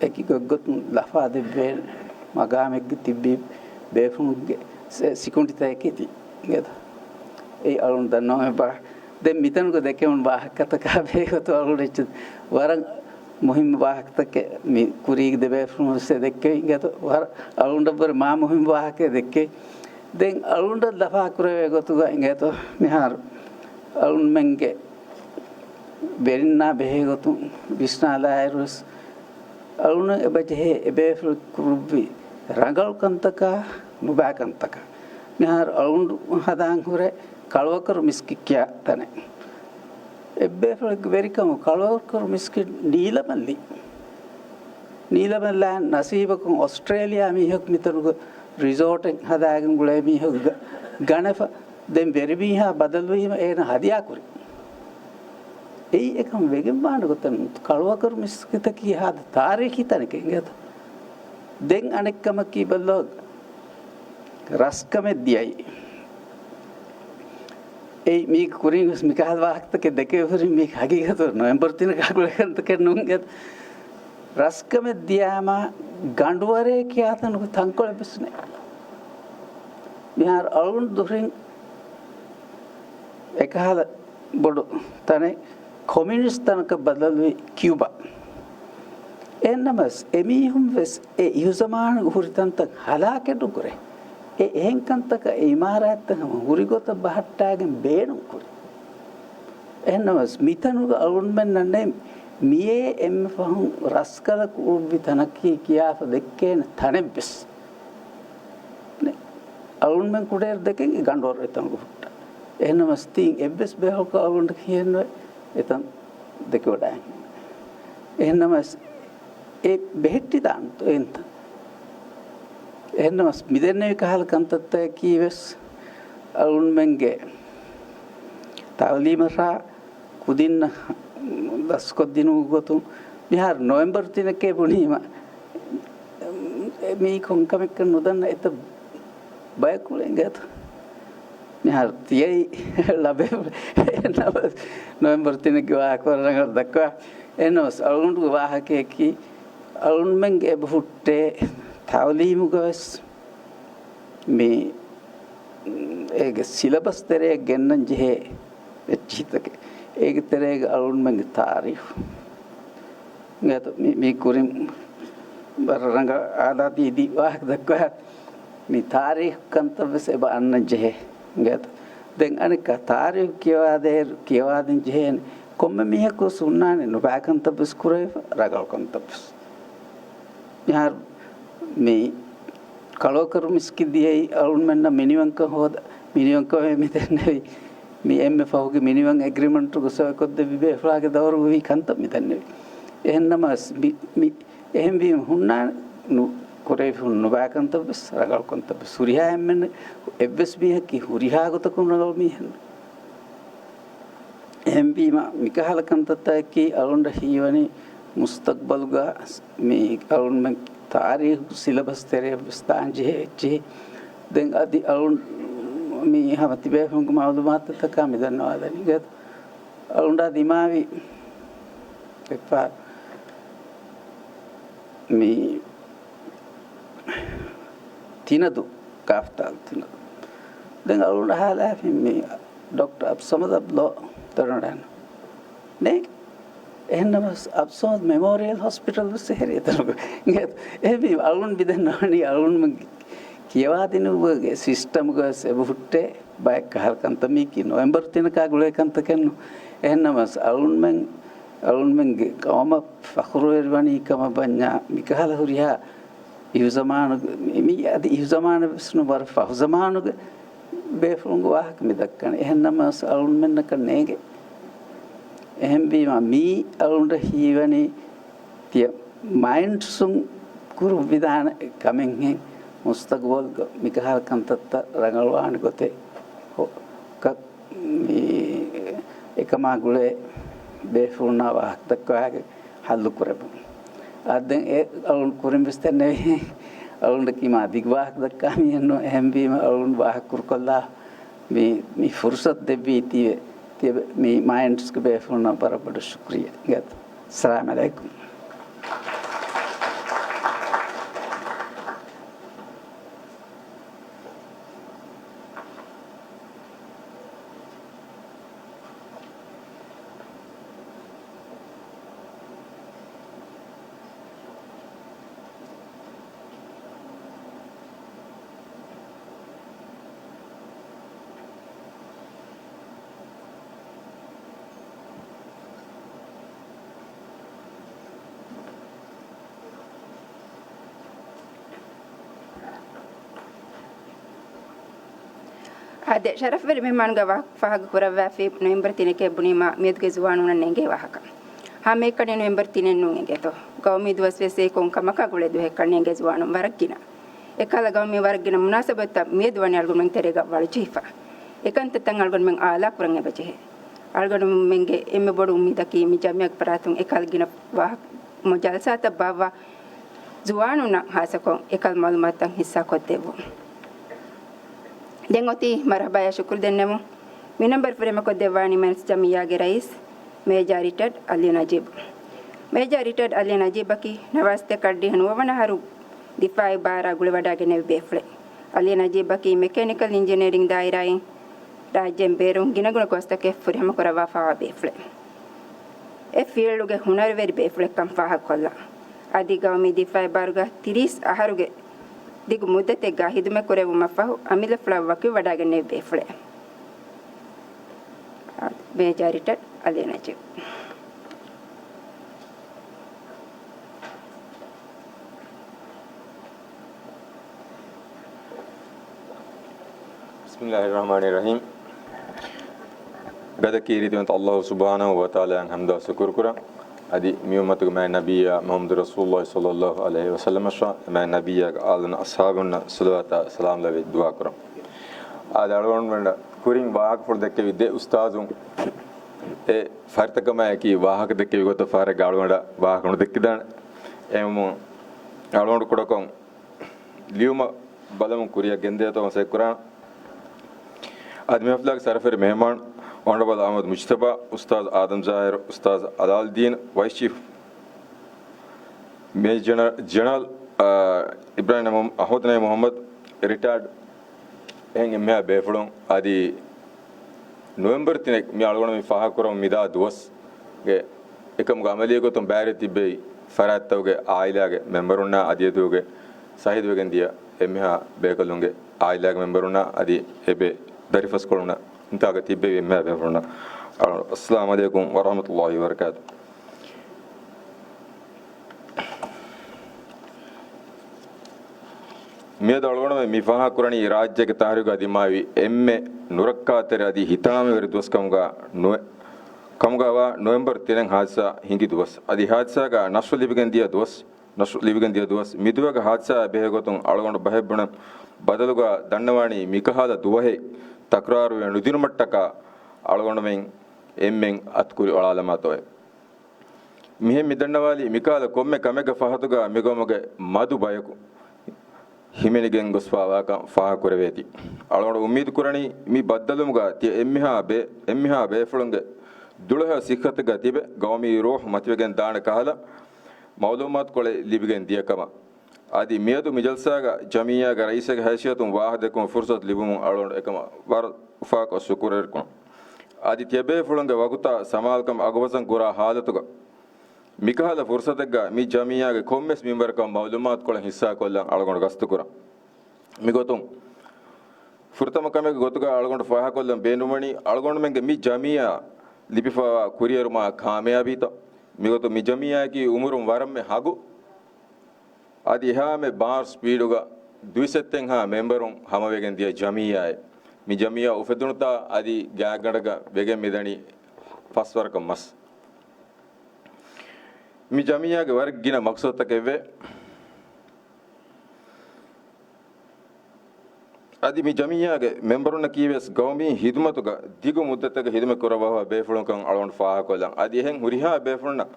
އެކި ގޮތްގޮތުން ލަފާ ދެއްވޭނެ މަގާމެއްގަ ތިއްބެވި ބޭފުޅުންގެ ސެ-، ސިކުނޑިތަކެއް ތި އިނގޭތަ؟ އެއީ އަޅުން ދަންނަވާ ބާ. ދެން މިތަނުގަ ދެކެވުނު ވާހަކަތަކާ ބެހޭގޮތުން އަޅުގަނޑު އެއްޗެއް ވަރަށް މުހިއްމު ވާހަކަތަކެއް މި ކުރީގެ ދެބޭފުޅުން ވެސް ދެއްކެވި އިނގޭތަ؟ ވަރަށް އަޅުގަނޑަށްވުރެ މާ މުހިއްމު ވާހަކައެއް ދެއްކެވި. ދެން އަޅުގަނޑަށް ލަފާކުރެވޭ ގޮތުގަ އިނގޭތޯ، މިހާރު އަޅުގަނޑުމެންގެ ވެރިންނާ ބެހޭ ގޮތުން ވިސްނާލާއިރުވެސް، އަޅުގަނޑަށް އެބަޖެހޭ އެބޭފުޅުން ކުރުއްވި ރަނގަޅު ކަންތަކާ ނުބާ ކަންތަކާ. މިހާރު އަޅުގަނޑު ހަދާން ހުރެ ކަޅުވަކަރު މިސްކިތް ކިޔާ ތަނެއް. އެއްބޭފުޅެއްގެ ވެރިކަމުން ކަޅުވަކަރު މިސްކިތް ނީލަމަށްލި. ނީލަމަށްލާން ނަސީބަކުން އޮސްޓްރޭލިޔާ މީހަކު މިތަނުގަ ރިސޯޓެއް ހަދާގެން ގުޅޭ މީހަކު ގަ-، ގަނެފަ. ދެން ވެރިމީހާ ބަދަލުވީމަ އޭނަ ހަދިޔާކުރި. އެއީ އެކަން ވެގެންވާނެ ގޮތެއް ނޫން. ކަޅުވަކަރު މިސްކިތަކީ ހާދަ ތާރީޚީ ތަނެކޭ އިނގޭތަ؟ ދެން އަނެއްކަމަކީ ބައްލޯ ރަސްކަމެއް ދިޔައީ. އެއީ މީގެ ކުރިން ވެސް މިކަހަލަ ވާހަކަތަކެއް ދެކެވި ހުރި މީ ހަގީގަތު ނޮވެމްބަރު ތިނަކާ ގުޅޭ ކަންތަކެއް ނޫން. ރަސްކަމެއް ދިޔާމާ ގަނޑުވަރޭ ކިޔާ ތަނުގެ ތަންކޮޅެއް ވެސް ނެތް. މިހާރު އަޅުގަނޑު ދުރިން އެކަހަލަ ބޮޑު ތަނެއް ކޮމިއުނިސްޓް ތަނަކަށް ބަދަލުވި ކިއުބާ. އެހެންނަމަވެސް، އެމީހުން ވެސް އެ އިހުޒަމާނުގެ ހުރި ތަންތަން ހަލާކެއް ނުކުރޭ. އެ އެހެން ކަންތަކަށް އެ އިމާރާތްތައް ހަމަ ހުރި ގޮތަށް ބަހައްޓާގެން ބޭނުން ކުރި. އެހެންނަމަވެސް، މިތަނުގަ އަޅުގަނޑުމެންނަށް ނެތް މިއޭ އެންމެ ފަހުން ރަސްކަލަ ކުރުއްވި ތަނަކީ ކިޔާފަ ދެއްކޭނެ ތަނެއްވެސް. ނެ-، އަޅުގަނޑުމެން ކުޑައިރު ދެކެން ގަނޑުވަރު އެތަނުގަ ހުއްޓާ. އެހެންނަމަވެސް ތީ އެއްވެސް ބޭފުޅަކަށް އަޅުގަނޑަކަށް ހިޔެއްނުވޭ އެތަން ދެކެވަޑައިގެން. އެހެންނަމަވެސް އެ ބެހެއްޓިދާނެތޯ އެންތަ؟ އެހެންނަމަވެސް މިދެންނެވި ކަހަލަ ކަންތައްތަކަކީ ވެސް އަޅުގަނޑުމެންގެ ތައުލީމަށާ ކުދިންނަށް ދަސްކޮށްދިނުމުގެ ގޮތުން މިހާރު ނޮވެމްބަރު ތިނަކޭ ބުނީމަ، މީ ކޮންކަމެއްކަން ނުދަންނަ އެތައް ބަޔަކު އިނގޭތަ؟ މިހާރު ތިޔައީ ލަބެ ނޮވެމްބަރު ތިނެއްގެ ވާހަކަ ވަރަށް ރަނގަޅަށް ދައްކަވާ. އެހެންނަމަވެސް އަޅުގަނޑުގެ ވާހަކަޔަކީ، އަޅުގަނޑުމެންގެ އެބަހުއްޓޭ ތައުލީމުގަވެސް މި އޭގެ ސިލަބަސް ތެރެއަށް ގެންނަން ޖެހޭ އެއްޗިހިތަކެއް. އޭގެ ތެރޭގަ އަޅުގަނޑުމެންގެ ތާރީޚު އިނގޭތޯ މި، މީ ކުރިން ވަރަށް ރަނގަޅަށް އާދާތީ ދީ ވާހަކަ ދައްކަވާ. މި ތާރީޚު ކަންތައް ވެސް އެބަ އަންނަން ޖެހޭ އިނގޭތޯ. ދެން އަނެއްކާ ތާރީޚު ކިޔަވާދޭ، ކިޔަވާދިން ޖެހޭނެ ކޮންމެ މީހަކު ވެސް ހުންނާނެ ނުބާ ކަންތައް ވެސް ކުރެވިފަ، ރަނގަޅު ކަންތައް ވެސް. މިހާރު މި ކަޅުވަކަރު މިސްކިތް ދިޔައީ އަޅުގަނޑުމެންނަށް މިނިވަންކަން ހޯދަ، މިނިވަންކަމޭ މިދެންނެވި، މި އެންމެ ފަހުގެ މިނިވަން އެގްރިމަންޓުގަ ސޮއިކޮށްދެއްވި ބޭފުޅާގެ ދައުރުގަ ވީ ކަންތައް މިދެންނެވި. އެހެންނަމަވެސް މި، މި އެހެންވީމަ ހުންނާނެ ނު، ކުރެވިފަ ނުބާ ކަންތައް ވެސް، ރަނގަޅު ކަންތައް ވެސް. ހުރިހާ އެންމެން އެއްވެސް މީހަކީ ހުރިހާ ގޮތަކުން ރަނގަޅު މީހެއް ނޫން. އެހެންވީމަ، މިކަހަލަ ކަންތައްތަކަކީ އަޅުގަނޑަށް ހީވަނީ މުސްތަގްބަލުގަ މި އަޅުގަނޑުމެން ތާރީޚު ސިލަބަސް ތެރެއަށް ވެސް ދާން ޖެހޭ އެއްޗެހި. ދެން އަދި އަޅުގަނޑު މި ހަމަ ތިބޭފުޅުންގެ މައުލޫމާތުތަކާ މިދަންނަވާލަނީ. އަޅުގަނޑާ ދިމާވި އެއްފަހަރު މި ތިނަދޫ، ކާފްތާލު ތިނަދޫ. ދެން އަޅުގަނޑު އަހާލާފިން މި ޑޮކްޓަރ އަބްސަމަދު އަބްދުﷲ ދޮރުނަޑާނަ. ނޭނގެ. އެހެންނަމަވެސް އަބްސަމަދު މެމޯރިއަލް ހޮސްޕިޓަލް ވެސް އެހެރީ އެތަނުގަ. އެހެންވީމަ އަޅުގަނޑު މިދެންނެވަނީ އަޅުގަނޑުމެން ކިޔަވާދިނުމުގެ ސިސްޓަމުގަ ވެސް އެބަހުއްޓޭ ބައެއް ކަހަލަ ކަންތައް. މީކީ ނޮވެމްބަރު ތިނަކާ ގުޅޭ ކަންތަކެއް ނޫން. އެހެންނަމަވެސް އަޅުގަނޑުމެން، އަޅުގަނޑުމެންގެ ޤައުމަށް ފަޚުރުވެރިވަނީ ކަމަށް ވަންޏާ މިކަހަލަ ހުރިހާ އިހުޒަމާނުގެ، މި، މި އަދި އިހުޒަމާނެއް ވެސް ނޫން، ވަރަށް ފަހު ޒަމާނުގެ ބޭފުޅުންގެ ވާހަކަ މި ދައްކަނީ. އެހެންނަމަވެސް އަޅުގަނޑުމެންނަކަށް ނޭނގެ. އެހެންވީމަ މީ އަޅުގަނޑަށް ހީވަނީ ތިޔަ މައިންޑްސުން ކުރުއްވިދާނެ ކަމެއްހެން މުސްތަގުބަލްގަ މިކަހަލަ ކަންތައްތައް ރަނގަޅުވާނެ ގޮތެއް ހޯ-، ކަ-، މި އެކަމާ ގުޅޭ ބޭފުޅުންނާ ވާހަކަ ދައްކަވާގެ ހައްލު ކުރެވުން. އާ، ދެން އެ އަޅުން ކުރިން ވެސް ދެންނެވި. އަޅުން ކީމާ ދިގު ވާހަކަ ދައްކާ މީހެއް ނޫން. އެހެންވީމަ އަޅުން ވާހަކަ ކުރުކޮށްލާ މި، މި ފުރުސަތު ދެއްވީތީވެ، ތިޔަބެ-، މި މައިންޑްސްގެ ބޭފުޅުންނަށް ވަރަށް ބޮޑަށް ޝުކުރިއްޔާ. އައްސަލާމް އަލައިކުމް. އާދެ، ޝަރަފްވެރި މެހްމާނުގެ ވާ-، ފާހަގަ ކުރައްވާފި ނޮވެމްބަރު ތިނެކޭ ބުނީމާ މިއަދުގެ ޒުވާނުންނަށް އެނގޭ ވާހަކަ. ހަމައެކަނި ނޮވެމްބަރު ތިނެއް ނޫން އެނގޭތޯ. ގައުމީ ދުވަސްވެސް އެއްކޮށް ކަމަކާ ގުޅޭ ދުވަހެއްކަން އެނގޭ ޒުވާނުން ވަރަށް ގިނަ. އެކަހަލަ ގައުމީ ވަރަށް ގިނަ މުނާސަބަތުތައް މިއަދު ވަނީ އަޅުގަނޑުމެން ތެރޭގަ ވަޅުޖެހިފަ. އެކަންތައްތައް އަޅުގަނޑުމެން އާލާ ކުރަން އެބަޖެހޭ. އަޅުގަނޑުމެންގެ އެންމެ ބޮޑު އުއްމީދަކީ މި ޖަމިއްޔާގެ ފަރާތުން އެކަހަލަ ގިނަ ވާހަ-، މު-، ޖަލްސާތައް ބާއްވާ ޒުވާނުންނަށް ހާއްސަކޮށް އެކަހަލަ މައުލޫމާތުތައް ހިއްސާ ކޮށްދެއްވުން. ދެން އޮތީ މަރުހަބާޔާ ޝުކުރު ދެންނެވުން. މި ނަންބަރު ފުރިހަމަކޮށްދެއްވާނީ މެންސް ޖަމިއްޔާގެ ރައީސް މޭޖާ ރިޓަޔަރޑް އަލީ ނަޖީބު. މޭޖާ ރިޓަޔަރޑް އަލީ ނަޖީބަކީ ނަވާސްތޭކަ އަށްޑިހަ ނުވަވަނަ އަހަރު ދިފާއީ ބާރާ ގުޅިވަޑައިގެންނެވި ބޭފުޅެއް. އަލީ ނަޖީބަކީ މެކޭނިކަލް އިންޖިނިއަރިން ދާއިރާއިން ރާއްޖޭން ބޭރުން ގިނަގުނަ ކޯސްތަކެއް ފުރިހަމަކުރައްވާފައިވާ ބޭފުޅެއް. އެ ފީލްޑުގެ ހުނަރުވެރި ބޭފުޅެއްކަން ފާހަގަކޮށްލާ. އަދި ގައުމީ ދިފާއީ ބާރުގަ ތިރީސް އަހަރުގެ ދިގު މުއްދަތެއްގަ ހިދުމަތްކުރެއްވުމަށްފަހު އަމިއްލަފުޅަށް ވަކިވެވަޑައިގެންނެވި ބޭފުޅެއް. މޭޖާ ރިޓަޔަރޑް އަލީ ނަޖީބު. ބިސްމިއްލާހިއްރަޙްމާނިއްރަޙީމް. ގަދަ ކީރިތިވަންތަ އައްލާހު ސުބްޙާނަހު ވަތަޢާލާއަށް ޙަމްދާ ޝުކުރު ކުރަން. އަދި މި އުއްމަތުގެ މާތް ނަބިއްޔާ މުޙައްމަދު ރަސޫލުއްލާހި ޞައްލައްލާހު ޢަލައިހި ވަސައްލަމަށާ އެ މާތް ނަބިއްޔާގެ އާލުން އަޞްޙާބުންނަށް ޞަލަވާތާ ސަލާމް ލެއްވި ދުޢާ ކުރަން. އާދެ، އަޅުގަނޑުމެންނަށް ކުރިން ވާހަކަފުޅު ދެއްކެވި ދެ އުސްތާޒުން އެ ފަރިތަކަމާއެކީ ވާހަކަ ދެއްކެވި ގޮތަށް ފަހަރެއްގަ އަޅުގަނޑަށް ވާހަކަ ނުދެއްކިދާނެ. އެހެންވުމުން އަޅުގަނޑު ކުޑަކޮށް ލިޔުމަށް ބަލަމުން ކުރިއަށް ގެންދޭތޯ މަސައްކަތް ކުރާނަން. އަދި މި ޙަފްލާގެ ސަރަފަރި މެހެމާން އޮނަރަބަލް އަޙްމަދު މުޖްތަބާ، އުސްތާޒް އާދަމް ޒާހިރު، އުސްތާޒް އަލާލްދީން، ވައިސް ޗީފް މޭޖަރ ޖެނެރަލް، އާ، އިބްރާހިމް މު-، އަޙްމަދު ނައިމް މުޙައްމަދު، ރިޓަޔަރޑް، އެހެން އެންމެހާ ބޭފުޅުން. އަދި ނޮވެމްބަރު ތިނެއް މި އަޅުގަނޑު މި ފާހަގަކުރަމުން މިދާ ދުވަސްގެ އެކަމުގެ އަމަލީ ގޮތުން ބައިވެރި ތިއްބެވި ފަރާތްތަކުގެ އާއިލާގެ މެމްބަރުންނާ އަދި އެދުވަހުގެ ޝަހީދުވެގެން ދިޔަ އެންމެހާ ބޭކަލުންގެ އާއިލާގެ މެމްބަރުންނާ އަދި އެބެ ދަރިފަސްކޮޅުންނަށް އިންތާގަ ތިއްބެވި އެންމެހާ ބޭފުޅުންނަށް އައްސަލާމް ޢަލައިކުމް ވަރަޙްމަތުﷲި ވަބަރަކާތުހު. މިއަދު އަޅުގަނޑުމެން މި ފާހަގަކުރަނީ ރާއްޖޭގެ ތާރީޚުގަ ދިމާވި އެންމެ ނުރައްކާތެރި އަދި ހިތާމަވެރި ދުވަސް ކަމުގަ ނުވެ-، ކަމުގަވާ ނޮވެމްބަރު ތިނެއް ހާދިސާ ހިނގި ދުވަސް. އަދި ހާދިސާގަ ނަޝްރު ލިބިގެން ދިޔަ ދުވަސް، ނަޝްރު ލިބިގެން ދިޔަ ދުވަސް، މިދުވަހުގެ ހާދިސާއާ ބެހޭގޮތުން އަޅުގަނޑު ބަހެއް ބުނަން ބަދަލުގަ ދަންނަވާނީ މިކަހަލަ ދުވަހެއް ތަކްރާރުވެ ނުދިނުމަށްޓަކާ އަޅުގަނޑުމެން އެންމެން އަތުކުރި އޮޅާލަމާތޯއޭ. މިހެން މިދަންނަވާލީ މިކަހަލަ ކޮންމެ ކަމެއްގެ ފަހަތުގަ މިގައުމުގެ މަދު ބަޔަކު ހިމެނިގެން ގޮސްފާވާކަން ފާހަގަކުރެވޭތީ. އަޅުގަނޑު އުއްމީދު ކުރަނީ މި ބައްދަލުވުމުގަ ތިޔަ އެންމެހާ ބޭ-، އެންމެހާ ބޭފުޅުންގެ ދުޅަހެޔޮ ސިއްހަތެއްގަ ތިބެ ގައުމީ ރޫޙު މަތިވެގެން ދާނެ ކަހަލަ މައުލޫމާތުކޮޅެއް ލިބިގެން ދިޔަ ކަމަށް. އަދި މިއަދު މި ޖަލްސާގަ ޖަމިއްޔާގެ ރައީސެއްގެ ހައިސިއްޔަތުން ވާހަކަ ދެއްކުމަށް ފުރުސަތު ލިބުމުން އަޅުގަނޑު އެކަމަށް ވަރަށް އުފާކޮށް ޝުކުރުވެރިކުރަން. އަދި ތިޔަބޭފުޅުންގެ ވަގުތާ ސަމާލުކަން އަގުފަސަން ކުރާ ހާލަތުގަ މިކަހަލަ ފުރުސަތެއްގަ މި ޖަމިއްޔާގެ ކޮންމެސް މިންވަރަކަށް މައުލޫމާތުކޮޅެއް ހިއްސާކޮށްލަން އަޅުގަނޑު ގަސްތުކުރަން. މިގޮތުން ފުރަތަމަ ކަމެއްގެ ގޮތުގަ އަޅުގަނޑު ފާހަގަކޮށްލަން ބޭނުންވަނީ އަޅުގަނޑުމެންގެ މި ޖަމިއްޔާ ލިބިފައިވާ ކުރިއެރުމާ ކާމިޔާބީތައް. މިގޮތުން މި ޖަމިއްޔާއަކީ އުމުރުން ވަރަށްމެ ހަގު އަދި އެހާމެ ބާރު ސްޕީޑުގަ ދުއިސައްތައެއްހާ މެމްބަރުން ހަމަވެގެން ދިޔަ ޖަމިއްޔާއެއް. މި ޖަމިއްޔާ އުފެދުނުތާ އަދި ގާތްގަނޑަކަށް ވެގެން މިދަނީ ފަސް ވަރަކަށް މަސް. މި ޖަމިއްޔާގެ ވަރަށް ގިނަ މަޤްޞަދުތަކެއްވޭ. އަދި މި ޖަމިއްޔާގެ މެމްބަރުންނަކީވެސް ގައުމީ ހިދުމަތުގަ ދިގު މުއްދަތެއްގަ ހިދުމަތް ކުރައްވާފަ ބޭފުޅުންކަން އަޅުގަނޑު ފާހަގަކޮށްލަން. އަދި އެހެން ހުރިހާ ބޭފުޅުންނަށް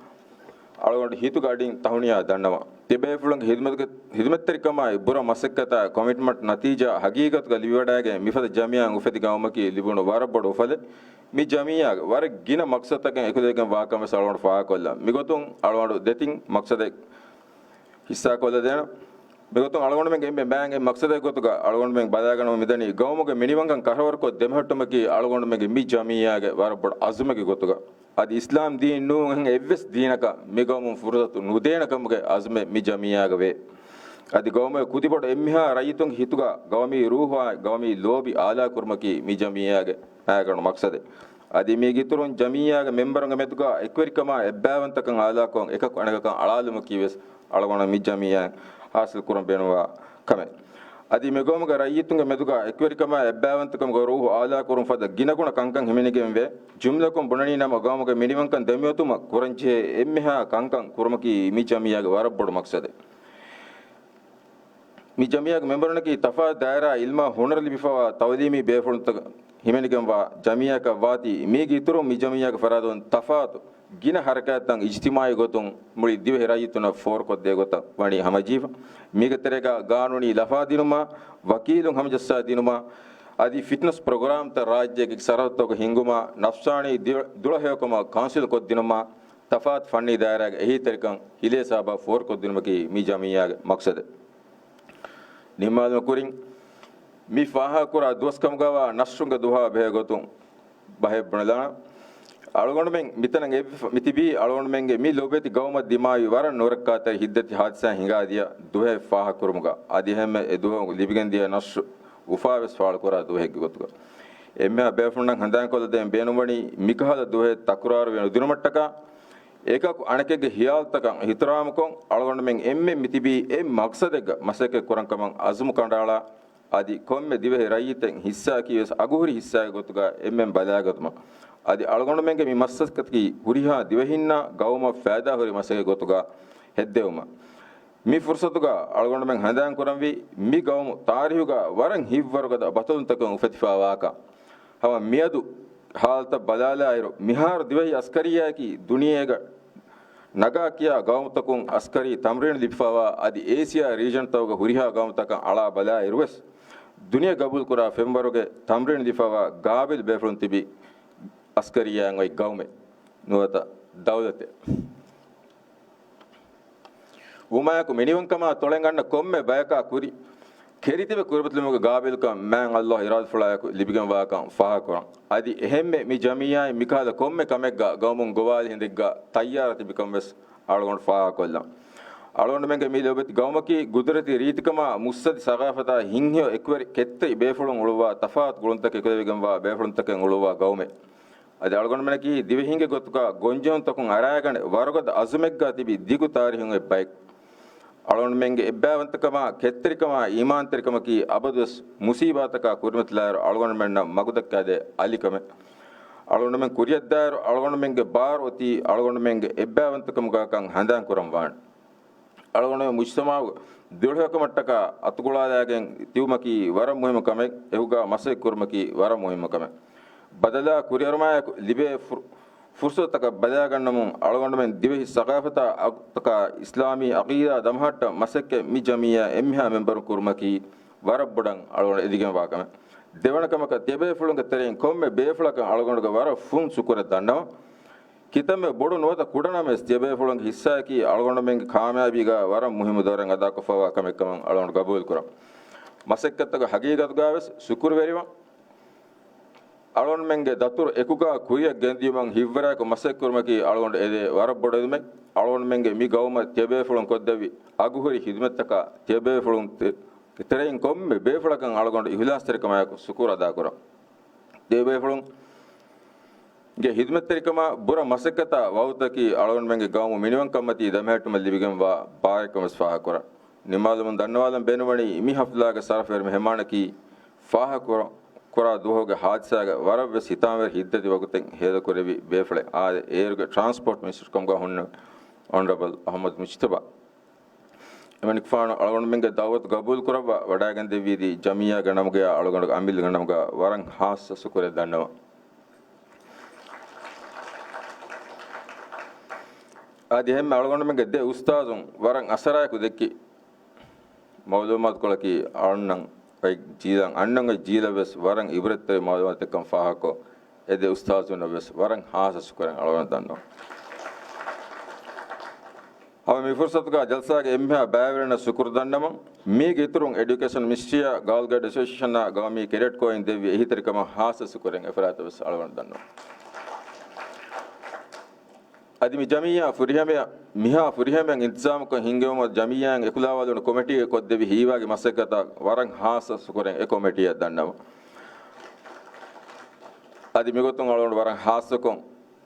އަޅުގަނޑު ހިތުގަ އަޑިން ތަހުނިޔާ ދަންނަވަން. ތިބޭފުޅުންގެ ހިދުމަތް-، ހިދުމަތްތެރިކަމާއި ބުރަ މަސައްކަތާ ކޮމިޓްމަންޓް ނަތީޖާ ހަގީގަތުގަ ލިބިވަޑައިގެން މިފަދަ ޖަމިއްޔާއިން އުފެދި ގައުމަކީ ލިބުނު ވަރަށް ބޮޑު އުފަލެއް. މި ޖަމިއްޔާގެ ވަރަށް ގިނަ މަޤްޞަދުތަކެއް އެކުލެވިގެން ވާކަން ވެސް އަޅުގަނޑު ފާހަގަކޮށްލަން. މިގޮތުން އަޅުގަނޑު ދެތިން މަޤްޞަދެއް ހިއްސާކޮށްލަދޭނަން. މިގޮތުން އަޅުގަނޑުމެންގެ އެންމެ މާތް މަޤްޞަދެއް ގޮތުގަ އަޅުގަނޑުމެން ބަލާގަންނަވަން މިދަނީ ގައުމުގެ މިނިވަންކަން ކަށަވަރުކޮށް ދެމެހެއްޓުމަކީ އަޅުގަނޑުމެންގެ މި ޖަމިއްޔާގެ ވަރަށް ބޮޑު އަޒުމެއްގެ ގޮތުގަ. އަދި އިސްލާމް ދީން ނޫން އެހެން އެއްވެސް ދީނަކަށް މިގައުމުން ފުރުސަތު ނުދޭނެ ކަމުގެ އަޒުމެއް މި ޖަމިއްޔާގަ ވޭ. އަދި ގައުމުގެ ކުދިބޮޑު އެންމެހާ ރައްޔިތުންގެ ހިތުގަ ގައުމީ ރޫޙާއި ގައުމީ ލޯބި އާލާކުރުމަކީ މި ޖަމިއްޔާގެ މާގަނޑު މަޤްޞަދެއް. އަދި މީގެ އިތުރުން ޖަމިއްޔާގެ މެމްބަރުންގެ މެދުގަ އެކުވެރިކަމާ އެއްބައިވަންތަކަން އާލާކޮށް އެކަކު އަނެކަކަށް އަޅާލުމަކީ ވެސް އަޅުގަނޑު މި ޖަމިއްޔާއިން ޙާޞިލް ކުރަން ބޭނުންވާ ކަމެއް. އަދި މި ގައުމުގެ ރައްޔިތުންގެ މެދުގަ އެކުވެރިކަމާ އެއްބައިވަންތަކަމުގެ ރޫހު އާލާކުރުން ފަދަ ގިނަގުނަ ކަންކަން ހިމެނިގެންވޭ. ޖުމްލަކޮށް ބުނަނީނަމަ، ގައުމުގެ މިނިވަންކަން ދެމިއޮތުމަށް ކުރަންޖެހޭ އެންމެހާ ކަންކަން ކުރުމަކީ މި ޖަމިއްޔާގެ ވަރަށް ބޮޑު މަޤްޞަދެއް. މި ޖަމިއްޔާގެ މެމްބަރުންނަކީ ތަފާތު ދާއިރާ އިލްމާ ހުނަރު ލިބިފަވާ ތަޢުލީމީ ބޭފުޅުންތަކަށް ހިމެނިގެންވާ ޖަމިއްޔާއަކަށް ވާތީ، މީގެ އިތުރުން މި ޖަމިއްޔާގެ ފަރާތުން ތަފާތު ގިނަ ހަރަކާތްތައް އިޖްތިމާޢީ ގޮތުން މުޅި ދިވެހި ރައްޔިތުންނަށް ފޯރުކޮށްދޭ ގޮތަށް ވަނީ ހަމަޖެހިފަ. މީގެ ތެރޭގަ ގާނޫނީ ލަފާ ދިނުމާ، ވަކީލުން ހަމަޖައްސާ ދިނުމާ، އަދި ފިޓްނަސް ޕްރޮގްރާމްތައް ރާއްޖޭގެ ސަރަހައްދުތަކުގަ ހިންގުމާ، ނަފްސާނީ ދި-، ދުޅަހެޔޮކަމަށް ކައުންސިލް ކޮށްދިނުމާ، ތަފާތު ފަންނީ ދާއިރާގެ އެހީތެރިކަން ހިލޭ ސާބަށް ފޯރުކޮށްދިނުމަކީ މި ޖަމިއްޔާގެ މަޤްޞަދެއް. ނިންމާލުމަށް ކުރިން، މި ފާހަގަކުރާ ދުވަސްކަމުގަވާ ނަޝްރުންގެ ދުވަހާ ބެހޭ ގޮތުން ބަހެއް ބުނެލާނަން. އަޅުގަނޑުމެން މިތަނަށް އެއްވިފަ މިތިބީ އަޅުގަނޑުމެންގެ މި ލޮބުވެތި ގައުމަށް ދިމާވި ވަރަށް ނުރައްކާތެރި ހިތްދަތި ހާދިސާ ހިނގާދިޔަ ދުވަހެއް ފާހަގަކުރުމުގަ. އަދި އެހެންމެ އެ ދުވަހު ލިބިގެންދިޔަ ނަޝްރު އުފާވެސް ފާޅުކުރާ ދުވަހެއްގެ ގޮތުގަ. އެންމެހާ ބޭފުޅުންނަށް ހަނދާންކޮށްލަދޭން ބޭނުންވަނީ، މިކަހަލަ ދުވަހެއް ތަކުރާރުވެ ނުދިނުމަށްޓަކާ، އެކަކު އަނެކެއްގެ ހިޔާލުތަކަށް އިޙްތިރާމުކޮށް، އަޅުގަނޑުމެން އެންމެން މިތިބީ އެއް މަޤްޞަދެއްގަ މަސައްކަތް ކުރަންކަމަށް އަޒުމު ކަނޑައަޅާ، އަދި ކޮންމެ ދިވެހި ރައްޔިތެއް ހިއްސާއަކީވެސް އަގުހުރި ހިއްސާގެ ގޮތުގަ އެންމެން ބަލާގަތުމަށް. އަދި އަޅުގަނޑުމެންގެ މި މަސައްކަތަކީ ހުރިހާ ދިވެހިންނާ ގައުމަށް ފައިދާހުރި މަސައްކަތް ގޮތުގަ ހެއްދެވުމަށް. މި ފުރުޞަތުގަ އަޅުގަނޑުމެން ހަނދާންކުރަންވީ، މި ގައުމު ތާރީހުގަ ވަރަށް ހިތްވަރުގަދަ ބަތަލުންތަކުން އުފެދިފައިވާކަން. ހަމަ މިއަދު ހާލަތަށް ބަލާލާއިރު، މިހާރު ދިވެހި އަސްކަރިއްޔާއަކީ ދުނިޔޭގަ ނަގާ ކިޔާ ގައުމުތަކުން އަސްކަރީ ތަމްރީނު ލިބިފައިވާ، އަދި އޭޝިޔާ ރީޖަންތަކުގެ ހުރިހާ ގައުމުތަކަށް އަޅާ ބަލާއިރުވެސް، ދުނިޔެ ގަބޫލުކުރާ ފެންވަރުގެ ތަމްރީނު ލިބިފައިވާ ގާބިލް ބޭފުޅުން ތިބި އަސްކަރިއްޔާއިން އޮތް ގައުމެއް ނުވަތަ ދައުލަތެއް ވުމާއެކު، މިނިވަންކަމާ ތޮޅެން އަންނަ ކޮންމެ ބަޔަކާ ކުރި ކެރިތިބެ ކުރިމަތިލުމުގެ ގާބިލުކަން މާތް ﷲ އިރާދަފުޅާއެކު ލިބިގެންވާކަން ފާހަގަކުރަން. އަދި އެހެންމެ މި ޖަމިއްޔާއިން މިކަހަލަ ކޮންމެ ކަމެއްގަ ގައުމުން ގޮވާލި ހިނދެއްގަ ތައްޔާރަށް ތިބިކަން ވެސް އަޅުގަނޑު ފާހަގަކޮށްލަން. އަޅުގަނޑުމެންގެ މި ލޮބުވެތި ގައުމަކީ ގުދުރަތީ ރީތިކަމާ މުއްސަދި ސަގާފަތާ ހިތްހެޔޮ އެކުވެރި ކެތްތެރި ބޭފުޅުން އުޅުއްވާ ތަފާތު ގުޅުންތަކެއް އެކުލެވިގެންވާ ބޭފުޅުންތަކެއް އުޅުއްވާ ގައުމެއް. އަދި އަޅުގަނޑުމެންނަކީ ދިވެހިންގެ ގޮތުގަ ގޮންޖެހުންތަކުން އަރާގަނެ ވަރުގަދަ އަޒުމެއްގަ ތިބި ދިގު ތާރީހުން އޮތް ބައެއް. އަޅުގަނޑުމެންގެ އެއްބައިވަންތަކަމާ، ކެތްތެރިކަމާ، އީމާންތެރިކަމަކީ އަބަދުވެސް މުސީބާތަކާ ކުރިމަތިލާއިރު އަޅުގަނޑުމެންނަށް މަގުދައްކާދޭ އަލިކަމެއް. އަޅުގަނޑުމެން ކުރިއަށްދާއިރު އަޅުގަނޑުމެންގެ ބާރު އޮތީ އަޅުގަނޑުމެންގެ އެއްބައިވަންތަކަމުގާކަން ހަނދާންކުރަން ވާނެ. އަޅުގަނޑުމެން މުޖްތަމަޢުގެ ދުޅަހެޔޮކަމަށްޓަކާ އަތުގުޅާލާގެން ތިބުމަކީ ވަރަށް މުހިއްމު ކަމެއް، އެކުގަ މަސައްކަތް ކުރުމަކީ ވަރަށް މުހިއްމު ކަމެއް. ބަދަލާ ކުރިއަރުމާއެކު ލިބޭ ފުރު-، ފުރުޞަތުތަކަށް ބަލާގަންނަމުން، އަޅުގަނޑުމެން ދިވެހި ސަގާފަތާ އަގުތަކާ އިސްލާމީ އަޤީދާ ދަމަހައްޓަން މަސައްކަތް މި ޖަމިއްޔާ އެންމެހާ މެމްބަރުން ކުރުމަކީ ވަރަށް ބޮޑަށް އަޅުގަނޑު އެދިގެންވާ ކަމެއް. ދެވަނަ ކަމަކަށް، ތިޔަބޭފުޅުންގެ ތެރެއިން ކޮންމެ ބޭފުޅަކަށް އަޅުގަނޑުގެ ވަރަށް ފުން ޝުކުރެއް ދަންނަވަން. ކިތަންމެ ބޮޑު ނުވަތަ ކުޑަ ނަމަވެސް، ތިޔަބޭފުޅުންގެ ހިއްސާއަކީ އަޅުގަނޑުމެންގެ ކާމިޔާބީގަ ވަރަށް މުހިއްމު ދައުރެއް އަދާކޮށްފައިވާ ކަމެއް ކަމަށް އަޅުގަނޑު ގަބޫލުކުރަން. މަސައްކަތްތަކުގެ ހަގީގަތުގަވެސް ޝުކުރުވެރިވަން. އަޅުގަނޑުމެންގެ ދަތުރު އެކުގަ ކުރިއަށް ގެންދިޔުމަށް ހިތްވަރާއެކު މަސައްކަތް ކުރުމަކީ އަޅުގަނޑު އެދޭ ވަރަށް ބޮޑު އެދުމެއް. އަޅުގަނޑުމެންގެ މި ގައުމަށް ތިޔަބޭފުޅުން ކޮށްދެއްވި އަގުހުރި ޚިދުމަތްތަކާ ތިޔަބޭފުޅުން ތެ-، ތެރެއިން ކޮންމެ ބޭފުޅަކަށް އަޅުގަނޑު އިޚްލާޞްތެރިކަމާއެކު ޝުކުރު އަދާކުރަން. ތިޔަބޭފުޅުންގެ ޚިދުމަތްތެރިކަމާ ބުރަ މަސައްކަތާ ވައުދުތަކީ އަޅުގަނޑުމެންގެ ގައުމު މިނިވަންކަންމަތީ ދަމަހެއްޓުމަށް ލިބިގެންވާ ބާރެއްކަން ވެސް ފާހަގަކުރަން. ނިމާލުމުން ދަންނަވާލަން ބޭނުންވަނީ މި ޙަފްލާގެ ޝަރަފުވެރި މެހެމާނަކީ ފާހަގަކުރަ-، ކުރާ ދުވަހުގެ ހާދިސާގެ ވަރަށްވެސް ހިތާމަވެރި ހިތްދަތި ވަގުތެއް ހޭދަކުރެއްވި ބޭފުޅެއް. އާދެ، އޭރުގެ ޓްރާންސްޕޯޓް މިނިސްޓަރ ކަމުގަ ހުންނެވި އޮނަރަބަލް އަޙްމަދު މުޖްތަބާ. އެމަނިކުފާނު އަޅުގަނޑުމެންގެ ދަޢުވަތު ގަބޫލުކުރައްވާ ވަޑައިގެންދެއްވީތީ ޖަމިއްޔާގެ ނަމުގަޔާ އަޅުގަނޑުގެ އަމިއްލަގެ ނަމުގަ ވަރަށް ޚާއްޞަ ޝުކުރެއް ދަންނަވަން. އަދި އެހެންމެ އަޅުގަނޑުމެންގެ ދެ އުސްތާޒުން ވަރަށް އަސަރާއެކު ދެއްކި މަޢުލޫމާތުކޮޅަކީ އަންނަން އޮތް ޖީލަށް، އަންނަން އޮތް ޖީލަށް ވެސް ވަރަށް އިބްރަތްތެރި މަޢުލޫމާތެއްކަން ފާހަގަކޮށް، އެ ދެ އުސްތާޒުންނަށް ވެސް ވަރަށް ޚާއްޞަ ޝުކުރެއް އަޅުގަނޑު ދަންނަވަން. ހަމަ މި ފުރުޞަތުގަ ޖަލްސާގެ އެންމެހާ ބައިވެރިންނަށް ޝުކުރު ދަންނަވަން. މީގެ އިތުރުން އެޑިއުކޭޝަން މިނިސްޓްރީއާ، ގާލް ގައިޑް އެސޯސިއޭޝަނާ ގައުމީ ކެޑެޓް ކޯއިން ދެއްވި އެހީތެރިކަމަށް ޚާއްޞަ ޝުކުރެއް އެފަރާތަށް ވެސް އަޅުގަނޑު ދަންނަވަން. އަދި މި ޖަމިއްޔާ ފުރިހަމަޔަށް، މިހާ ފުރިހަމަޔަށް އިންތިޒާމުކޮށް ހިންގެވުމަށް ޖަމިއްޔާއިން އެކުލަވާލުނު ކޮމިޓީގެ ކޮށްދެއްވި ހީވާގި މަސައްކަތަށް ވަރަށް ޚާއްޞަ ޝުކުރެއް އެ ކޮމިޓީއަށް ދަންނަވަން. އަދި މިގޮތުން އަޅުގަނޑު ވަރަށް ޚާއްޞަކޮށް،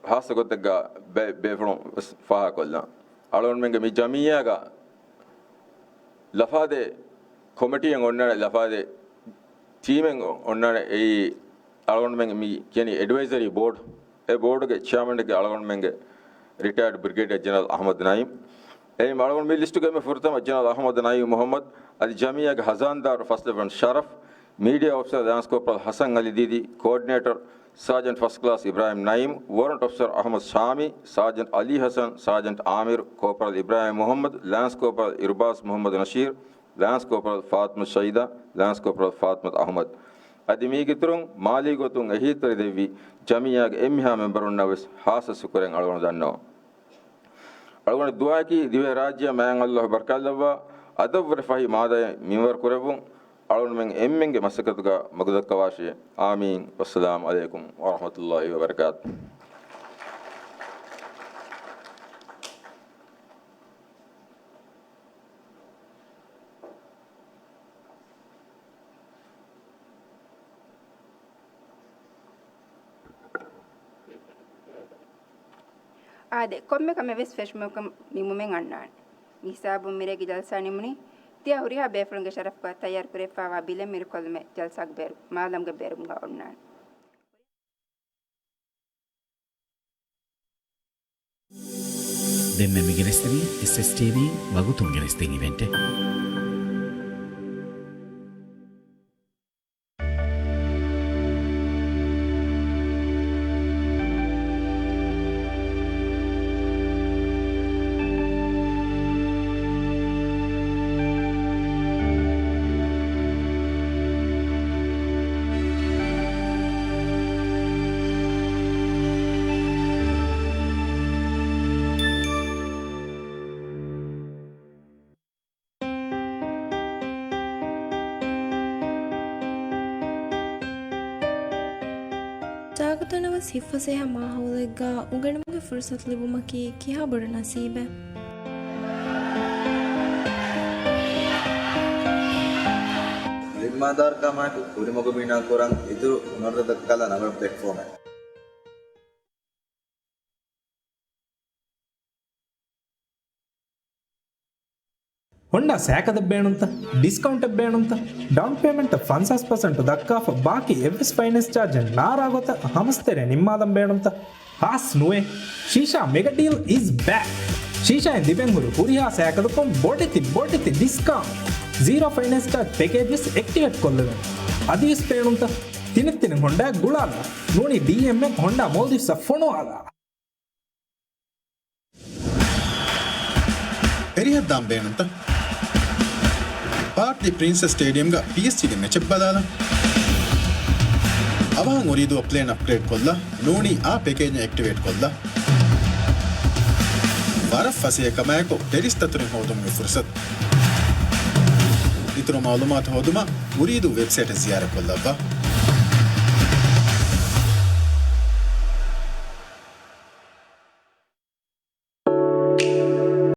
ޚާއްޞަ ގޮތެއްގަ ބޭ-، ބޭފުޅުން ވެސް ފާހަގަކޮށްލަން. އަޅުގަނޑުމެންގެ މި ޖަމިއްޔާގަ ލަފާދޭ ކޮމިޓީއެއް އޮންނާނެ، ލަފާދޭ ޓީމެއް އޮންނާނެ. އެއީ އަޅުގަނޑުމެން މި ކިޔަނީ އެޑްވައިޒަރީ ބޯޑް. އެ ބޯޑުގެ ޗެއާމަންގެ އަޅުގަނޑުމެންގެ ރިޓަޔާޑް ބްރިގޭޑިއަރ ޖެނެރަލް އަޙްމަދު ނައީމް. އެހެން އަޅުގަނޑު މި ލިސްޓުގައި މި ފުރަތަމަ ޖެނެރަލް އަޙްމަދު ނައީމް މުޙައްމަދު، އަދި ޖަމިއްޔާގެ ހަޒާންދާރު ފަސް ލެވެން ޝަރަފް، މީޑިއާ އޮފިސަރ ލާންސް ކޯޕްރަލް ހަސަން އަލީ ދީދީ، ކޯޑިނޭޓަރ ސާޖެންޓް ފަސްޓް ކްލާސް އިބްރާހިމް ނައީމް، ވޮރަންޓް އޮފިސަރ އަޙްމަދު ޝާމީ، ސާޖެންޓް އަލީ ހަސަން، ސާޖެންޓް އާމިރު، ކޯޕްރަލް އިބްރާހިމް މުޙައްމަދު، ލާންސް ކޯޕްރަލް އިރުބާޒް މުޙައްމަދު ނަޝީރު، ލާންސް ކޯޕްރަލް ފާތުމަ ޝައިދާ، ލާންސް ކޯޕްރަލް ފާތުމަ އަޙްމަދު. އަދި މީގެ އިތުރުން މާލީ ގޮތުން އެހީތެރި ދެއްވި ޖަމިއްޔާގެ އެންމެހާ މެމްބަރުންނަށް ވެސް ހާއްސަ ޝުކުރެއް އަޅުގަނޑު ދަންނަވަން. އަޅުގަނޑު ދުޢާއަކީ ދިވެހި ރާއްޖެއަށް މާތް ﷲ ބަރަކާތްލައްވާ، އަދަށްވުރެ ފަހި މާދައެއް މިންވަރު ކުރެއްވުން، އަޅުގަނޑުމެން އެންމެންގެ މަސައްކަތުގަ މަގުދައްކަވާށޭ. އާމީން. ވައްސަލާމު ޢަލައިކުމް ވަރަޙްމަތުﷲ ވަބަރަކާތުހު. އާދެ، ކޮންމެ ކަމެއް ވެސް ފެށުމަކަށް ނިމުމެއް އަންނާނެ. މި ހިސާބުން މިރޭގެ ޖަލްސާ ނިމުނީ. ތިޔަ ހުރިހާ ބޭފުޅުންގެ ޝަރަފުގަ ތައްޔާރު ކުރެވިފައިވާ ބިލެއް މިރުކޮށްލުމެއް ޖަލްސާގެ ބޭރު، މާލަމްގެ ބޭރުގަ އޮންނާނެ. ދެންމެ މި ގެނެސްދެނީ އެސްއެސްޓީވީ ވަގުތުން ގެނެސްދިން އިވެންޓެއް. ސާގަތުންނަށް ވެސް ހިތްފަސޭހަ މާހައުލެއްގަ އުނގެނުމުގެ ފުރުސަތު ލިބުމަކީ ކިހާ ބޮޑު ނަސީބެއް. ޒިންމާދާރުކަމާއެކު ކުރިމަގު ބިނާކުރަން އިތުރު ހުނަރުތައް ދައްކާލާ ނަމަ ޕްލެޓްފޯމެއް. ހޮންޑާ ސައިކަލެއް ބޭނުންތަ؟ ޑިސްކައުންޓެއް ބޭނުންތަ؟ ޑައުން ޕޭމަންޓަށް ފަންސާސް ޕަސެންޓު ދައްކާފަ، ބާކީ އެއްވެސް ފައިނޭންސް ޗާޖެއް ނާރާ ގޮތަށް ހަމަސްތެރޭ ނިންމާލަން ބޭނުންތަ؟ ހާސް ނުވޭ. ޝީޝާ މެގަ ޑީލް އިޒް ބެކް. ޝީޝާއިން ލިބެން ހުރި ހުރިހާ ސައިކަލަކުން ބޮޑެތި ބޮޑެތި ޑިސްކައުންޓް. ޒީރޯ ފައިނޭންސް ޗާޖް ޕެކޭޖް ވެސް އެކްޓިވޭޓް ކޮށްލެވެން. އަދިވެސް ބޭނުންތަ؟ ތިނެއް ތިނެއް ހޮންޑާ ގުޅާލާ. ނޫނީ ޑީއެމްއެން ހޮންޑާ މޯލްޑިވްސްއަށް ފޮނުވާލާ. އެރިހަށް ދާން ބޭނުންތަ؟ ޕާޓް ދި ޕްރިންސެސް ސްޓޭޑިއަމްގަ ޕީއެސްޖީގެ މެޗެއް ބަލާލަން. އަވަހަށް އުރީދޫ ޕްލޭން އަޕްގްރޭޑް ކޮށްލާ، ނޫނީ އާ ޕެކޭޖް އެކްޓިވޭޓް ކޮށްލާ. ވަރަށް ފަސޭހަ ކަމާއެކު ޓެރިސް ދަތުރެއް ހޯދުމުގެ ފުރުސަތު. އިތުރު މައުލޫމާތު ހޯދުމަށް އުރީދޫ ވެބްސައިޓަށް ޒިޔާރަތް ކޮށްލައްވާ.